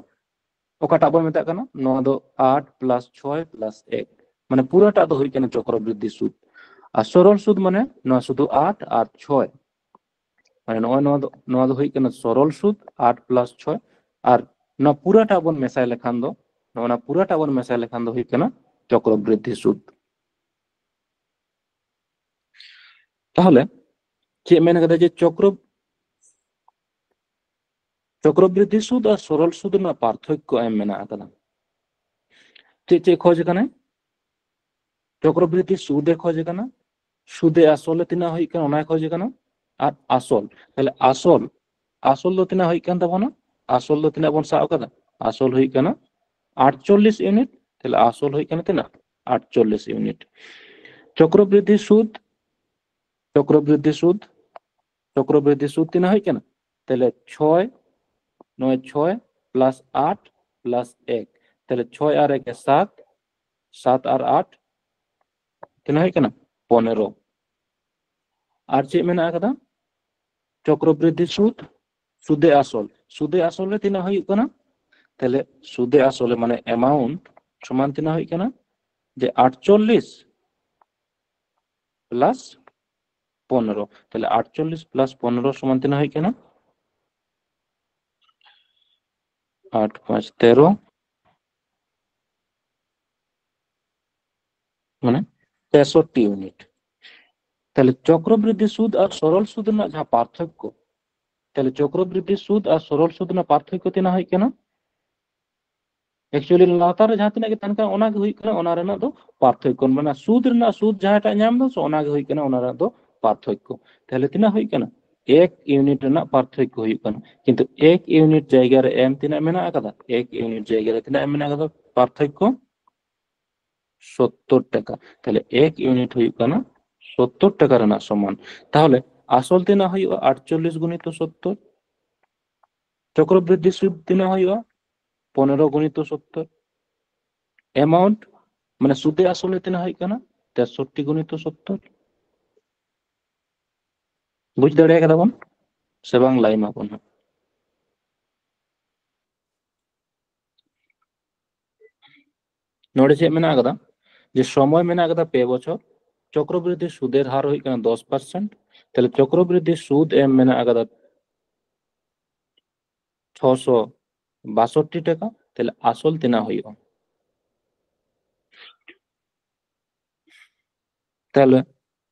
ᱚᱠᱟᱴᱟᱜ ᱵᱚᱱ ᱢᱮᱛᱟᱜ ᱠᱟᱱᱟ? ᱱᱚᱣᱟ ᱫᱚ ᱟᱴ ᱯᱞᱟᱥ ᱪᱷᱚᱭ ᱯᱞᱟᱥ ᱮᱠ, ᱢᱟᱱᱮ ᱯᱩᱨᱟᱹᱴᱟᱜ ᱫᱚ ᱦᱩᱭᱩᱜ ᱠᱟᱱᱟ ᱪᱚᱠᱨᱚᱵᱨᱤᱫᱽᱫᱷᱤ ᱥᱩᱫ᱾ ᱟᱨ ᱥᱚᱨᱚᱞ ᱥᱩᱫ ᱢᱟᱱᱮ ᱱᱚᱣᱟ ᱥᱩᱫᱷᱩ ᱟᱴ ᱟᱨ ᱪᱷᱚᱭ, ᱢᱟᱱᱮ ᱱᱚᱜᱼᱚᱭ ᱱᱚᱣᱟ ᱫᱚ, ᱱᱚᱣᱟ ᱫᱚ ᱦᱩᱭᱩᱜ ᱠᱟᱱᱟ ᱥᱚᱨᱚᱞ ᱥᱩᱫ ᱟᱴ ᱯᱞᱟᱥ ᱪᱷᱚᱭ, ᱟᱨ ᱱᱚᱣᱟ ᱯᱩᱨᱟᱹᱴᱟᱜ ᱵᱚᱱ ᱢᱮᱥᱟᱭ ᱞᱮᱠᱷᱟᱱ ᱫᱚ, ᱱᱚᱜᱼᱚ ᱱᱚᱣᱟ ᱯᱩᱨᱟᱹᱴᱟᱜ ᱵᱚᱱ ᱢᱮᱥᱟᱭ ᱞᱮᱠᱷᱟᱱ ᱫᱚ ᱦᱩᱭᱩᱜ ᱠᱟᱱᱟ ᱪᱚᱠᱨᱚᱵᱨᱤᱫᱽᱫᱷᱤ ᱥᱩᱫ᱾ ᱛᱟᱦᱚᱞᱮ ᱪᱮᱫ ᱢᱮᱱ ᱠᱟᱫᱟ ᱡᱮ ᱪᱚᱠᱨᱚ ᱪᱚᱠᱨᱚᱵᱨᱤᱫᱽᱫᱷᱤ ᱥᱩᱫ ᱟᱨ ᱥᱚᱨᱚᱞ ᱥᱩᱫ ᱨᱮᱱᱟᱜ ᱯᱟᱨᱛᱷᱚᱠᱠᱚ ᱮᱢ ᱢᱮᱱᱟᱜ ᱟᱠᱟᱫᱟ᱾ ᱪᱮᱫ ᱪᱮᱫ ᱠᱷᱚᱡ ᱠᱟᱱᱟᱭ? ᱪᱚᱠᱨᱚᱵᱨᱤᱫᱽᱫᱷᱤ ᱥᱩᱫ ᱮ ᱠᱷᱚᱡ ᱠᱟᱱᱟ, ᱥᱩᱫ ᱮ ᱟᱥᱚᱞ ᱮ ᱛᱤᱱᱟᱹᱜ ᱦᱩᱭᱩᱜ ᱠᱟᱱᱟ ᱚᱱᱟᱭ ᱠᱷᱚᱡ ᱠᱟᱱᱟ, ᱟᱨ ᱟᱥᱚᱞ, ᱛᱟᱦᱞᱮ ᱟᱥᱚᱞ, ᱟᱥᱚᱞ ᱫᱚ ᱛᱤᱱᱟᱹᱜ ᱦᱩᱭᱩᱜ ᱠᱟᱱ ᱛᱟᱵᱚᱱᱟ? ᱟᱥᱚᱞ ᱫᱚ ᱛᱤᱱᱟᱹᱜ ᱵᱚᱱ ᱥᱟᱵ ᱟᱠᱟᱫᱟ? ᱟᱥᱚᱞ ᱦᱩᱭᱩᱜ ᱠᱟᱱᱟ ᱟᱴᱪᱚᱞᱞᱤᱥ ᱤᱭᱩᱱᱤᱴ, ᱛᱟᱦᱞᱮ ᱟᱥᱚᱞ ᱦᱩᱭᱩᱜ ᱠᱟᱱᱟ ᱛᱤᱱᱟᱹᱜ? ᱟᱴᱪᱚᱞᱞᱤᱥ ᱤᱭᱩᱱᱤᱴ᱾ ᱪᱚᱠᱨᱚᱵᱨᱤᱫᱽᱫᱷᱤ ᱥᱩᱫ, ᱪᱚᱠᱨᱚᱵᱨᱤᱫᱽᱫᱷᱤ ᱥᱩᱫ, ᱪᱚᱠᱨᱚᱵᱨᱤᱫᱽᱫᱷᱤ ᱥᱩᱫ ᱛᱤᱱᱟᱹᱜ ᱦᱩᱭᱩᱜ ᱠᱟᱱᱟ? ᱛᱟᱦᱞᱮ ᱪᱷᱚᱭ, ᱱᱚᱜᱼᱚᱭ ᱪᱷᱚᱭ ᱯᱞᱟᱥ ᱟᱴ ᱯᱞᱟᱥ ᱮᱠ, ᱛᱟᱦᱞᱮ ᱪᱷᱚᱭ ᱟᱨ ᱮᱠ ᱮ ᱥᱟᱛ, ᱥᱟᱛ ᱟᱨ ᱟᱴ ᱛᱤᱱᱟᱹᱜ ᱦᱩᱭᱩᱜ ᱠᱟᱱᱟ? ᱯᱚᱱᱮᱨᱚ᱾ ᱟᱨ ᱪᱮᱫ ᱢᱮᱱᱟᱜ ᱟᱠᱟᱫᱟ? ᱪᱚᱠᱨᱚᱵᱨᱤᱫᱽᱫᱷᱤ ᱥᱩᱫ, ᱥᱩᱫᱮ ᱟᱥᱚᱞ, ᱥᱩᱫᱮ ᱟᱥᱚᱞ ᱨᱮ ᱛᱤᱱᱟᱹᱜ ᱦᱩᱭᱩᱜ ᱠᱟᱱᱟ? ᱛᱟᱦᱞᱮ ᱥᱩᱫᱮ ᱟᱥᱚᱞ ᱨᱮ ᱢᱟᱱᱮ ᱮᱢᱟᱣᱩᱱᱴ ᱥᱚᱢᱟᱱ ᱛᱤᱱᱟᱹᱜ ᱦᱩᱭᱩᱜ ᱠᱟᱱᱟ? ᱡᱮ ᱟᱴᱪᱚᱞᱞᱤᱥ ᱯᱞᱟᱥ ᱯᱚᱱᱮᱨᱚ, ᱛᱟᱦᱞᱮ ᱟᱴᱪᱚᱞᱞᱤᱥ ᱯᱞᱟᱥ ᱯᱚᱱᱮᱨᱚ ᱥᱚᱢᱟᱱ ᱛᱤᱱᱟᱹᱜ ᱦᱩᱭᱩᱜ ᱠᱟᱱᱟ? ᱟᱴ ᱯᱟᱸᱪ ᱛᱮᱨᱚ, ᱢᱟᱱᱮ ᱛᱮᱥᱚᱴᱴᱤ ᱤᱭᱩᱱᱤᱴ᱾ ᱛᱟᱦᱞᱮ ᱪᱚᱠᱨᱚᱵᱨᱤᱫᱽᱫᱷᱤ ᱥᱩᱫ ᱟᱨ ᱥᱚᱨᱚᱞ ᱥᱩᱫ ᱨᱮᱱᱟᱜ ᱡᱟᱦᱟᱸ ᱯᱟᱨᱛᱷᱚᱠᱠᱚ, ᱛᱟᱦᱞᱮ ᱪᱚᱠᱨᱚᱵᱨᱤᱫᱽᱫᱷᱤ ᱥᱩᱫ ᱟᱨ ᱥᱚᱨᱚᱞ ᱥᱩᱫ ᱨᱮᱱᱟᱜ ᱯᱟᱨᱛᱷᱚᱠᱠᱚ ᱛᱤᱱᱟᱹᱜ ᱦᱩᱭᱩᱜ ᱠᱟᱱᱟ? ᱮᱠᱪᱩᱭᱮᱞᱤ ᱞᱟᱛᱟᱨ ᱨᱮ ᱡᱟᱦᱟᱸ ᱛᱤᱱᱟᱹᱜ ᱜᱮ ᱛᱟᱦᱮᱱ ᱠᱟᱱᱟ ᱚᱱᱟ ᱜᱮ ᱦᱩᱭᱩᱜ ᱠᱟᱱᱟ ᱚᱱᱟ ᱨᱮᱱᱟᱜ ᱫᱚ ᱯᱟᱨᱛᱷᱚᱠᱠᱚ, ᱢᱟᱱᱮ ᱥᱩᱫ ᱨᱮᱱᱟᱜ ᱥᱩᱫ ᱡᱟᱦᱟᱸᱴᱟᱜ ᱧᱟᱢ ᱫᱚ ᱚᱱᱟ ᱜᱮ ᱦᱩᱭᱩᱜ ᱠᱟᱱᱟ ᱚᱱᱟ ᱨᱮᱱᱟᱜ ᱫᱚ ᱯᱟᱨᱛᱷᱚᱠᱠᱚ᱾ ᱛᱟᱦᱞᱮ ᱛᱤᱱᱟᱹᱜ ᱦᱩᱭᱩᱜ ᱠᱟᱱᱟ? ᱮᱠ ᱤᱭᱩᱱᱤᱴ ᱨᱮᱱᱟᱜ ᱯᱟᱨᱛᱷᱚᱠᱠᱚ ᱦᱩᱭᱩᱜ ᱠᱟᱱᱟ, ᱠᱤᱱᱛᱩ ᱮᱠ ᱤᱭᱩᱱᱤᱴ ᱡᱟᱭᱜᱟ ᱨᱮ ᱮᱢ ᱛᱤᱱᱟᱹᱜ ᱢᱮᱱᱟᱜ ᱟᱠᱟᱫᱟ? ᱮᱠ ᱤᱭᱩᱱᱤᱴ ᱡᱟᱭᱜᱟ ᱨᱮ ᱛᱤᱱᱟᱹᱜ ᱮᱢ ᱢᱮᱱᱟᱜ ᱟᱠᱟᱫᱟ? ᱯᱟᱨᱛᱷᱚᱠᱠᱚ ᱥᱚᱛᱛᱚᱨ ᱴᱟᱠᱟ᱾ ᱛᱟᱦᱞᱮ ᱮᱠ ᱤᱭᱩᱱᱤᱴ ᱦᱩᱭᱩᱜ ᱠᱟᱱᱟ ᱥᱚᱛᱛᱚᱨ ᱴᱟᱠᱟ ᱨᱮᱱᱟᱜ ᱥᱚᱢᱟᱱ᱾ ᱛᱟᱦᱞᱮ ᱟᱥᱚᱞ ᱛᱤᱱᱟᱹᱜ ᱦᱩᱭᱩᱜᱼᱟ? ᱟᱴᱪᱚᱞᱞᱤᱥ ᱜᱩᱱᱤᱛᱚ ᱥᱚᱛᱛᱚᱨ᱾ ᱪᱚᱠᱨᱚᱵᱨᱤᱫᱽᱫᱷᱤ ᱥᱩᱫ ᱛᱤᱱᱟᱹᱜ ᱦᱩᱭᱩᱜᱼᱟ? ᱯᱚᱱᱮᱨᱚ ᱜᱩᱱᱤᱛᱚ ᱥᱚᱛᱛᱚᱨ᱾ ᱮᱢᱟᱣᱩᱱᱴ ᱢᱟᱱᱮ ᱥᱩᱫᱮ ᱟᱥᱚᱞᱮ ᱛᱤᱱᱟᱹᱜ ᱦᱩᱭᱩᱜ ᱠᱟᱱᱟ? ᱛᱮᱥᱚᱴᱴᱤ ᱜᱩᱱᱤᱛᱚ ᱥᱚᱛᱛᱚᱨ᱾ ᱵᱩᱡᱽ ᱫᱟᱲᱮ ᱠᱟᱫᱟ ᱵᱚᱱ ᱥᱮ ᱵᱟᱝ? ᱞᱟᱹᱭ ᱢᱟᱵᱚᱱ ᱦᱟᱸᱜ᱾ ᱱᱚᱰᱮ ᱪᱮᱫ ᱢᱮᱱᱟᱜ ᱟᱠᱟᱫᱟ? ᱡᱮ ᱥᱚᱢᱚᱭ ᱢᱮᱱᱟᱜ ᱟᱠᱟᱫᱟ ᱯᱮ ᱵᱚᱪᱷᱚᱨ, ᱪᱚᱠᱨᱚᱵᱨᱤᱫᱽᱫᱷᱤ ᱥᱩᱫᱮᱨ ᱦᱟᱨ ᱦᱩᱭᱩᱜ ᱠᱟᱱᱟ ᱫᱚᱥ ᱯᱟᱨᱥᱮᱱᱴ᱾ ᱛᱟᱦᱞᱮ ᱪᱚᱠᱨᱚᱵᱨᱤᱫᱽᱫᱷᱤ ᱥᱩᱫ ᱮᱢ ᱢᱮᱱᱟᱜ ᱟᱠᱟᱫᱟ ᱪᱷᱚᱥᱚ ᱵᱟᱥᱚᱴᱴᱤ ᱴᱟᱠᱟ᱾ ᱛᱟᱦᱞᱮ ᱟᱥᱚᱞ ᱛᱤᱱᱟᱹᱜ ᱦᱩᱭᱩᱜᱼᱟ? ᱛᱟᱦᱞᱮ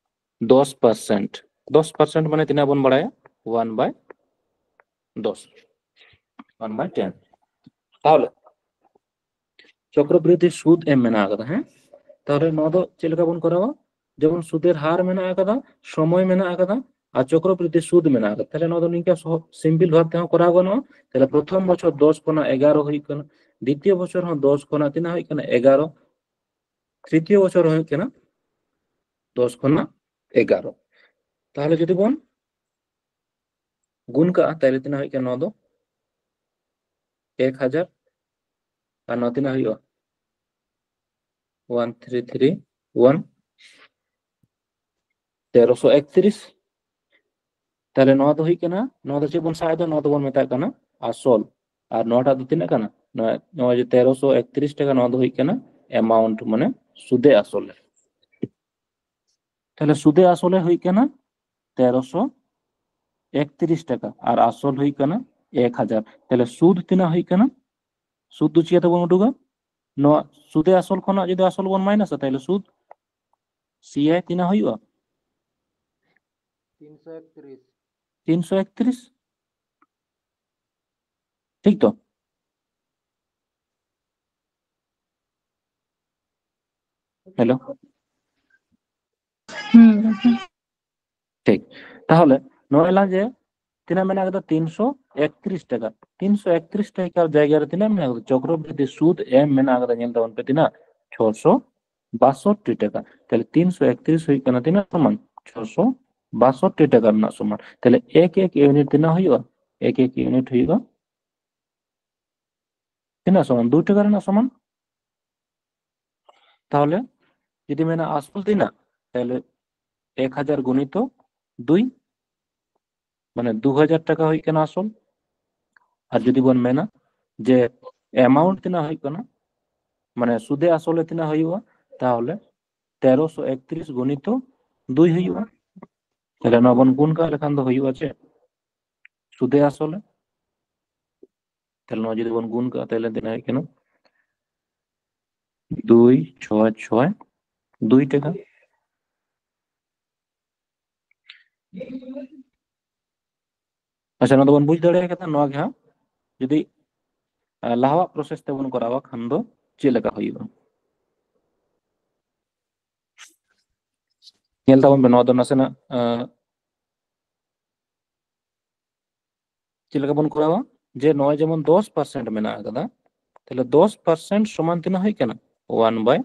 ᱫᱚᱥ ᱯᱟᱨᱥᱮᱱᱴ, ᱫᱚᱥ ᱯᱟᱨᱥᱮᱱᱴ ᱢᱟᱱᱮ ᱛᱤᱱᱟᱹᱜ ᱵᱚᱱ ᱵᱟᱲᱟᱭᱟ? ᱚᱣᱟᱱ ᱵᱟᱭ ᱫᱚᱥ, ᱚᱣᱟᱱ ᱵᱟᱭ ᱴᱮᱱ᱾ ᱛᱟᱦᱞᱮ ᱪᱚᱠᱨᱚᱵᱨᱤᱫᱽᱫᱷᱤ ᱥᱩᱫ ᱮᱢ ᱢᱮᱱᱟᱜ ᱟᱠᱟᱫᱟ, ᱦᱮᱸ? ᱛᱟᱦᱞᱮ ᱱᱚᱣᱟ ᱫᱚ ᱪᱮᱫ ᱞᱮᱠᱟ ᱵᱚᱱ ᱠᱚᱨᱟᱣᱟ? ᱡᱮᱢᱚᱱ ᱥᱩᱫᱮᱨ ᱦᱟᱨ ᱢᱮᱱᱟᱜ ᱟᱠᱟᱫᱟ, ᱥᱚᱢᱚᱭ ᱢᱮᱱᱟᱜ ᱟᱠᱟᱫᱟ, ᱟᱨ ᱪᱚᱠᱨᱚᱵᱨᱤᱫᱽᱫᱷᱤ ᱥᱩᱫ ᱢᱮᱱᱟᱜ ᱟᱠᱟᱫᱟ᱾ ᱛᱟᱦᱞᱮ ᱱᱚᱣᱟ ᱫᱚ ᱱᱤᱝᱠᱟ ᱥᱚᱦᱚ-, ᱥᱤᱢᱯᱤᱞ ᱵᱷᱟᱵ ᱛᱮᱦᱚᱸ ᱠᱚᱨᱟᱣ ᱜᱟᱱᱚᱜᱼᱟ᱾ ᱛᱟᱦᱞᱮ ᱯᱨᱚᱛᱷᱚᱢ ᱵᱚᱪᱷᱚᱨ ᱫᱚᱥ ᱠᱷᱚᱱᱟᱜ ᱮᱜᱟᱨᱚ ᱦᱩᱭᱩᱜ ᱠᱟᱱᱟ, ᱫᱤᱛᱤᱭᱚ ᱵᱚᱪᱷᱚᱨ ᱦᱚᱸ ᱫᱚᱥ ᱠᱷᱚᱱᱟᱜ ᱛᱤᱱᱟᱹᱜ ᱦᱩᱭᱩᱜ ᱠᱟᱱᱟ? ᱮᱜᱟᱨᱚ᱾ ᱛᱨᱤᱛᱤᱭᱚ ᱵᱚᱪᱷᱚᱨ ᱦᱚᱸ ᱦᱩᱭᱩᱜ ᱠᱟᱱᱟ ᱫᱚᱥ ᱠᱷᱚᱱᱟᱜ ᱮᱜᱟᱨᱚ᱾ ᱛᱟᱦᱞᱮ ᱡᱩᱫᱤ ᱵᱚᱱ ᱜᱩᱱ ᱠᱟᱜᱼᱟ, ᱛᱟᱦᱞᱮ ᱛᱤᱱᱟᱹᱜ ᱦᱩᱭᱩᱜ ᱠᱟᱱᱟ? ᱱᱚᱣᱟ ᱫᱚ ᱮᱠ ᱦᱟᱡᱟᱨ, ᱟᱨ ᱱᱚᱣᱟ ᱛᱤᱱᱟᱹᱜ ᱦᱩᱭᱩᱜᱼᱟ? ᱚᱣᱟᱱ ᱛᱷᱨᱤ ᱛᱷᱨᱤ ᱚᱣᱟᱱ, ᱛᱮᱨᱚᱥᱚ ᱮᱠᱛᱨᱤᱥ᱾ ᱛᱟᱦᱞᱮ ᱱᱚᱣᱟ ᱫᱚ ᱦᱩᱭᱩᱜ ᱠᱟᱱᱟ, ᱱᱚᱣᱟ ᱫᱚ ᱪᱮᱫ ᱵᱚᱱ ᱥᱟᱵ ᱮᱫᱟ? ᱱᱚᱣᱟ ᱫᱚᱵᱚᱱ ᱢᱮᱛᱟᱜ ᱠᱟᱱᱟ ᱟᱥᱚᱞ᱾ ᱟᱨ ᱱᱚᱣᱟᱴᱟᱜ ᱫᱚ ᱛᱤᱱᱟᱹᱜ ᱠᱟᱱᱟ? ᱱᱚᱣᱟ, ᱱᱚᱣᱟ ᱡᱮ ᱛᱮᱨᱚᱥᱚ ᱮᱠᱛᱨᱤᱥ ᱴᱟᱠᱟ, ᱱᱚᱣᱟ ᱫᱚ ᱦᱩᱭᱩᱜ ᱠᱟᱱᱟ ᱮᱢᱟᱣᱩᱱᱴ, ᱢᱟᱱᱮ ᱥᱩᱫᱮ ᱟᱥᱚᱞᱮ᱾ ᱛᱟᱦᱞᱮ ᱥᱩᱫᱮ ᱟᱥᱚᱞᱮ ᱦᱩᱭᱩᱜ ᱠᱟᱱᱟ ᱛᱮᱨᱚᱥᱚ ᱮᱠᱛᱨᱤᱥ ᱴᱟᱠᱟ ᱟᱨ ᱟᱥᱚᱞ ᱦᱩᱭᱩᱜ ᱠᱟᱱᱟ ᱮᱠ ᱦᱟᱡᱟᱨ᱾ ᱛᱟᱦᱞᱮ ᱥᱩᱫ ᱛᱤᱱᱟᱹᱜ ᱦᱩᱭᱩᱜ ᱠᱟᱱᱟ? ᱥᱩᱫ ᱫᱚ ᱪᱤᱠᱟᱹ ᱛᱮᱵᱚᱱ ᱩᱰᱩᱠᱟ? ᱱᱚᱣᱟ ᱥᱩᱫᱮ ᱟᱥᱚᱞ ᱠᱷᱚᱱᱟᱜ ᱡᱩᱫᱤ ᱟᱥᱚᱞ ᱵᱚᱱ ᱢᱟᱭᱱᱟᱥᱟ, ᱛᱟᱦᱞᱮ ᱥᱩᱫ ᱥᱤᱭᱟᱭ ᱛᱤᱱᱟᱹᱜ ᱦᱩᱭᱩᱜᱼᱟ? ᱛᱤᱱᱥᱚ ᱮᱠᱛᱨᱤᱥ᱾ ᱛᱤᱱᱥᱚ ᱮᱠᱛᱨᱤᱥ᱾ ᱴᱷᱤᱠ ᱛᱚ? ᱦᱮᱞᱳ᱾ ᱦᱩᱸ᱾ ᱴᱷᱤᱠ᱾ ᱛᱟᱦᱚᱞᱮ ᱱᱚᱣᱟ ᱞᱟᱝ ᱡᱮ ᱛᱤᱱᱟᱹᱜ ᱢᱮᱱᱟᱜ ᱠᱟᱫᱟ? ᱛᱤᱱᱥᱚ ᱮᱠᱛᱨᱤᱥ ᱴᱟᱠᱟ᱾ ᱛᱤᱱᱥᱚ ᱮᱠᱛᱨᱤᱥ ᱴᱟᱠᱟ ᱡᱟᱭᱜᱟ ᱨᱮ ᱛᱤᱱᱟᱹᱜ ᱢᱮᱱᱟᱜ ᱠᱟᱫᱟ? ᱪᱚᱠᱨᱚᱵᱨᱤᱫᱽᱫᱷᱤ ᱥᱩᱫ ᱮᱢ ᱢᱮᱱᱟᱜ ᱠᱟᱫᱟ, ᱧᱮᱞ ᱛᱟᱵᱚᱱ ᱯᱮ, ᱛᱤᱱᱟᱹᱜ? ᱪᱷᱚᱥᱚ ᱵᱟᱥᱚᱴᱴᱤ ᱴᱟᱠᱟ᱾ ᱛᱟᱦᱞᱮ ᱛᱤᱱᱥᱚ ᱮᱠᱛᱨᱤᱥ ᱦᱩᱭᱩᱜ ᱠᱟᱱᱟ ᱛᱤᱱᱟᱹᱜ ᱥᱚᱢᱟᱱ? ᱪᱷᱚᱥᱚ ᱵᱟᱥᱚᱴᱴᱤ ᱴᱟᱠᱟ ᱨᱮᱱᱟᱜ ᱥᱚᱢᱟᱱ᱾ ᱛᱟᱦᱞᱮ ᱮᱠ ᱮᱠ ᱤᱭᱩᱱᱤᱴ ᱛᱤᱱᱟᱹᱜ ᱦᱩᱭᱩᱜᱼᱟ? ᱮᱠ ᱮᱠ ᱤᱭᱩᱱᱤᱴ ᱦᱩᱭᱩᱜᱼᱟ ᱛᱤᱱᱟᱹᱜ ᱥᱚᱢᱟᱱ? ᱫᱩ ᱴᱟᱠᱟ ᱨᱮᱱᱟᱜ ᱥᱚᱢᱟᱱ᱾ ᱛᱟᱦᱚᱞᱮ ᱡᱩᱫᱤ ᱢᱮᱱᱟ ᱟᱥᱚᱞ ᱛᱤᱱᱟᱹᱜ, ᱛᱟᱦᱞᱮ ᱮᱠ ᱦᱟᱡᱟᱨ ᱜᱩᱱᱤᱛᱚ ᱫᱩᱭ, ᱢᱟᱱᱮ ᱫᱩ ᱦᱟᱡᱟᱨ ᱴᱟᱠᱟ ᱦᱩᱭᱩᱜ ᱠᱟᱱᱟ ᱟᱥᱚᱞ᱾ ᱟᱨ ᱡᱩᱫᱤ ᱵᱚᱱ ᱢᱮᱱᱟ ᱡᱮ ᱮᱢᱟᱣᱩᱱᱴ ᱛᱤᱱᱟᱹᱜ ᱦᱩᱭᱩᱜ ᱠᱟᱱᱟ, ᱢᱟᱱᱮ ᱥᱩᱫᱮ ᱟᱥᱚᱞᱮ ᱛᱤᱱᱟᱹᱜ ᱦᱩᱭᱩᱜᱼᱟ, ᱛᱟᱦᱚᱞᱮ ᱛᱮᱨᱚᱥᱚ ᱮᱠᱛᱨᱤᱥ ᱜᱩᱱᱤᱛᱚ ᱫᱩᱭ ᱦᱩᱭᱩᱜᱼᱟ᱾ ᱛᱟᱦᱞᱮ ᱱᱚᱣᱟ ᱵᱚᱱ ᱜᱩᱱ ᱠᱟᱜ ᱞᱮᱠᱷᱟᱱ ᱫᱚ ᱦᱩᱭᱩᱜᱼᱟ ᱪᱮᱫ? ᱥᱩᱫᱮ ᱟᱥᱚᱞᱮ᱾ ᱛᱟᱦᱞᱮ ᱱᱚᱣᱟ ᱡᱩᱫᱤ ᱵᱚᱱ ᱜᱩᱱ ᱠᱟᱜᱼᱟ, ᱛᱟᱦᱞᱮ ᱛᱤᱱᱟᱹᱜ ᱦᱩᱭᱩᱜ ᱠᱟᱱᱟ? ᱫᱩᱭ ᱪᱷᱚᱭ ᱪᱷᱚᱭ ᱫᱩᱭ ᱴᱟᱠᱟ᱾ ᱟᱪᱪᱷᱟ, ᱱᱚᱣᱟ ᱫᱚᱵᱚᱱ ᱵᱩᱡᱽ ᱫᱟᱲᱮ ᱠᱟᱫᱟ᱾ ᱱᱚᱣᱟ ᱜᱮ ᱦᱟᱸᱜ ᱡᱩᱫᱤ, ᱟᱸ, ᱞᱟᱦᱟᱣᱟᱜ ᱯᱨᱚᱥᱮᱥ ᱛᱮᱵᱚᱱ ᱠᱚᱨᱟᱣᱟ ᱠᱷᱟᱱ ᱫᱚ ᱪᱮᱫ ᱞᱮᱠᱟ ᱦᱩᱭᱩᱜᱼᱟ? ᱧᱮᱞ ᱛᱟᱵᱚᱱ ᱯᱮ, ᱱᱚᱣᱟ ᱫᱚ ᱱᱟᱥᱮᱱᱟᱜ, ᱟᱸ, ᱪᱮᱫ ᱞᱮᱠᱟ ᱵᱚᱱ ᱠᱚᱨᱟᱣᱟ? ᱡᱮ ᱱᱚᱣᱟ ᱡᱮᱢᱚᱱ ᱫᱚᱥ ᱯᱟᱨᱥᱮᱱᱴ ᱢᱮᱱᱟᱜ ᱟᱠᱟᱫᱟ, ᱛᱟᱦᱞᱮ ᱫᱚᱥ ᱯᱟᱨᱥᱮᱱᱴ ᱥᱚᱢᱟᱱ ᱛᱤᱱᱟᱹᱜ ᱦᱩᱭᱩᱜ ᱠᱟᱱᱟ? ᱚᱣᱟᱱ ᱵᱟᱭ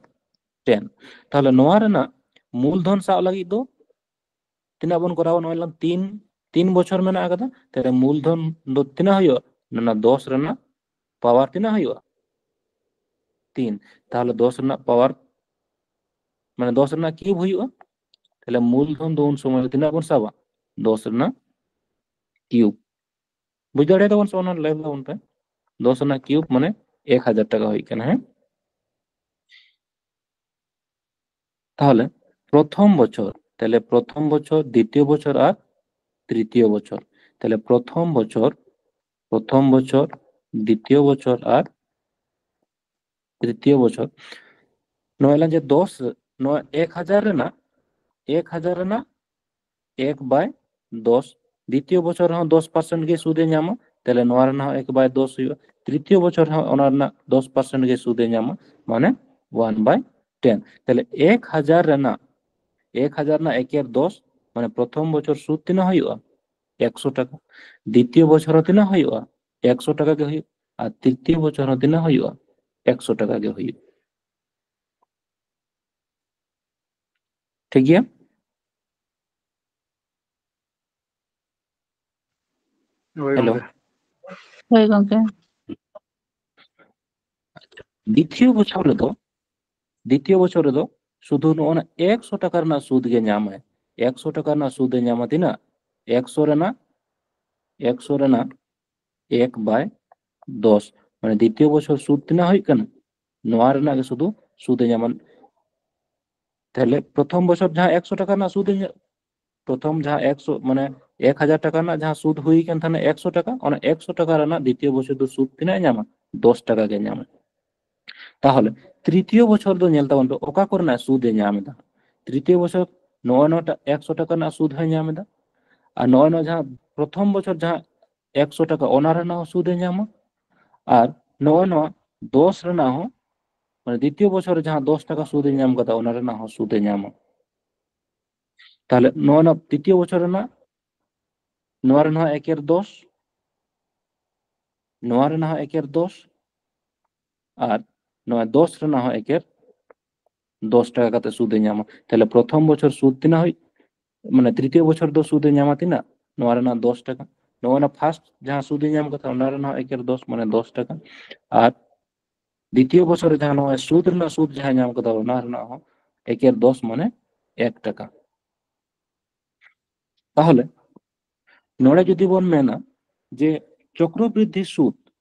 ᱴᱮᱱ᱾ ᱛᱟᱦᱞᱮ ᱱᱚᱣᱟ ᱨᱮᱱᱟᱜ ᱢᱩᱞᱫᱷᱚᱱ ᱥᱟᱵ ᱞᱟᱹᱜᱤᱫ ᱫᱚ ᱛᱤᱱᱟᱹᱜ ᱵᱚᱱ ᱠᱚᱨᱟᱣᱟ? ᱱᱚᱣᱟ ᱞᱟᱝ ᱛᱤᱱ, ᱛᱤᱱ ᱵᱚᱪᱷᱚᱨ ᱢᱮᱱᱟᱜ ᱟᱠᱟᱫᱟ, ᱛᱟᱦᱞᱮ ᱢᱩᱞᱫᱷᱚᱱ ᱫᱚ ᱛᱤᱱᱟᱹᱜ ᱦᱩᱭᱩᱜᱼᱟ? ᱚᱱᱟ ᱫᱚᱥ ᱨᱮᱱᱟᱜ ᱯᱟᱣᱟᱨ ᱛᱤᱱᱟᱹᱜ ᱦᱩᱭᱩᱜᱼᱟ? ᱛᱤᱱ᱾ ᱛᱟᱦᱞᱮ ᱫᱚᱥ ᱨᱮᱱᱟᱜ ᱯᱟᱣᱟᱨ, ᱢᱟᱱᱮ ᱫᱚᱥ ᱨᱮᱱᱟᱜ ᱠᱤᱭᱩᱵ ᱦᱩᱭᱩᱜᱼᱟ᱾ ᱛᱟᱦᱞᱮ ᱢᱩᱞᱫᱷᱚᱱ ᱫᱚ ᱩᱱ ᱥᱚᱢᱚᱭ ᱫᱚ ᱛᱤᱱᱟᱹᱜ ᱵᱚᱱ ᱥᱟᱵᱟ? ᱫᱚᱥ ᱨᱮᱱᱟᱜ ᱠᱤᱭᱩᱵ᱾ ᱵᱩᱡᱽ ᱫᱟᱲᱮᱭᱟᱫᱟ ᱵᱚᱱ ᱥᱮ ᱵᱟᱝ? ᱞᱟᱹᱭ ᱛᱟᱵᱚᱱ ᱯᱮ᱾ ᱫᱚᱥ ᱨᱮᱱᱟᱜ ᱠᱤᱭᱩᱵ ᱢᱟᱱᱮ ᱮᱠ ᱦᱟᱡᱟᱨ ᱴᱟᱠᱟ ᱦᱩᱭᱩᱜ ᱠᱟᱱᱟ, ᱦᱮᱸ? ᱛᱟᱦᱞᱮ ᱯᱨᱚᱛᱷᱚᱢ ᱵᱚᱪᱷᱚᱨ, ᱛᱟᱦᱞᱮ ᱯᱨᱚᱛᱷᱚᱢ ᱵᱚᱪᱷᱚᱨ, ᱫᱤᱛᱤᱭᱚ ᱵᱚᱪᱷᱚᱨ ᱟᱨ ᱛᱨᱤᱛᱤᱭᱚ ᱵᱚᱪᱷᱚᱨ᱾ ᱛᱟᱦᱞᱮ ᱯᱨᱚᱛᱷᱚᱢ ᱵᱚᱪᱷᱚᱨ, ᱯᱨᱚᱛᱷᱚᱢ ᱵᱚᱪᱷᱚᱨ, ᱫᱤᱛᱤᱭᱚ ᱵᱚᱪᱷᱚᱨ ᱟᱨ ᱛᱨᱤᱛᱤᱭᱚ ᱵᱚᱪᱷᱚᱨ᱾ ᱱᱚᱣᱟ ᱞᱟᱝ ᱡᱮ ᱫᱚᱥ, ᱱᱚᱣᱟ ᱮᱠ ᱦᱟᱡᱟᱨ ᱨᱮᱱᱟᱜ, ᱮᱠ ᱦᱟᱡᱟᱨ ᱨᱮᱱᱟᱜ ᱮᱠ ᱵᱟᱭ ᱫᱚᱥ, ᱫᱤᱛᱤᱭᱚ ᱵᱚᱪᱷᱚᱨ ᱨᱮᱦᱚᱸ ᱫᱚᱥ ᱯᱟᱨᱥᱮᱱᱴ ᱜᱮ ᱥᱩᱫ ᱮ ᱧᱟᱢᱟ, ᱛᱟᱦᱞᱮ ᱱᱚᱣᱟ ᱨᱮᱱᱟᱜ ᱦᱚᱸ ᱮᱠ ᱵᱟᱭ ᱫᱚᱥ ᱦᱩᱭᱩᱜᱼᱟ᱾ ᱛᱨᱤᱛᱤᱭᱚ ᱵᱚᱪᱷᱚᱨ ᱨᱮᱦᱚᱸ ᱚᱱᱟ ᱨᱮᱱᱟᱜ ᱫᱚᱥ ᱯᱟᱨᱥᱮᱱᱴ ᱜᱮ ᱥᱩᱫ ᱮ ᱧᱟᱢᱟ, ᱢᱟᱱᱮ ᱚᱣᱟᱱ ᱵᱟᱭ ᱴᱮᱱ᱾ ᱛᱟᱦᱞᱮ ᱮᱠ ᱦᱟᱡᱟᱨ ᱨᱮᱱᱟᱜ, ᱮᱠ ᱦᱟᱡᱟᱨ ᱨᱮᱱᱟᱜ ᱮᱠᱮᱨ ᱫᱚᱥ, ᱢᱟᱱᱮ ᱯᱨᱚᱛᱷᱚᱢ ᱵᱚᱪᱷᱚᱨ ᱥᱩᱫ ᱛᱤᱱᱟᱹᱜ ᱦᱩᱭᱩᱜᱼᱟ? ᱮᱠᱥᱚ ᱴᱟᱠᱟ᱾ ᱫᱤᱛᱤᱭᱚ ᱵᱚᱪᱷᱚᱨ ᱦᱚᱸ ᱛᱤᱱᱟᱹᱜ ᱦᱩᱭᱩᱜᱼᱟ? ᱮᱠᱥᱚ ᱴᱟᱠᱟ ᱜᱮ ᱦᱩᱭᱩᱜᱼᱟ᱾ ᱟᱨ ᱛᱨᱤᱛᱤᱭᱚ ᱵᱚᱪᱷᱚᱨ ᱦᱚᱸ ᱛᱤᱱᱟᱹᱜ ᱦᱩᱭᱩᱜᱼᱟ? ᱮᱠᱥᱚ ᱴᱟᱠᱟ ᱜᱮ ᱦᱩᱭᱩᱜᱼᱟ᱾ ᱴᱷᱤᱠ ᱜᱮᱭᱟ? ᱦᱳᱭ ᱦᱮᱞᱳ᱾ ᱜᱚᱝᱠᱮ᱾ ᱦᱳᱭ ᱜᱚᱝᱠᱮ᱾ ᱫᱤᱛᱤᱭᱚ ᱵᱚᱪᱷᱚᱨ ᱨᱮᱫᱚ, ᱫᱤᱛᱤᱭᱚ ᱵᱚᱪᱷᱚᱨ ᱨᱮᱫᱚ ᱥᱩᱫᱷᱩ ᱱᱚᱜᱼᱚ ᱱᱟ ᱮᱠᱥᱚ ᱴᱟᱠᱟ ᱨᱮᱱᱟᱜ ᱥᱩᱫ ᱜᱮ ᱧᱟᱢᱟᱭ᱾ ᱮᱠᱥᱚ ᱴᱟᱠᱟ ᱨᱮᱱᱟᱜ ᱥᱩᱫ ᱮ ᱧᱟᱢᱟ ᱛᱤᱱᱟᱹᱜ? ᱮᱠᱥᱚ ᱨᱮᱱᱟᱜ, ᱮᱠᱥᱚ ᱨᱮᱱᱟᱜ ᱮᱠ by ᱫᱚᱥ, ᱢᱟᱱᱮ ᱫᱤᱛᱤᱭᱚ ᱵᱚᱪᱷᱚᱨ ᱥᱩᱫ ᱛᱤᱱᱟᱹᱜ ᱦᱩᱭᱩᱜ ᱠᱟᱱᱟ? ᱱᱚᱣᱟ ᱨᱮᱱᱟᱜ ᱜᱮ ᱥᱩᱫᱷᱩ ᱥᱩᱫ ᱮ ᱧᱟᱢᱟ᱾ ᱛᱟᱦᱞᱮ ᱯᱨᱚᱛᱷᱚᱢ ᱵᱚᱪᱷᱚᱨ ᱡᱟᱦᱟᱸ ᱮᱠᱥᱚ ᱴᱟᱠᱟ ᱨᱮᱱᱟᱜ ᱥᱩᱫ ᱮ ᱧᱟ-, ᱯᱨᱚᱛᱷᱚᱢ ᱡᱟᱦᱟᱸ ᱮᱠᱥᱚ, ᱢᱟᱱᱮ ᱮᱠ ᱦᱟᱡᱟᱨ ᱴᱟᱠᱟ ᱨᱮᱱᱟᱜ ᱡᱟᱦᱟᱸ ᱥᱩᱫ ᱦᱩᱭ ᱠᱟᱱ ᱛᱟᱦᱮᱱᱟ ᱮᱠᱥᱚ ᱴᱟᱠᱟ, ᱚᱱᱟ ᱮᱠᱥᱚ ᱴᱟᱠᱟ ᱨᱮᱱᱟᱜ ᱫᱤᱛᱤᱭᱚ ᱵᱚᱪᱷᱚᱨ ᱫᱚ ᱥᱩᱫ ᱛᱤᱱᱟᱹᱜ ᱮ ᱧᱟᱢᱟ? ᱫᱚᱥ ᱴᱟᱠᱟ ᱜᱮ ᱧᱟᱢᱟ᱾ ᱛᱟᱦᱚᱞᱮ ᱛᱨᱤᱛᱤᱭᱚ ᱵᱚᱪᱷᱚᱨ ᱫᱚ ᱧᱮᱞ ᱛᱟᱵᱚᱱ ᱯᱮ, ᱚᱠᱟ ᱠᱚᱨᱮᱱᱟᱜ ᱥᱩᱫ ᱮ ᱧᱟᱢ ᱮᱫᱟ? ᱛᱨᱤᱛᱤᱭᱚ ᱵᱚᱪᱷᱚᱨ ᱱᱚᱜᱼᱚᱭ ᱱᱚᱣᱟᱴᱟᱜ ᱮᱠᱥᱚ ᱴᱟᱠᱟ ᱨᱮᱱᱟᱜ ᱥᱩᱫ ᱦᱚᱸᱭ ᱧᱟᱢ ᱮᱫᱟ, ᱟᱨ ᱱᱚᱜᱼᱚᱭ ᱱᱚᱣᱟ ᱡᱟᱦᱟᱸ ᱯᱨᱚᱛᱷᱚᱢ ᱵᱚᱪᱷᱚᱨ ᱡᱟᱦᱟᱸ ᱮᱠᱥᱚ ᱴᱟᱠᱟ, ᱚᱱᱟ ᱨᱮᱱᱟᱜ ᱦᱚᱸ ᱥᱩᱫ ᱮ ᱧᱟᱢᱟ, ᱟᱨ ᱱᱚᱜᱼᱚᱭ ᱱᱚᱣᱟ ᱫᱚᱥ ᱨᱮᱱᱟᱜ ᱦᱚᱸ, ᱢᱟᱱᱮ ᱫᱤᱛᱤᱭᱚ ᱵᱚᱪᱷᱚᱨ ᱨᱮ ᱡᱟᱦᱟᱸ ᱫᱚᱥ ᱴᱟᱠᱟ ᱥᱩᱫ ᱮ ᱧᱟᱢ ᱠᱟᱫᱟ, ᱚᱱᱟ ᱨᱮᱱᱟᱜ ᱦᱚᱸ ᱥᱩᱫ ᱮ ᱧᱟᱢᱟ᱾ ᱛᱟᱦᱞᱮ ᱱᱚᱣᱟ ᱨᱮᱱᱟᱜ ᱛᱨᱤᱛᱤᱭᱚ ᱵᱚᱪᱷᱚᱨ ᱨᱮᱱᱟᱜ, ᱱᱚᱣᱟ ᱨᱮᱱᱟᱜ ᱮᱠᱮᱨ ᱫᱚᱥ, ᱱᱚᱣᱟ ᱨᱮᱱᱟᱜ ᱦᱚᱸ ᱮᱠᱮᱨ ᱫᱚᱥ, ᱟᱨ ᱱᱚᱣᱟ ᱫᱚᱥ ᱨᱮᱱᱟᱜ ᱦᱚᱸ ᱮᱠᱮᱨ ᱫᱚᱥ ᱴᱟᱠᱟ ᱠᱟᱛᱮ ᱥᱩᱫ ᱮ ᱧᱟᱢᱟ᱾ ᱛᱟᱦᱞᱮ ᱯᱨᱚᱛᱷᱚᱢ ᱵᱚᱪᱷᱚᱨ ᱥᱩᱫ ᱛᱤᱱᱟᱹᱜ ᱦᱩᱭ, ᱢᱟᱱᱮ ᱛᱨᱤᱛᱤᱭᱚ ᱵᱚᱪᱷᱚᱨ ᱫᱚ ᱥᱩᱫ ᱮ ᱧᱟᱢᱟ ᱛᱤᱱᱟᱹᱜ? ᱱᱚᱣᱟ ᱨᱮᱱᱟᱜ ᱫᱚᱥ ᱴᱟᱠᱟ᱾ ᱱᱚᱜᱼᱚᱭ ᱱᱟ ᱯᱷᱟᱥᱴ ᱡᱟᱦᱟᱸ ᱥᱩᱫ ᱮ ᱧᱟᱢ ᱠᱟᱫᱟ, ᱚᱱᱟ ᱨᱮᱱᱟᱜ ᱮᱠᱮᱨ ᱫᱚᱥ, ᱢᱟᱱᱮ ᱫᱚᱥ ᱴᱟᱠᱟ᱾ ᱟᱨ ᱫᱤᱛᱤᱭᱚ ᱵᱚᱪᱷᱚᱨ ᱨᱮ ᱡᱟᱦᱟᱸ ᱱᱚᱜᱼᱚᱭ ᱥᱩᱫ ᱨᱮᱱᱟᱜ ᱥᱩᱫ ᱡᱟᱦᱟᱸ ᱧᱟᱢ ᱠᱟᱫᱟ, ᱚᱱᱟ ᱨᱮᱱᱟᱜ ᱦᱚᱸ ᱮᱠᱮᱨ ᱫᱚᱥ, ᱢᱟᱱᱮ ᱮᱠ ᱴᱟᱠᱟ᱾ ᱛᱟᱦᱚᱞᱮ ᱱᱚᱰᱮ ᱡᱩᱫᱤ ᱵᱚᱱ ᱢᱮᱱᱟ ᱡᱮ ᱪᱚᱠᱨᱚ ᱵᱨᱤᱫᱽᱫᱷᱤ ᱥᱩᱫ,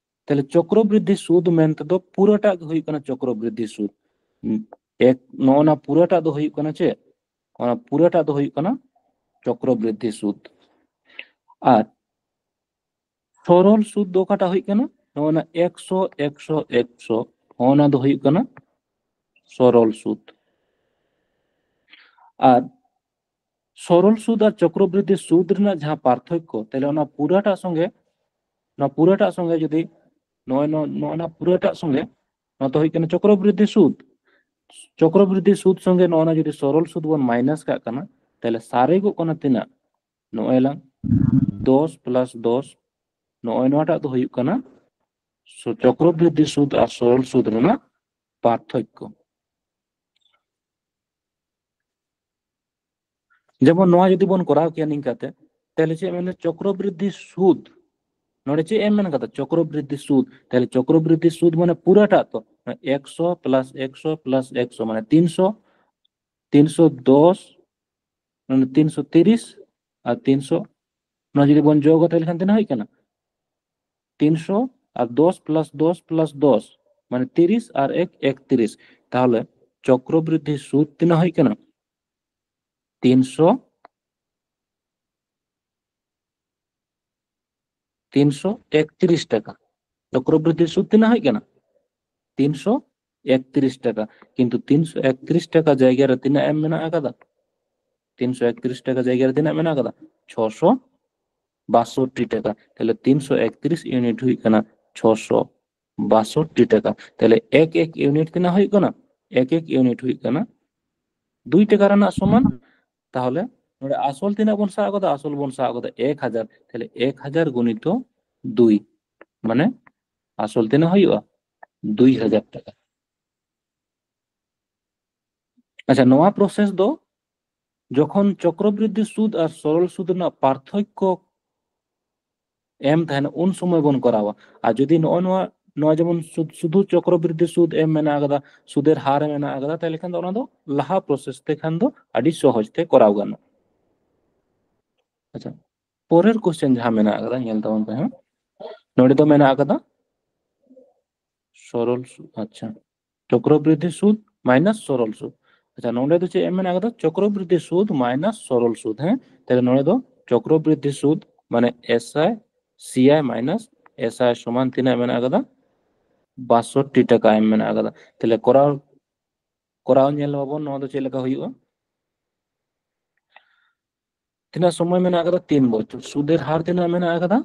ᱛᱟᱦᱞᱮ ᱪᱚᱠᱨᱚ ᱵᱨᱤᱫᱽᱫᱷᱤ ᱥᱩᱫ ᱢᱮᱱᱛᱮ ᱫᱚ ᱯᱩᱨᱟᱹᱴᱟᱜ ᱜᱮ ᱦᱩᱭᱩᱜ ᱠᱟᱱᱟ ᱪᱚᱠᱨᱚ ᱵᱨᱤᱫᱽᱫᱷᱤ ᱥᱩᱫ᱾ ᱮᱠ, ᱱᱚᱜᱼᱚ ᱱᱟ ᱯᱩᱨᱟᱹᱴᱟᱜ ᱫᱚ ᱦᱩᱭᱩᱜ ᱠᱟᱱᱟ ᱪᱮᱫ? ᱚᱱᱟ ᱯᱩᱨᱟᱹᱴᱟᱜ ᱫᱚ ᱦᱩᱭᱩᱜ ᱠᱟᱱᱟ ᱪᱚᱠᱨᱚ ᱵᱨᱤᱫᱽᱫᱷᱤ ᱥᱩᱫ᱾ ᱟᱨ ᱥᱚᱨᱚᱞ ᱥᱩᱫ ᱫᱚ ᱚᱠᱟᱴᱟᱜ ᱦᱩᱭᱩᱜ ᱠᱟᱱᱟ? ᱱᱚᱜᱼᱚ ᱱᱟ ᱮᱠᱥᱚ, ᱮᱠᱥᱚ, ᱮᱠᱥᱚ, ᱱᱚᱜᱼᱚ ᱱᱟ ᱫᱚ ᱦᱩᱭᱩᱜ ᱠᱟᱱᱟ ᱥᱚᱨᱚᱞ ᱥᱩᱫ᱾ ᱟᱨ ᱥᱚᱨᱚᱞ ᱥᱩᱫ ᱟᱨ ᱪᱚᱠᱨᱚᱵᱨᱤᱫᱽᱫᱷᱤ ᱥᱩᱫ ᱨᱮᱱᱟᱜ ᱡᱟᱦᱟᱸ ᱯᱟᱨᱛᱷᱚᱠᱠᱚ, ᱛᱟᱦᱞᱮ ᱚᱱᱟ ᱯᱩᱨᱟᱹᱴᱟᱜ ᱥᱚᱸᱜᱮ, ᱱᱚᱣᱟ ᱯᱩᱨᱟᱹᱴᱟᱜ ᱥᱚᱸᱜᱮ ᱡᱩᱫᱤ ᱱᱚᱜᱼᱚᱭ ᱱᱚ-, ᱱᱚᱜᱼᱚ ᱱᱟ ᱯᱩᱨᱟᱹᱴᱟᱜ ᱥᱚᱸᱜᱮ, ᱱᱚᱣᱟ ᱫᱚ ᱦᱩᱭᱩᱜ ᱠᱟᱱᱟ ᱪᱚᱠᱨᱚᱵᱨᱤᱫᱽᱫᱷᱤ ᱥᱩᱫ᱾ ᱪᱚᱠᱨᱚᱵᱨᱤᱫᱽᱫᱷᱤ ᱥᱩᱫ ᱥᱚᱸᱜᱮ ᱱᱚᱜᱼᱚ ᱱᱟ ᱡᱩᱫᱤ ᱥᱚᱨᱚᱞ ᱥᱩᱫ ᱵᱚᱱ ᱢᱟᱭᱱᱟᱥ ᱠᱟᱜ ᱠᱟᱱᱟ, ᱛᱟᱦᱞᱮ ᱥᱟᱨᱮᱡᱚᱜ ᱠᱟᱱᱟ ᱛᱤᱱᱟᱹᱜ? ᱱᱚᱜᱼᱚᱭ ᱞᱟᱝ ᱫᱚᱥ ᱯᱞᱟᱥ ᱫᱚᱥ, ᱱᱚᱜᱼᱚᱭ ᱱᱚᱣᱟᱴᱟᱜ ᱫᱚ ᱦᱩᱭᱩᱜ ᱠᱟᱱᱟ ᱥᱚ-, ᱪᱚᱠᱨᱚᱵᱨᱤᱫᱽᱫᱷᱤ ᱥᱩᱫ ᱟᱨ ᱥᱚᱨᱚᱞ ᱥᱩᱫ ᱨᱮᱱᱟᱜ ᱯᱟᱨᱛᱷᱚᱠᱠᱚ᱾ ᱡᱮᱢᱚᱱ ᱱᱚᱣᱟ ᱡᱩᱫᱤ ᱵᱚᱱ ᱠᱚᱨᱟᱣ ᱠᱮᱭᱟ ᱱᱤᱝᱠᱟᱛᱮ, ᱛᱟᱦᱞᱮ ᱪᱮᱫ ᱢᱮᱱᱫᱟ? ᱪᱚᱠᱨᱚᱵᱨᱤᱫᱽᱫᱷᱤ ᱥᱩᱫ, ᱱᱚᱰᱮ ᱪᱮᱫ ᱮᱢ ᱢᱮᱱ ᱠᱟᱫᱟ? ᱪᱚᱠᱨᱚᱵᱨᱤᱫᱽᱫᱷᱤ ᱥᱩᱫ᱾ ᱛᱟᱦᱞᱮ ᱪᱚᱠᱨᱚᱵᱨᱤᱫᱽᱫᱷᱤ ᱥᱩᱫ ᱢᱟᱱᱮ ᱯᱩᱨᱟᱹᱴᱟᱜ ᱛᱚ, ᱮᱠᱥᱚ ᱯᱞᱟᱥ ᱮᱠᱥᱚ ᱯᱞᱟᱥ ᱮᱠᱥᱚ ᱢᱟᱱᱮ ᱛᱤᱱᱥᱚ, ᱛᱤᱱᱥᱚ ᱫᱚᱥ, ᱢᱟᱱᱮ ᱛᱤᱱᱥᱚ ᱛᱤᱨᱤᱥ ᱟᱨ ᱛᱤᱱᱥᱚ, ᱱᱚᱣᱟ ᱡᱩᱫᱤ ᱵᱚᱱ ᱡᱳᱜᱟ ᱛᱟᱦᱞᱮ ᱠᱷᱟᱱ ᱛᱤᱱᱟᱹᱜ ᱦᱩᱭᱩᱜ ᱠᱟᱱᱟ? ᱛᱤᱱᱥᱚ ᱟᱨ ᱫᱚᱥ ᱯᱞᱟᱥ ᱫᱚᱥ ᱯᱞᱟᱥ ᱫᱚᱥ ᱢᱟᱱᱮ ᱛᱤᱨᱤᱥ ᱟᱨ ᱮᱠ ᱮᱠᱛᱨᱤᱥ᱾ ᱛᱟᱦᱞᱮ ᱪᱚᱠᱨᱚᱵᱨᱤᱫᱽᱫᱷᱤ ᱥᱩᱫ ᱛᱤᱱᱟᱹᱜ ᱦᱩᱭᱩᱜ ᱠᱟᱱᱟ? ᱛᱤᱱᱥᱚ, ᱛᱤᱱᱥᱚ ᱮᱠᱛᱨᱤᱥ ᱴᱟᱠᱟ᱾ ᱪᱚᱠᱨᱚᱵᱨᱤᱫᱽᱫᱷᱤ ᱥᱩᱫ ᱛᱤᱱᱟᱹᱜ ᱦᱩᱭᱩᱜ ᱠᱟᱱᱟ? ᱛᱤᱱᱥᱚ ᱮᱠᱛᱨᱤᱥ ᱴᱟᱠᱟ᱾ ᱠᱤᱱᱛᱩ ᱛᱤᱱᱥᱚ ᱮᱠᱛᱨᱤᱥ ᱴᱟᱠᱟ ᱡᱟᱭᱜᱟ ᱨᱮ ᱛᱤᱱᱟᱹᱜ ᱮᱢ ᱢᱮᱱᱟᱜ ᱟᱠᱟᱫᱟ? ᱛᱤᱱᱥᱚ ᱮᱠᱛᱨᱤᱥ ᱴᱟᱠᱟ ᱡᱟᱭᱜᱟ ᱨᱮ ᱛᱤᱱᱟᱹᱜ ᱢᱮᱱᱟᱜ ᱟᱠᱟᱫᱟ? ᱪᱷᱚᱥᱚ ᱵᱟᱥᱚᱴᱴᱤ ᱴᱟᱠᱟ᱾ ᱛᱟᱦᱞᱮ ᱛᱤᱱᱥᱚ ᱮᱠᱛᱨᱤᱥ ᱤᱭᱩᱱᱤᱴ ᱦᱩᱭᱩᱜ ᱠᱟᱱᱟ ᱪᱷᱚᱥᱚ ᱵᱟᱥᱚᱴᱴᱤ ᱴᱟᱠᱟ᱾ ᱛᱟᱦᱞᱮ ᱮᱠ ᱮᱠ ᱤᱭᱩᱱᱤᱴ ᱛᱤᱱᱟᱹᱜ ᱦᱩᱭᱩᱜ ᱠᱟᱱᱟ? ᱮᱠ ᱮᱠ ᱤᱭᱩᱱᱤᱴ ᱦᱩᱭᱩᱜ ᱠᱟᱱᱟ ᱫᱩᱭ ᱴᱟᱠᱟ ᱨᱮᱱᱟᱜ ᱥᱚᱢᱟᱱ᱾ ᱛᱟᱦᱞᱮ ᱱᱚᱰᱮ ᱟᱥᱚᱞ ᱛᱤᱱᱟᱹᱜ ᱵᱚᱱ ᱥᱟᱵ ᱟᱠᱟᱫᱟ? ᱟᱥᱚᱞ ᱵᱚᱱ ᱥᱟᱵ ᱟᱠᱟᱫᱟ ᱮᱠ ᱦᱟᱡᱟᱨ᱾ ᱛᱟᱦᱞᱮ ᱮᱠ ᱦᱟᱡᱟᱨ ᱜᱩᱱᱤᱛᱚ ᱫᱩᱭ, ᱢᱟᱱᱮ ᱟᱥᱚᱞ ᱛᱤᱱᱟᱹᱜ ᱦᱩᱭᱩᱜᱼᱟ? ᱫᱩᱭ ᱦᱟᱡᱟᱨ ᱴᱟᱠᱟ᱾ ᱟᱪᱪᱷᱟ, ᱱᱚᱣᱟ ᱯᱨᱚᱥᱮᱥ ᱫᱚ ᱡᱚᱠᱷᱚᱱ ᱪᱚᱠᱨᱚᱵᱨᱤᱫᱽᱫᱷᱤ ᱥᱩᱫ ᱟᱨ ᱥᱚᱨᱚᱞ ᱥᱩᱫ ᱨᱮᱱᱟᱜ ᱯᱟᱨᱛᱷᱚᱠᱠᱚ ᱮᱢ ᱛᱟᱦᱮᱱᱟ, ᱩᱱ ᱥᱚᱢᱚᱭ ᱵᱚᱱ ᱠᱚᱨᱟᱣᱟ᱾ ᱟᱨ ᱡᱩᱫᱤ ᱱᱚᱜᱼᱚᱭ ᱱᱚᱣᱟ, ᱱᱚᱣᱟ ᱡᱮᱢᱚᱱ ᱥᱩᱫ-, ᱥᱩᱫᱷᱩ ᱪᱚᱠᱨᱚᱵᱨᱤᱫᱽᱫᱷᱤ ᱥᱩᱫ ᱮᱢ ᱢᱮᱱᱟᱜ ᱟᱠᱟᱫᱟ, ᱥᱩᱫᱮᱨ ᱦᱟᱨ ᱢᱮᱱᱟᱜ ᱟᱠᱟᱫᱟ, ᱛᱟᱦᱞᱮ ᱠᱷᱟᱱ ᱫᱚ ᱚᱱᱟ ᱫᱚ ᱞᱟᱦᱟ ᱯᱨᱚᱥᱮᱥ ᱛᱮ ᱠᱷᱟᱱ ᱫᱚ ᱟᱹᱰᱤ ᱥᱚᱦᱚᱡ ᱛᱮ ᱠᱚᱨᱟᱣ ᱜᱟᱱᱚᱜᱼᱟ᱾ ᱟᱪᱪᱷᱟ, ᱯᱚᱨᱮᱨ ᱠᱚᱥᱪᱮᱱ ᱡᱟᱦᱟᱸ ᱢᱮᱱᱟᱜ ᱟᱠᱟᱫᱟ, ᱧᱮᱞ ᱛᱟᱵᱚᱱ ᱯᱮ ᱦᱟᱸᱜ᱾ ᱱᱚᱰᱮ ᱫᱚ ᱢᱮᱱᱟᱜ ᱟᱠᱟᱫᱟ ᱥᱚᱨᱚᱞ ᱥᱩᱫ, ᱟᱪᱪᱷᱟ, ᱪᱚᱠᱨᱚᱵᱨᱤᱫᱽᱫᱷᱤ ᱥᱩᱫ ᱢᱟᱭᱱᱟᱥ ᱥᱚᱨᱚᱞ ᱥᱩᱫ᱾ ᱟᱪᱪᱷᱟ, ᱱᱚᱰᱮ ᱫᱚ ᱪᱮᱫ ᱮᱢ ᱢᱮᱱᱟᱜ ᱟᱠᱟᱫᱟ? ᱪᱚᱠᱨᱚᱵᱨᱤᱫᱽᱫᱷᱤ ᱥᱩᱫ ᱢᱟᱭᱱᱟᱥ ᱥᱚᱨᱚᱞ ᱥᱩᱫ, ᱦᱮᱸ? ᱛᱟᱦᱞᱮ ᱱᱚᱰᱮ ᱫᱚ ᱪᱚᱠᱨᱚᱵᱨᱤᱫᱽᱫᱷᱤ ᱥᱩᱫ ᱢᱟᱱᱮ SI, CI ᱢᱟᱭᱱᱟᱥ SI ᱥᱚᱢᱟᱱ ᱛᱤᱱᱟᱹᱜ ᱢᱮᱱᱟᱜ ᱟᱠᱟᱫᱟ? ᱵᱟᱥᱚᱴᱴᱤ ᱴᱟᱠᱟ ᱮᱢ ᱢᱮᱱᱟᱜ ᱟᱠᱟᱫᱟ᱾ ᱛᱟᱦᱞᱮ ᱠᱚᱨᱟᱣ, ᱠᱚᱨᱟᱣ ᱧᱮᱞ ᱢᱟᱵᱚᱱ ᱱᱚᱣᱟ ᱫᱚ ᱪᱮᱫ ᱞᱮᱠᱟ ᱦᱩᱭᱩᱜᱼᱟ᱾ ᱛᱤᱱᱟᱹᱜ ᱥᱚᱢᱚᱭ ᱢᱮᱱᱟᱜ ᱟᱠᱟᱫᱟ? ᱛᱤᱱ ᱵᱚᱪᱷᱚᱨ᱾ ᱥᱩᱫᱮᱨ ᱦᱟᱨ ᱛᱤᱱᱟᱹᱜ ᱢᱮᱱᱟᱜ ᱟᱠᱟᱫᱟ?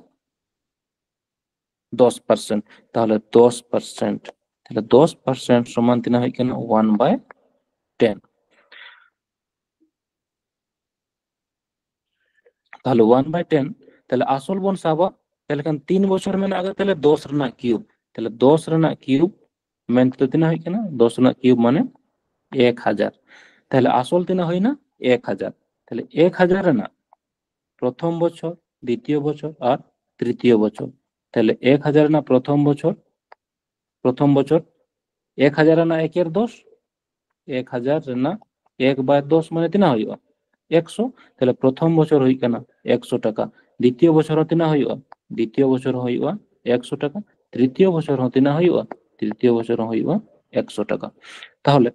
ᱫᱚᱥ ᱯᱟᱨᱥᱮᱱᱴ᱾ ᱛᱟᱦᱞᱮ ᱫᱚᱥ ᱯᱟᱨᱥᱮᱱᱴ, ᱛᱟᱦᱞᱮ ᱫᱚᱥ ᱯᱟᱨᱥᱮᱱᱴ ᱥᱚᱢᱟᱱ ᱛᱤᱱᱟᱹᱜ ᱦᱩᱭᱩᱜ ᱠᱟᱱᱟ? One by ten᱾ ᱛᱟᱦᱞᱮ one by ten, ᱛᱟᱦᱞᱮ ᱟᱥᱚᱞ ᱵᱚᱱ ᱥᱟᱵᱟ, ᱛᱟᱦᱞᱮ ᱠᱷᱟᱱ ᱛᱤᱱ ᱵᱚᱪᱷᱚᱨ ᱢᱮᱱᱟᱜ ᱟᱠᱟᱫᱟ, ᱛᱟᱦᱞᱮ ᱫᱚᱥ ᱨᱮᱱᱟᱜ ᱠᱤᱭᱩᱵ, ᱛᱟᱦᱞᱮ ᱫᱚᱥ ᱨᱮᱱᱟᱜ ᱠᱤᱭᱩᱵ ᱢᱮᱱᱛᱮ ᱫᱚ ᱛᱤᱱᱟᱹᱜ ᱦᱩᱭᱩᱜ ᱠᱟᱱᱟ? ᱫᱚᱥ ᱨᱮᱱᱟᱜ ᱠᱤᱭᱩᱵ ᱢᱟᱱᱮ ᱮᱠ ᱦᱟᱡᱟᱨ᱾ ᱛᱟᱦᱞᱮ ᱟᱥᱚᱞ ᱛᱤᱱᱟᱹᱜ ᱦᱩᱭᱱᱟ? ᱮᱠ ᱦᱟᱡᱟᱨ᱾ ᱛᱟᱦᱞᱮ ᱮᱠ ᱦᱟᱡᱟᱨ ᱨᱮᱱᱟᱜ ᱯᱨᱚᱛᱷᱚᱢ ᱵᱚᱪᱷᱚᱨ, ᱫᱤᱛᱤᱭᱚ ᱵᱚᱪᱷᱚᱨ ᱟᱨ ᱛᱨᱤᱛᱤᱭᱚ ᱵᱚᱪᱷᱚᱨ᱾ ᱛᱟᱦᱞᱮ ᱮᱠ ᱦᱟᱡᱟᱨ ᱨᱮᱱᱟᱜ ᱯᱨᱚᱛᱷᱚᱢ ᱵᱚᱪᱷᱚᱨ, ᱯᱨᱚᱛᱷᱚᱢ ᱵᱚᱪᱷᱚᱨ ᱮᱠ ᱦᱟᱡᱟᱨ ᱨᱮᱱᱟᱜ ᱮᱠᱮᱨ ᱫᱚᱥ, ᱮᱠ ᱦᱟᱡᱟᱨ ᱨᱮᱱᱟᱜ ᱮᱠ ᱵᱟᱭ ᱫᱚᱥ ᱢᱟᱱᱮ ᱛᱤᱱᱟᱹᱜ ᱦᱩᱭᱩᱜᱼᱟ? ᱮᱠᱥᱚ᱾ ᱛᱟᱦᱞᱮ ᱯᱨᱚᱛᱷᱚᱢ ᱵᱚᱪᱷᱚᱨ ᱦᱩᱭᱩᱜ ᱠᱟᱱᱟ ᱮᱠᱥᱚ ᱴᱟᱠᱟ, ᱫᱤᱛᱤᱭᱚ ᱵᱚᱪᱷᱚᱨ ᱦᱚᱸ ᱛᱤᱱᱟᱹᱜ ᱦᱩᱭᱩᱜᱼᱟ? ᱫᱤᱛᱤᱭᱚ ᱵᱚᱪᱷᱚᱨ ᱦᱚᱸ ᱦᱩᱭᱩᱜᱼᱟ ᱮᱠᱥᱚ ᱴᱟᱠᱟ, ᱛᱨᱤᱛᱤᱭᱚ ᱵᱚᱪᱷᱚᱨ ᱦᱚᱸ ᱛᱤᱱᱟᱹᱜ ᱦᱩᱭᱩᱜᱼᱟ? ᱛᱨᱤᱛᱤᱭᱚ ᱵᱚᱪᱷᱚᱨ ᱦᱚᱸ ᱦᱩᱭᱩᱜᱼᱟ ᱮᱠᱥᱚ ᱴᱟᱠᱟ᱾ ᱛᱟᱦᱚᱞᱮ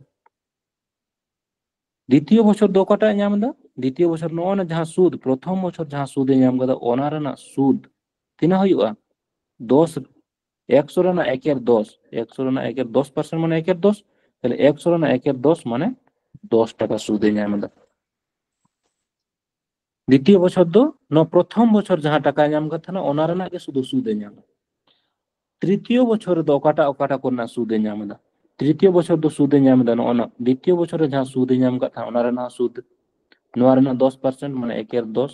ᱫᱤᱛᱤᱭᱚ ᱵᱚᱪᱷᱚᱨ ᱫᱚ ᱚᱠᱟᱴᱟᱜ ᱮ ᱧᱟᱢ ᱮᱫᱟ? ᱫᱤᱛᱤᱭᱚ ᱵᱚᱪᱷᱚᱨ ᱱᱚᱜᱼᱚᱭ ᱱᱟ ᱡᱟᱦᱟᱸ ᱥᱩᱫ, ᱯᱨᱚᱛᱷᱚᱢ ᱵᱚᱪᱷᱚᱨ ᱡᱟᱦᱟᱸ ᱥᱩᱫ ᱮ ᱧᱟᱢ ᱠᱟᱫᱟ, ᱚᱱᱟ ᱨᱮᱱᱟᱜ ᱥᱩᱫ ᱛᱤᱱᱟᱹᱜ ᱦᱩᱭᱩᱜᱼᱟ? ᱫᱚᱥ, ᱮᱠᱥᱚ ᱨᱮᱱᱟᱜ ᱮᱠᱮᱨ ᱫᱚᱥ, ᱮᱠᱥᱚ ᱨᱮᱱᱟᱜ ᱮᱠᱮᱨ ᱫᱚᱥ ᱯᱟᱨᱥᱮᱱᱴ ᱢᱟᱱᱮ ᱮᱠᱮᱨ ᱫᱚᱥ, ᱛᱟᱦᱞᱮ ᱮᱠᱥᱚ ᱨᱮᱱᱟᱜ ᱮᱠᱮᱨ ᱫᱚᱥ ᱢᱟᱱᱮ ᱫᱚᱥ ᱴᱟᱠᱟ ᱥᱩᱫ ᱮ ᱧᱟᱢ ᱮᱫᱟ᱾ ᱫᱤᱛᱤᱭᱚ ᱵᱚᱪᱷᱚᱨ ᱫᱚ ᱱᱚᱣᱟ ᱯᱨᱚᱛᱷᱚᱢ ᱵᱚᱪᱷᱚᱨ ᱡᱟᱦᱟᱸ ᱴᱟᱠᱟᱭ ᱧᱟᱢ ᱠᱟᱫ ᱛᱟᱦᱮᱱᱟ, ᱚᱱᱟ ᱨᱮᱱᱟᱜ ᱜᱮ ᱥᱩᱫᱷᱩ ᱥᱩᱫ ᱮ ᱧᱟᱢᱟ᱾ ᱛᱨᱤᱛᱤᱭᱚ ᱵᱚᱪᱷᱚᱨ ᱨᱮᱫᱚ ᱚᱠᱟᱴᱟᱜ ᱚᱠᱟᱴᱟᱜ ᱠᱚᱨᱮᱱᱟᱜ ᱥᱩᱫ ᱮ ᱧᱟᱢ ᱮᱫᱟ? ᱛᱨᱤᱛᱤᱭᱚ ᱵᱚᱪᱷᱚᱨ ᱫᱚ ᱥᱩᱫ ᱮ ᱧᱟᱢ ᱮᱫᱟ ᱱᱚᱜᱼᱚ ᱱᱟ ᱫᱤᱛᱤᱭᱚ ᱵᱚᱪᱷᱚᱨ ᱨᱮ ᱡᱟᱦᱟᱸ ᱥᱩᱫ ᱮ ᱧᱟᱢ ᱠᱟᱫ ᱛᱟᱦᱮᱸᱫ, ᱚᱱᱟ ᱨᱮᱱᱟᱜ ᱥᱩᱫ, ᱱᱚᱣᱟ ᱨᱮᱱᱟᱜ ᱫᱚᱥ ᱯᱟᱨᱥᱮᱱᱴ ᱢᱟᱱᱮ ᱮᱠᱮᱨ ᱫᱚᱥ,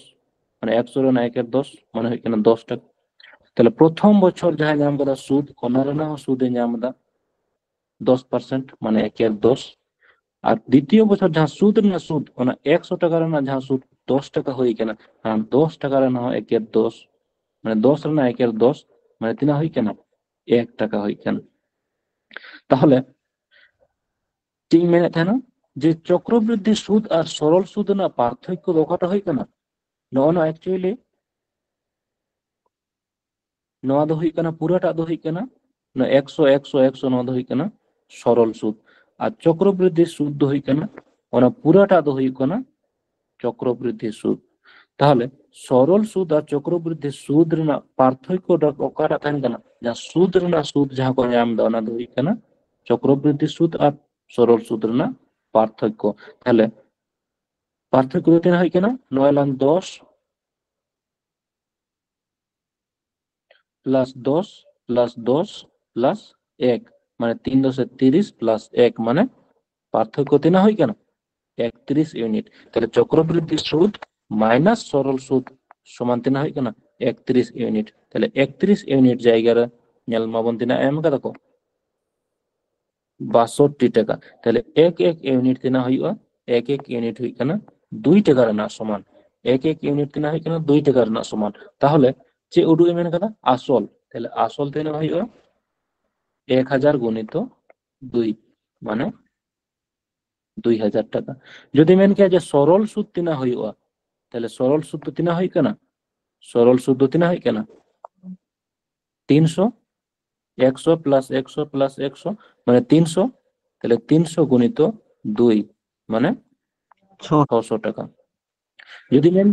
ᱢᱟᱱᱮ ᱮᱠᱥᱚ ᱨᱮᱱᱟᱜ ᱮᱠᱮᱨ ᱫᱚᱥ ᱢᱟᱱᱮ ᱦᱩᱭᱩᱜ ᱠᱟᱱᱟ ᱫᱚᱥ ᱴᱟᱠᱟ᱾ ᱛᱟᱦᱞᱮ ᱯᱨᱚᱛᱷᱚᱢ ᱵᱚᱪᱷᱚᱨ ᱡᱟᱦᱟᱸ ᱧᱟᱢ ᱠᱟᱫᱟ ᱥᱩᱫ, ᱚᱱᱟ ᱨᱮᱱᱟᱜ ᱦᱚᱸ ᱥᱩᱫ ᱮ ᱧᱟᱢ ᱮᱫᱟ ᱫᱚᱥ ᱯᱟᱨᱥᱮᱱᱴ ᱢᱟᱱᱮ ᱮᱠᱮᱨ ᱫᱚᱥ᱾ ᱟᱨ ᱫᱤᱛᱤᱭᱚ ᱵᱚᱪᱷᱚᱨ ᱡᱟᱦᱟᱸ ᱥᱩᱫ ᱨᱮᱱᱟᱜ ᱥᱩᱫ, ᱚᱱᱟ ᱮᱠᱥᱚ ᱴᱟᱠᱟ ᱨᱮᱱᱟᱜ ᱡᱟᱦᱟᱸ ᱥᱩᱫ ᱫᱚᱥ ᱴᱟᱠᱟ ᱦᱩᱭ ᱠᱟᱱᱟ, ᱟᱨ ᱫᱚᱥ ᱴᱟᱠᱟ ᱨᱮᱱᱟᱜ ᱦᱚᱸ ᱮᱠᱮᱨ ᱫᱚᱥ, ᱢᱟᱱᱮ ᱫᱚᱥ ᱨᱮᱱᱟᱜ ᱮᱠᱮᱨ ᱫᱚᱥ ᱢᱟᱱᱮ ᱛᱤᱱᱟᱹᱜ ᱦᱩᱭ ᱠᱟᱱᱟ? ᱮᱠ ᱴᱟᱠᱟ ᱦᱩᱭ ᱠᱟᱱᱟ᱾ ᱛᱟᱦᱚᱞᱮ ᱪᱮᱫ ᱤᱧ ᱢᱮᱱᱮᱫ ᱛᱟᱦᱮᱱᱟ, ᱡᱮ ᱪᱚᱠᱨᱚᱵᱨᱤᱫᱽᱫᱷᱤ ᱥᱩᱫ ᱟᱨ ᱥᱚᱨᱚᱞ ᱥᱩᱫ ᱨᱮᱱᱟᱜ ᱯᱟᱨᱛᱷᱚᱠᱠᱚ ᱫᱚ ᱚᱠᱟᱴᱟᱜ ᱦᱩᱭᱩᱜ ᱠᱟᱱᱟ? ᱱᱚᱜᱼᱚ ᱱᱚᱣᱟ actually ᱱᱚᱣᱟ ᱫᱚ ᱦᱩᱭᱩᱜ ᱠᱟᱱᱟ, ᱯᱩᱨᱟᱹᱴᱟᱜ ᱫᱚ ᱦᱩᱭᱩᱜ ᱠᱟᱱᱟ ᱱᱚᱣᱟ ᱮᱠᱥᱚ, ᱮᱠᱥᱚ, ᱮᱠᱥᱚ, ᱱᱚᱣᱟ ᱫᱚ ᱦᱩᱭᱩᱜ ᱠᱟᱱᱟ ᱥᱚᱨᱚᱞ ᱥᱩᱫ᱾ ᱟᱨ ᱪᱚᱠᱨᱚᱵᱨᱤᱫᱽᱫᱷᱤ ᱥᱩᱫ ᱫᱚ ᱦᱩᱭᱩᱜ ᱠᱟᱱᱟ, ᱚᱱᱟ ᱯᱩᱨᱟᱹᱴᱟᱜ ᱫᱚ ᱦᱩᱭᱩᱜ ᱠᱟᱱᱟ ᱪᱚᱠᱨᱚᱵᱨᱤᱫᱽᱫᱷᱤ ᱥᱩᱫ᱾ ᱛᱟᱦᱚᱞᱮ ᱥᱚᱨᱚᱞ ᱥᱩᱫ ᱟᱨ ᱪᱚᱠᱨᱚᱵᱨᱤᱫᱽᱫᱷᱤ ᱥᱩᱫ ᱨᱮᱱᱟᱜ ᱯᱟᱨᱛᱷᱚᱠᱠᱚ ᱫᱚ ᱚᱠᱟᱴᱟᱜ ᱛᱟᱦᱮᱱ ᱠᱟᱱᱟ? ᱡᱟᱦᱟᱸ ᱥᱩᱫ ᱨᱮᱱᱟᱜ ᱥᱩᱫ ᱡᱟᱦᱟᱸ ᱠᱚ ᱧᱟᱢ ᱮᱫᱟ, ᱚᱱᱟ ᱫᱚ ᱦᱩᱭᱩᱜ ᱠᱟᱱᱟ ᱪᱚᱠᱨᱚᱵᱨᱤᱫᱽᱫᱷᱤ ᱥᱩᱫ ᱟᱨ ᱥᱚᱨᱚᱞ ᱥᱩᱫ ᱨᱮᱱᱟᱜ ᱯᱟᱨᱛᱷᱚᱠᱠᱚ᱾ ᱛᱟᱦᱚᱞᱮ ᱯᱟᱨᱛᱷᱚᱠᱠᱚ ᱫᱚ ᱛᱤᱱᱟᱹᱜ ᱦᱩᱭᱩᱜ ᱠᱟᱱᱟ? ᱱᱚᱭ ᱞᱟᱝ ᱫᱚᱥ ᱯᱞᱟᱥ ᱫᱚᱥ ᱯᱞᱟᱥ ᱫᱚᱥ ᱯᱞᱟᱥ ᱮᱠ, ᱢᱟᱱᱮ ᱛᱤᱱ ᱫᱚᱥᱮ ᱛᱤᱨᱤᱥ ᱯᱞᱟᱥ ᱮᱠ, ᱢᱟᱱᱮ ᱯᱟᱨᱛᱷᱚᱠᱠᱚ ᱛᱤᱱᱟᱹᱜ ᱦᱩᱭ ᱠᱟᱱᱟ? ᱮᱠᱛᱨᱤᱥ ᱤᱭᱩᱱᱤᱴ᱾ ᱛᱟᱦᱞᱮ ᱪᱚᱠᱨᱚᱵᱨᱤᱫᱽᱫᱷᱤ ᱥᱩᱫ ᱢᱟᱭᱱᱟᱥ ᱥᱚᱨᱚᱞ ᱥᱩᱫ ᱥᱚᱢᱟᱱ ᱛᱤᱱᱟᱹᱜ ᱦᱩᱭᱩᱜ ᱠᱟᱱᱟ? ᱮᱠᱛᱨᱤᱥ ᱤᱭᱩᱱᱤᱴ᱾ ᱛᱟᱦᱞᱮ ᱮᱠᱛᱨᱤᱥ ᱤᱭᱩᱱᱤᱴ ᱡᱟᱭᱜᱟ ᱨᱮ ᱧᱮᱞ ᱢᱟᱵᱚᱱ ᱛᱤᱱᱟᱹᱜ ᱮᱢ ᱠᱟᱫᱟ ᱠᱚ? ᱵᱟᱥᱚᱴᱴᱤ ᱴᱟᱠᱟ᱾ ᱛᱟᱦᱞᱮ ᱮᱠ ᱮᱠ ᱤᱭᱩᱱᱤᱴ ᱛᱤᱱᱟᱹᱜ ᱦᱩᱭᱩᱜᱼᱟ? ᱮᱠ ᱮᱠ ᱤᱭᱩᱱᱤᱴ ᱦᱩᱭᱩᱜ ᱠᱟᱱᱟ ᱫᱩᱭ ᱴᱟᱠᱟ ᱨᱮᱱᱟᱜ ᱥᱚᱢᱟᱱ᱾ ᱮᱠ ᱮᱠ ᱤᱭᱩᱱᱤᱴ ᱛᱤᱱᱟᱹᱜ ᱦᱩᱭᱩᱜ ᱠᱟᱱᱟ? ᱫᱩᱭ ᱴᱟᱠᱟ ᱨᱮᱱᱟᱜ ᱥᱚᱢᱟᱱ᱾ ᱛᱟᱦᱚᱞᱮ ᱪᱮᱫ ᱩᱰᱩᱠ ᱮ ᱢᱮᱱ ᱠᱟᱫᱟ? ᱟᱥᱚᱞ᱾ ᱛᱟᱦᱞᱮ ᱟᱥᱚᱞ ᱛᱤᱱᱟᱹᱜ ᱦᱩᱭᱩᱜᱼᱟ? ᱮᱠ ᱦᱟᱡᱟᱨ ᱜᱩᱱᱤᱛᱚ ᱫᱩᱭ, ᱢᱟᱱᱮ ᱫᱩᱭ ᱦᱟᱡᱟᱨ ᱴᱟᱠᱟ᱾ ᱡᱩᱫᱤ ᱢᱮᱱ ᱠᱮᱭᱟ ᱡᱮ ᱥᱚᱨᱚᱞ ᱥᱩᱫ ᱛᱤᱱᱟᱹᱜ ᱦᱩᱭᱩᱜᱼᱟ, ᱛᱟᱦᱞᱮ ᱥᱚᱨᱚᱞ ᱥᱩᱫ ᱫᱚ ᱛᱤᱱᱟᱹᱜ ᱦᱩᱭᱩᱜ ᱠᱟᱱᱟ? ᱥᱚᱨᱚᱞ ᱥᱩᱫ ᱫᱚ ᱛᱤᱱᱟᱹᱜ ᱦᱩᱭᱩᱜ ᱠᱟᱱᱟ? ᱛᱤᱱᱥᱚ᱾ ᱮᱠᱥᱚ ᱯᱞᱟᱥ ᱮᱠᱥᱚ ᱯᱞᱟᱥ ᱮᱠᱥᱚ, ᱢᱟᱱᱮ ᱛᱤᱱᱥᱚ᱾ ᱛᱟᱦᱞᱮ ᱛᱤᱱᱥᱚ ᱜᱩᱱᱤᱛᱚ ᱫᱩᱭ, ᱢᱟᱱᱮ ᱪᱷᱚ᱾ ᱪᱷᱚᱥᱚ ᱴᱟᱠᱟ᱾ ᱡᱩᱫᱤ ᱢᱮᱱ,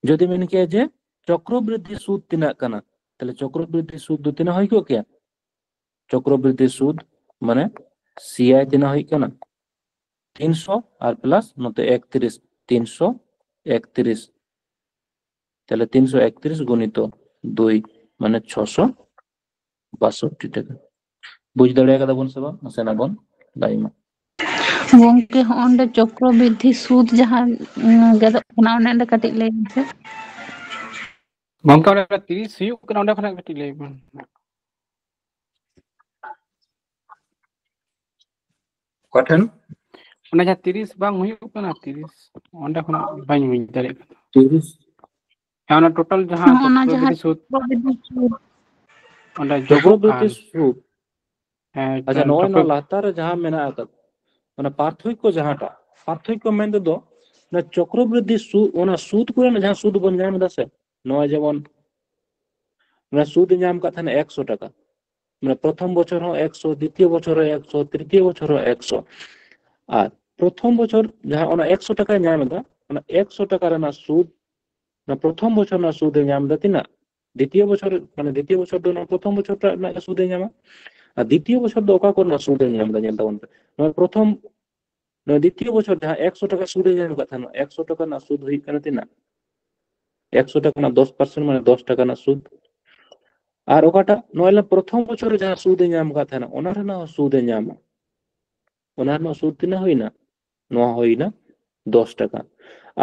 ᱡᱩᱫᱤ ᱢᱮᱱ ᱠᱮᱭᱟ ᱡᱮ ᱪᱚᱠᱨᱚᱵᱨᱤᱫᱽᱫᱷᱤ ᱥᱩᱫ ᱛᱤᱱᱟᱹᱜ ᱠᱟᱱᱟ, ᱛᱟᱦᱞᱮ ᱪᱚᱠᱨᱚᱵᱨᱤᱫᱽᱫᱷᱤ ᱥᱩᱫ ᱫᱚ ᱛᱤᱱᱟᱹᱜ ᱦᱩᱭ ᱠᱚᱜ ᱠᱮᱭᱟ? ᱪᱚᱠᱨᱚᱵᱨᱤᱫᱽᱫᱷᱤ ᱥᱩᱫ ᱢᱟᱱᱮ ᱥᱤ ᱟᱭ ᱛᱤᱱᱟᱹᱜ ᱦᱩᱭᱩᱜ ᱠᱟᱱᱟ? ᱛᱤᱱᱥᱚ ᱟᱨ ᱯᱞᱟᱥ ᱱᱚᱛᱮ ᱮᱠᱛᱨᱤᱥ, ᱛᱤᱱᱥᱚ ᱮᱠᱛᱨᱤᱥ᱾ ᱛᱟᱦᱞᱮ ᱛᱤᱱᱥᱚ ᱮᱠᱛᱨᱤᱥ ᱜᱩᱱᱤᱛᱚ ᱫᱩᱭ, ᱢᱟᱱᱮ ᱪᱷᱚᱥᱚ ᱵᱟᱥᱚᱴᱴᱤ ᱴᱟᱠᱟ᱾ ᱵᱩᱡᱽ ᱫᱟᱲᱮ ᱠᱟᱫᱟ ᱵᱚᱱ ᱥᱮ ᱵᱟᱝ? ᱱᱟᱥᱮᱱᱟᱜ ᱵᱚᱱ ᱞᱟᱹᱭ ᱢᱟ᱾ ᱜᱚᱝᱠᱮ, ᱦᱚᱸᱜᱼᱚ ᱱᱚᱰᱮ ᱪᱚᱠᱨᱚᱵᱨᱤᱫᱽᱫᱷᱤ ᱥᱩᱫ ᱡᱟᱦᱟᱸ, ᱩᱸ, ᱜᱮᱫᱚᱜ ᱠᱟᱱᱟ, ᱚᱱᱮ ᱚᱸᱰᱮ ᱠᱟᱹᱴᱤᱡ ᱞᱟᱹᱭ ᱢᱮᱥᱮ᱾ ᱜᱚᱝᱠᱮ, ᱚᱸᱰᱮ ᱛᱤᱨᱤᱥ ᱦᱩᱭᱩᱜ ᱠᱟᱱᱟ, ᱚᱸᱰᱮ ᱠᱷᱚᱱᱟᱜ ᱠᱟᱹᱴᱤᱡ ᱞᱟᱹᱭ ᱵᱮᱱ᱾ ᱚᱠᱟ ᱴᱷᱮᱱ? ᱚᱱᱟ ᱡᱟᱦᱟᱸ ᱛᱤᱨᱤᱥ ᱵᱟᱝ ᱦᱩᱭᱩᱜ ᱠᱟᱱᱟ, ᱛᱤᱨᱤᱥ, ᱚᱸᱰᱮ ᱠᱷᱚᱱᱟᱜ ᱵᱟᱹᱧ ᱵᱩᱡᱽ ᱫᱟᱲᱮᱭᱟᱜ ᱠᱟᱱᱟ᱾ ᱛᱤᱨᱤᱥ? ᱦᱮᱸ, ᱚᱱᱟ ᱴᱳᱴᱟᱞ ᱡᱟᱦᱟᱸ ᱦᱚᱸ, ᱚᱱᱟ ᱡᱟᱦᱟᱸ ᱪᱚᱠᱨᱚᱵᱨᱤᱫᱽᱫᱷᱤ ᱥᱩᱫ᱾ ᱪᱚᱠᱨᱚᱵᱨᱤᱫᱽᱫᱷᱤ ᱥᱩᱫ᱾ ᱚᱸᱰᱮ ᱡᱳᱜᱚᱜ ᱪᱚᱠᱨᱚᱵᱨᱤᱫᱽᱫᱷᱤ ᱠᱟᱱ᱾ ᱥᱩᱫ᱾ ᱦᱮᱸ, ᱟᱪᱪᱷᱟ, ᱱᱚᱜᱼᱚᱭ ᱪᱚᱠᱨᱚ- ᱱᱚᱣᱟ ᱞᱟᱛᱟᱨ ᱨᱮ ᱡᱟᱦᱟᱸ ᱢᱮᱱᱟᱜ ᱟᱠᱟᱫ, ᱚᱱᱟ ᱯᱟᱨᱛᱷᱚᱠᱠᱚ ᱡᱟᱦᱟᱸᱴᱟᱜ, ᱯᱟᱨᱛᱷᱚᱠᱠᱚ ᱢᱮᱱ ᱛᱮᱫᱚ ᱚᱱᱟ ᱪᱚᱠᱨᱚᱵᱨᱤᱫᱽᱫᱷᱤ ᱥᱩᱫ, ᱚᱱᱟ ᱥᱩᱫ ᱠᱚᱨᱮᱱᱟᱜ ᱡᱟᱦᱟᱸ ᱥᱩᱫ ᱵᱚᱱ ᱧᱟᱢ ᱮᱫᱟ ᱥᱮ, ᱱᱚᱣᱟ ᱡᱮᱢᱚᱱ ᱚᱱᱟ ᱥᱩᱫ ᱮ ᱧᱟᱢ ᱟᱠᱟᱫ ᱛᱟᱦᱮᱱᱟ ᱮᱠᱥᱚ ᱴᱟᱠᱟ, ᱢᱟᱱᱮ ᱯᱨᱚᱛᱷᱚᱢ ᱵᱚᱪᱷᱚᱨ ᱦᱚᱸ ᱮᱠᱥᱚ, ᱫᱤᱛᱤᱭᱚ ᱵᱚᱪᱷᱚᱨ ᱦᱚᱸ ᱮᱠᱥᱚ, ᱛᱨᱤᱛᱤᱭᱚ ᱵᱚᱪᱷᱚᱨ ᱦᱚᱸ ᱮᱠᱥᱚ᱾ ᱟᱨ ᱯᱨᱚᱛᱷᱚᱢ ᱵᱚᱪᱷᱚᱨ ᱡᱟᱦᱟᱸ ᱚᱱᱟ ᱮᱠᱥᱚ ᱴᱟᱠᱟᱭ ᱧᱟᱢ ᱮᱫᱟ, ᱚᱱᱟ ᱮᱠᱥᱚ ᱴᱟᱠᱟ ᱨᱮᱱᱟᱜ ᱥᱩᱫ, ᱚᱱᱟ ᱯᱨᱚᱛᱷᱚᱢ ᱵᱚᱪᱷᱚᱨ ᱨᱮᱱᱟᱜ ᱥᱩᱫ ᱮ ᱧᱟᱢ ᱮᱫᱟ ᱛᱤᱱᱟᱹᱜ? ᱫᱤᱛᱤᱭᱚ ᱵᱚᱪᱷᱚᱨ, ᱢᱟᱱᱮ ᱫᱤᱛᱤᱭᱚ ᱵᱚᱪᱷᱚᱨ ᱫᱚ ᱚᱱᱟ ᱯᱨᱚᱛᱷᱚᱢ ᱵᱚᱪᱷᱚᱨ ᱨᱮᱱᱟᱜ ᱥᱩᱫ ᱮ ᱧᱟᱢᱟ, ᱟᱨ ᱫᱤᱛᱤᱭᱚ ᱵᱚᱪᱷᱚᱨ ᱫᱚ ᱚᱠᱟ ᱠᱚᱨᱮᱱᱟᱜ ᱥᱩᱫ ᱮ ᱧᱟᱢ ᱮᱫᱟ? ᱧᱮᱞ ᱛᱟᱵᱚᱱ ᱯᱮ, ᱱᱚᱣᱟ ᱯᱨᱚᱛᱷᱚᱢ, ᱱᱚᱣᱟ ᱫᱤᱛᱤᱭᱚ ᱵᱚᱪᱷᱚᱨ ᱡᱟᱦᱟᱸ ᱮᱠᱥᱚ ᱴᱟᱠᱟ ᱥᱩᱫ ᱮ ᱧᱟᱢ ᱟᱠᱟᱫ ᱛᱟᱦᱮᱱᱟ, ᱮᱠᱥᱚ ᱴᱟᱠᱟ ᱨᱮᱱᱟᱜ ᱥᱩᱫ ᱦᱩᱭᱩᱜ ᱠᱟᱱᱟ ᱛᱤᱱᱟᱹᱜ? ᱮᱠᱥᱚ ᱴᱟᱠᱟ ᱨᱮᱱᱟᱜ ᱫᱚᱥ ᱯᱟᱨᱥᱮᱱᱴ, ᱢᱟᱱᱮ ᱫᱚᱥ ᱴᱟᱠᱟ ᱨᱮᱱᱟᱜ ᱥᱩᱫ᱾ ᱟᱨ ᱚᱠᱟᱴᱟᱜ ᱱᱚᱜᱼᱚᱭ ᱯᱨᱚᱛᱷᱚᱢ ᱵᱚᱪᱷᱚᱨ ᱨᱮ ᱡᱟᱦᱟᱸ ᱥᱩᱫ ᱮ ᱧᱟᱢ ᱟᱠᱟᱫ ᱛᱟᱦᱮᱱᱟ, ᱚᱱᱟ ᱨᱮᱱᱟᱜ ᱦᱚᱸ ᱥᱩᱫ ᱮ ᱧᱟᱢᱟ᱾ ᱚᱱᱟ ᱨᱮᱱᱟᱜ ᱥᱩᱫ ᱛᱤᱱᱟᱹᱜ ᱦᱩᱭᱱᱟ? ᱱᱚᱣᱟ ᱦᱩᱭᱱᱟ ᱫᱚᱥ ᱴᱟᱠᱟ᱾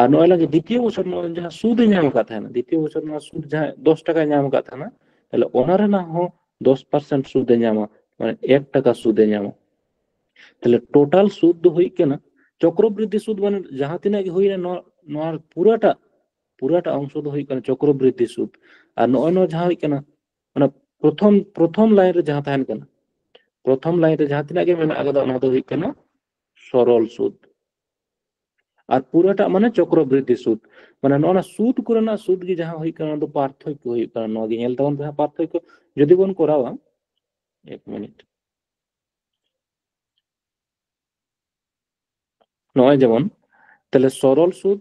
ᱟᱨ ᱱᱚᱜᱼᱚᱭ ᱞᱟᱹᱜᱤᱫ ᱫᱤᱛᱤᱭᱚ ᱵᱚᱪᱷᱚᱨ ᱱᱚᱣᱟ ᱡᱟᱦᱟᱸ ᱥᱩᱫ ᱮ ᱧᱟᱢ ᱟᱠᱟᱫ ᱛᱟᱦᱮᱱᱟ, ᱫᱤᱛᱤᱭᱚ ᱵᱚᱪᱷᱚᱨ ᱱᱚᱣᱟ ᱥᱩᱫ ᱡᱟᱦᱟᱸ ᱫᱚᱥ ᱴᱟᱠᱟᱭ ᱧᱟᱢ ᱟᱠᱟᱫ ᱛᱟᱦᱮᱱᱟ, ᱛᱟᱦᱞᱮ ᱚᱱᱟ ᱨᱮᱱᱟᱜ ᱦᱚᱸ ᱫᱚᱥ ᱯᱟᱨᱥᱮᱱᱴ ᱥᱩᱫ ᱮ ᱧᱟᱢᱟ, ᱢᱟᱱᱮ ᱮᱠ ᱴᱟᱠᱟ ᱥᱩᱫ ᱮ ᱧᱟᱢᱟ᱾ ᱛᱟᱦᱞᱮ ᱴᱳᱴᱟᱞ ᱥᱩᱫ ᱫᱚ ᱦᱩᱭᱩᱜ ᱠᱟᱱᱟ ᱪᱚᱠᱨᱚᱵᱨᱤᱫᱽᱫᱷᱤ ᱥᱩᱫ, ᱢᱟᱱᱮ ᱡᱟᱦᱟᱸ ᱛᱤᱱᱟᱹᱜ ᱜᱮ ᱦᱩᱭᱱᱟ, ᱱᱚᱣᱟ, ᱱᱚᱣᱟ ᱯᱩᱨᱟᱹᱴᱟᱜ ᱯᱩᱨᱟᱹᱴᱟ ᱚᱝᱥᱚ ᱫᱚ ᱦᱩᱭᱩᱜ ᱠᱟᱱᱟ ᱪᱚᱠᱨᱚᱵᱨᱤᱫᱽᱫᱷᱤ ᱥᱩᱫ᱾ ᱟᱨ ᱱᱚᱜᱼᱚᱭ ᱱᱚᱣᱟ ᱡᱟᱦᱟᱸ ᱦᱩᱭᱩᱜ ᱠᱟᱱᱟ, ᱚᱱᱟ ᱯᱨᱚᱛᱷᱚᱢ ᱯᱨᱚᱛᱷᱚᱢ ᱞᱟᱭᱤᱱ ᱨᱮ ᱡᱟᱦᱟᱸ ᱛᱟᱦᱮᱱ ᱠᱟᱱᱟ, ᱯᱨᱚᱛᱷᱚᱢ ᱞᱟᱭᱤᱱ ᱨᱮ ᱡᱟᱦᱟᱸ ᱛᱤᱱᱟᱹᱜ ᱜᱮ ᱢᱮᱱᱟᱜ ᱟᱠᱟᱫᱟ, ᱚᱱᱟ ᱫᱚ ᱦᱩᱭᱩᱜ ᱠᱟᱱᱟ ᱥᱚᱨᱚᱞ ᱥᱩᱫ᱾ ᱟᱨ ᱯᱩᱨᱟᱹᱴᱟᱜ ᱢᱟᱱᱮ ᱪᱚᱠᱨᱚᱵᱨᱤᱫᱽᱫᱷᱤ ᱥᱩᱫ᱾ ᱢᱟᱱᱮ ᱱᱚᱜᱼᱚ ᱱᱟ ᱥᱩᱫ ᱠᱚᱨᱮᱱᱟᱜ ᱥᱩᱫ ᱜᱮ ᱡᱟᱦᱟᱸ ᱦᱩᱭᱩᱜ ᱠᱟᱱᱟ, ᱚᱱᱟ ᱫᱚ ᱯᱟᱨᱛᱷᱚᱠᱠᱚ ᱦᱩᱭᱩᱜ ᱠᱟᱱᱟ᱾ ᱱᱚᱣᱟ ᱜᱮ ᱧᱮᱞ ᱛᱟᱵᱚᱱ ᱯᱮ ᱦᱟᱸᱜ ᱯᱟᱨᱛᱷᱚᱠᱠᱚ᱾ ᱡᱩᱫᱤ ᱵᱚᱱ ᱠᱚᱨᱟᱣᱟ, ᱮᱠ ᱢᱤᱱᱤᱴ, ᱱᱚᱜᱼᱚᱭ ᱡᱮᱢᱚᱱ, ᱛᱟᱦᱞᱮ ᱥᱚᱨᱚᱞ ᱥᱩᱫ,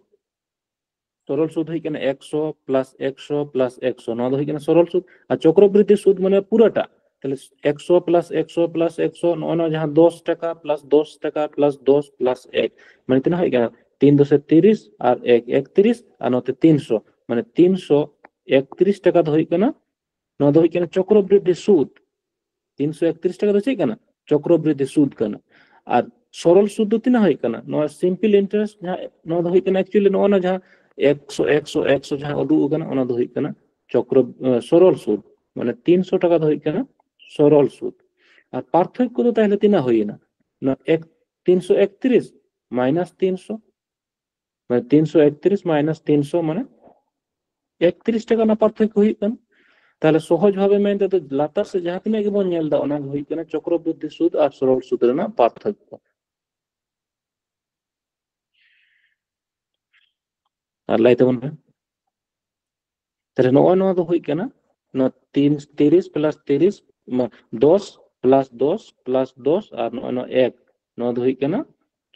ᱥᱚᱨᱚᱞ ᱥᱩᱫ ᱦᱩᱭᱩᱜ ᱠᱟᱱᱟ ᱮᱠᱥᱚ ᱯᱞᱟᱥ ᱮᱠᱥᱚ ᱯᱞᱟᱥ ᱮᱠᱥᱚ, ᱱᱚᱣᱟ ᱫᱚ ᱦᱩᱭᱩᱜ ᱠᱟᱱᱟ ᱥᱚᱨᱚᱞ ᱥᱩᱫ᱾ ᱟᱨ ᱪᱚᱠᱨᱚᱵᱨᱤᱫᱽᱫᱷᱤ ᱥᱩᱫ ᱢᱟᱱᱮ ᱯᱩᱨᱟᱹᱴᱟ, ᱛᱟᱦᱞᱮ ᱮᱠᱥᱚ ᱯᱞᱟᱥ ᱮᱠᱥᱚ ᱯᱞᱟᱥ ᱮᱠᱥᱚ, ᱱᱚᱜᱼᱚᱭ ᱱᱚᱣᱟ ᱡᱟᱦᱟᱸ ᱫᱚᱥ ᱴᱟᱠᱟ ᱯᱞᱟᱥ ᱫᱚᱥ ᱴᱟᱠᱟ ᱯᱞᱟᱥ ᱫᱚᱥ ᱯᱞᱟᱥ ᱮᱠ, ᱢᱟᱱᱮ ᱛᱤᱱᱟᱹᱜ ᱦᱩᱭᱩᱜ ᱠᱟᱱᱟ? ᱛᱤᱱ ᱫᱚᱥᱮ ᱛᱤᱨᱤᱥ ᱟᱨ ᱮᱠ ᱮᱠᱛᱨᱤᱥ, ᱟᱨ ᱱᱚᱛᱮ ᱛᱤᱱᱥᱚ, ᱢᱟᱱᱮ ᱛᱤᱱᱥᱚ ᱮᱠᱛᱨᱤᱥ ᱴᱟᱠᱟ ᱫᱚ ᱦᱩᱭᱩᱜ ᱠᱟᱱᱟ, ᱱᱚᱣᱟ ᱫᱚ ᱦᱩᱭᱩᱜ ᱠᱟᱱᱟ ᱪᱚᱠᱨᱚᱵᱨᱤᱫᱽᱫᱷᱤ ᱥᱩᱫ᱾ ᱛᱤᱱᱥᱚ ᱮᱠᱛᱨᱤᱥ ᱴᱟᱠᱟ ᱫᱚ ᱪᱮᱫ ᱠᱟᱱᱟ? ᱪᱚᱠᱨᱚᱵᱨᱤᱫᱽᱫᱷᱤ ᱥᱩᱫ ᱠᱟᱱᱟ᱾ ᱟᱨ ᱥᱚᱨᱚᱞ ᱥᱩᱫ ᱫᱚ ᱛᱤᱱᱟᱹᱜ ᱦᱩᱭᱩᱜ ᱠᱟᱱᱟ? ᱱᱚᱣᱟ ᱥᱤᱢᱯᱤᱞ ᱤᱱᱴᱟᱨᱮᱥᱴ ᱡᱟᱦᱟᱸ, ᱱᱚᱣᱟ ᱫᱚ ᱦᱩᱭᱩᱜ ᱠᱟᱱᱟ ᱮᱠᱪᱩᱭᱮᱞᱤ ᱱᱚᱜᱼᱚ ᱱᱟ ᱡᱟᱦᱟᱸ ᱮᱠᱥᱚ ᱮᱠᱥᱚ ᱮᱠᱥᱚ ᱡᱟᱦᱟᱸ ᱩᱫᱩᱜ ᱟᱠᱟᱱᱟ, ᱚᱱᱟ ᱫᱚ ᱦᱩᱭᱩᱜ ᱠᱟᱱᱟ ᱪᱚᱠᱨᱚ, ᱮ, ᱥᱚᱨᱚᱞ ᱥᱩᱫ᱾ ᱢᱟᱱᱮ ᱛᱤᱱᱥᱚ ᱴᱟᱠᱟ ᱫᱚ ᱦᱩᱭᱩᱜ ᱠᱟᱱᱟ ᱥᱚᱨᱚᱞ ᱥᱩᱫ᱾ ᱟᱨ ᱯᱟᱨᱛᱷᱚᱠᱠᱚ ᱫᱚ ᱛᱟᱦᱞᱮ ᱛᱤᱱᱟᱹᱜ ᱦᱩᱭᱮᱱᱟ? ᱱᱚᱣᱟ ᱮᱠ, ᱛᱤᱱᱥᱚ ᱮᱠᱛᱨᱤᱥ ᱢᱟᱭᱱᱟᱥ ᱛᱤᱱᱥᱚ, ᱢᱟᱱᱮ ᱛᱤᱱᱥᱚ ᱮᱠᱛᱨᱤᱥ ᱢᱟᱭᱱᱟᱥ ᱛᱤᱱᱥᱚ, ᱢᱟᱱᱮ ᱮᱠᱛᱨᱤᱥ ᱴᱟᱠᱟ ᱨᱮᱱᱟᱜ ᱯᱟᱨᱛᱷᱚᱠᱠᱚ ᱦᱩᱭᱩᱜ ᱠᱟᱱᱟ᱾ ᱛᱟᱦᱞᱮ ᱥᱚᱦᱚᱡ ᱵᱷᱟᱵᱮ ᱢᱮᱱ ᱛᱮᱫᱚ ᱞᱟᱛᱟᱨ ᱥᱮᱫ ᱡᱟᱦᱟᱸ ᱛᱤᱱᱟᱹᱜ ᱜᱮᱵᱚᱱ ᱧᱮᱞ ᱮᱫᱟ, ᱚᱱᱟ ᱜᱮ ᱦᱩᱭᱩᱜ ᱠᱟᱱᱟ ᱪᱚᱠᱨᱚᱵᱨᱤᱫᱽᱫᱷᱤ ᱥᱩᱫ ᱟᱨ ᱥᱚᱨᱚᱞ ᱥᱩᱫ ᱨᱮᱱᱟᱜ ᱯᱟᱨᱛᱷᱚᱠᱠᱚ᱾ ᱟᱨ ᱞᱟᱹᱭ ᱛᱟᱵᱚᱱ ᱯᱮ᱾ ᱛᱟᱦᱞᱮ ᱱᱚᱜᱼᱚᱭ ᱱᱚᱣᱟ ᱫᱚ ᱦᱩᱭᱩᱜ ᱠᱟᱱᱟ, ᱱᱚᱣᱟ ᱛᱤᱱ, ᱛᱤᱨᱤᱥ ᱯᱞᱟᱥ ᱛᱤᱨᱤᱥ, ᱢᱟ, ᱫᱚᱥ ᱯᱞᱟᱥ ᱫᱚᱥ ᱯᱞᱟᱥ ᱫᱚᱥ, ᱟᱨ ᱱᱚᱜᱼᱚᱭ ᱱᱚᱣᱟ ᱮᱠ, ᱱᱚᱣᱟ ᱫᱚ ᱦᱩᱭᱩᱜ ᱠᱟᱱᱟ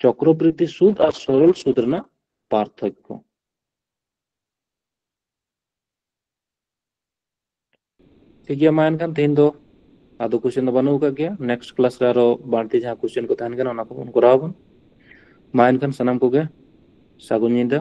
ᱪᱚᱠᱨᱚᱵᱨᱤᱫᱽᱫᱷᱤ ᱥᱩᱫ ᱟᱨ ᱥᱚᱨᱚᱞ ᱥᱩᱫ ᱨᱮᱱᱟᱜ ᱯᱟᱨᱛᱷᱚᱠᱠᱚ᱾ ᱴᱷᱤᱠ ᱜᱮᱭᱟ, ᱢᱟ ᱮᱱᱠᱷᱟᱱ ᱛᱮᱦᱮᱧ ᱫᱚ ᱟᱫᱚ ᱠᱚᱥᱪᱮᱱ ᱫᱚ ᱵᱟᱹᱱᱩᱜ ᱟᱠᱟᱫ ᱜᱮᱭᱟ᱾ ᱱᱮᱠᱥᱴ ᱠᱞᱟᱥ ᱨᱮ ᱟᱨᱚ ᱵᱟᱹᱲᱛᱤ ᱡᱟᱦᱟᱸ ᱠᱚᱥᱪᱮᱱ ᱠᱚ ᱛᱟᱦᱮᱱ ᱠᱟᱱᱟ, ᱚᱱᱟ ᱠᱚᱵᱚᱱ ᱠᱚᱨᱟᱣ ᱟᱵᱚᱱ᱾ ᱢᱟ ᱮᱱᱠᱷᱟᱱ ᱥᱟᱱᱟᱢ ᱠᱚᱜᱮ ᱥᱟᱹᱜᱩᱱ ᱧᱤᱫᱟᱹ᱾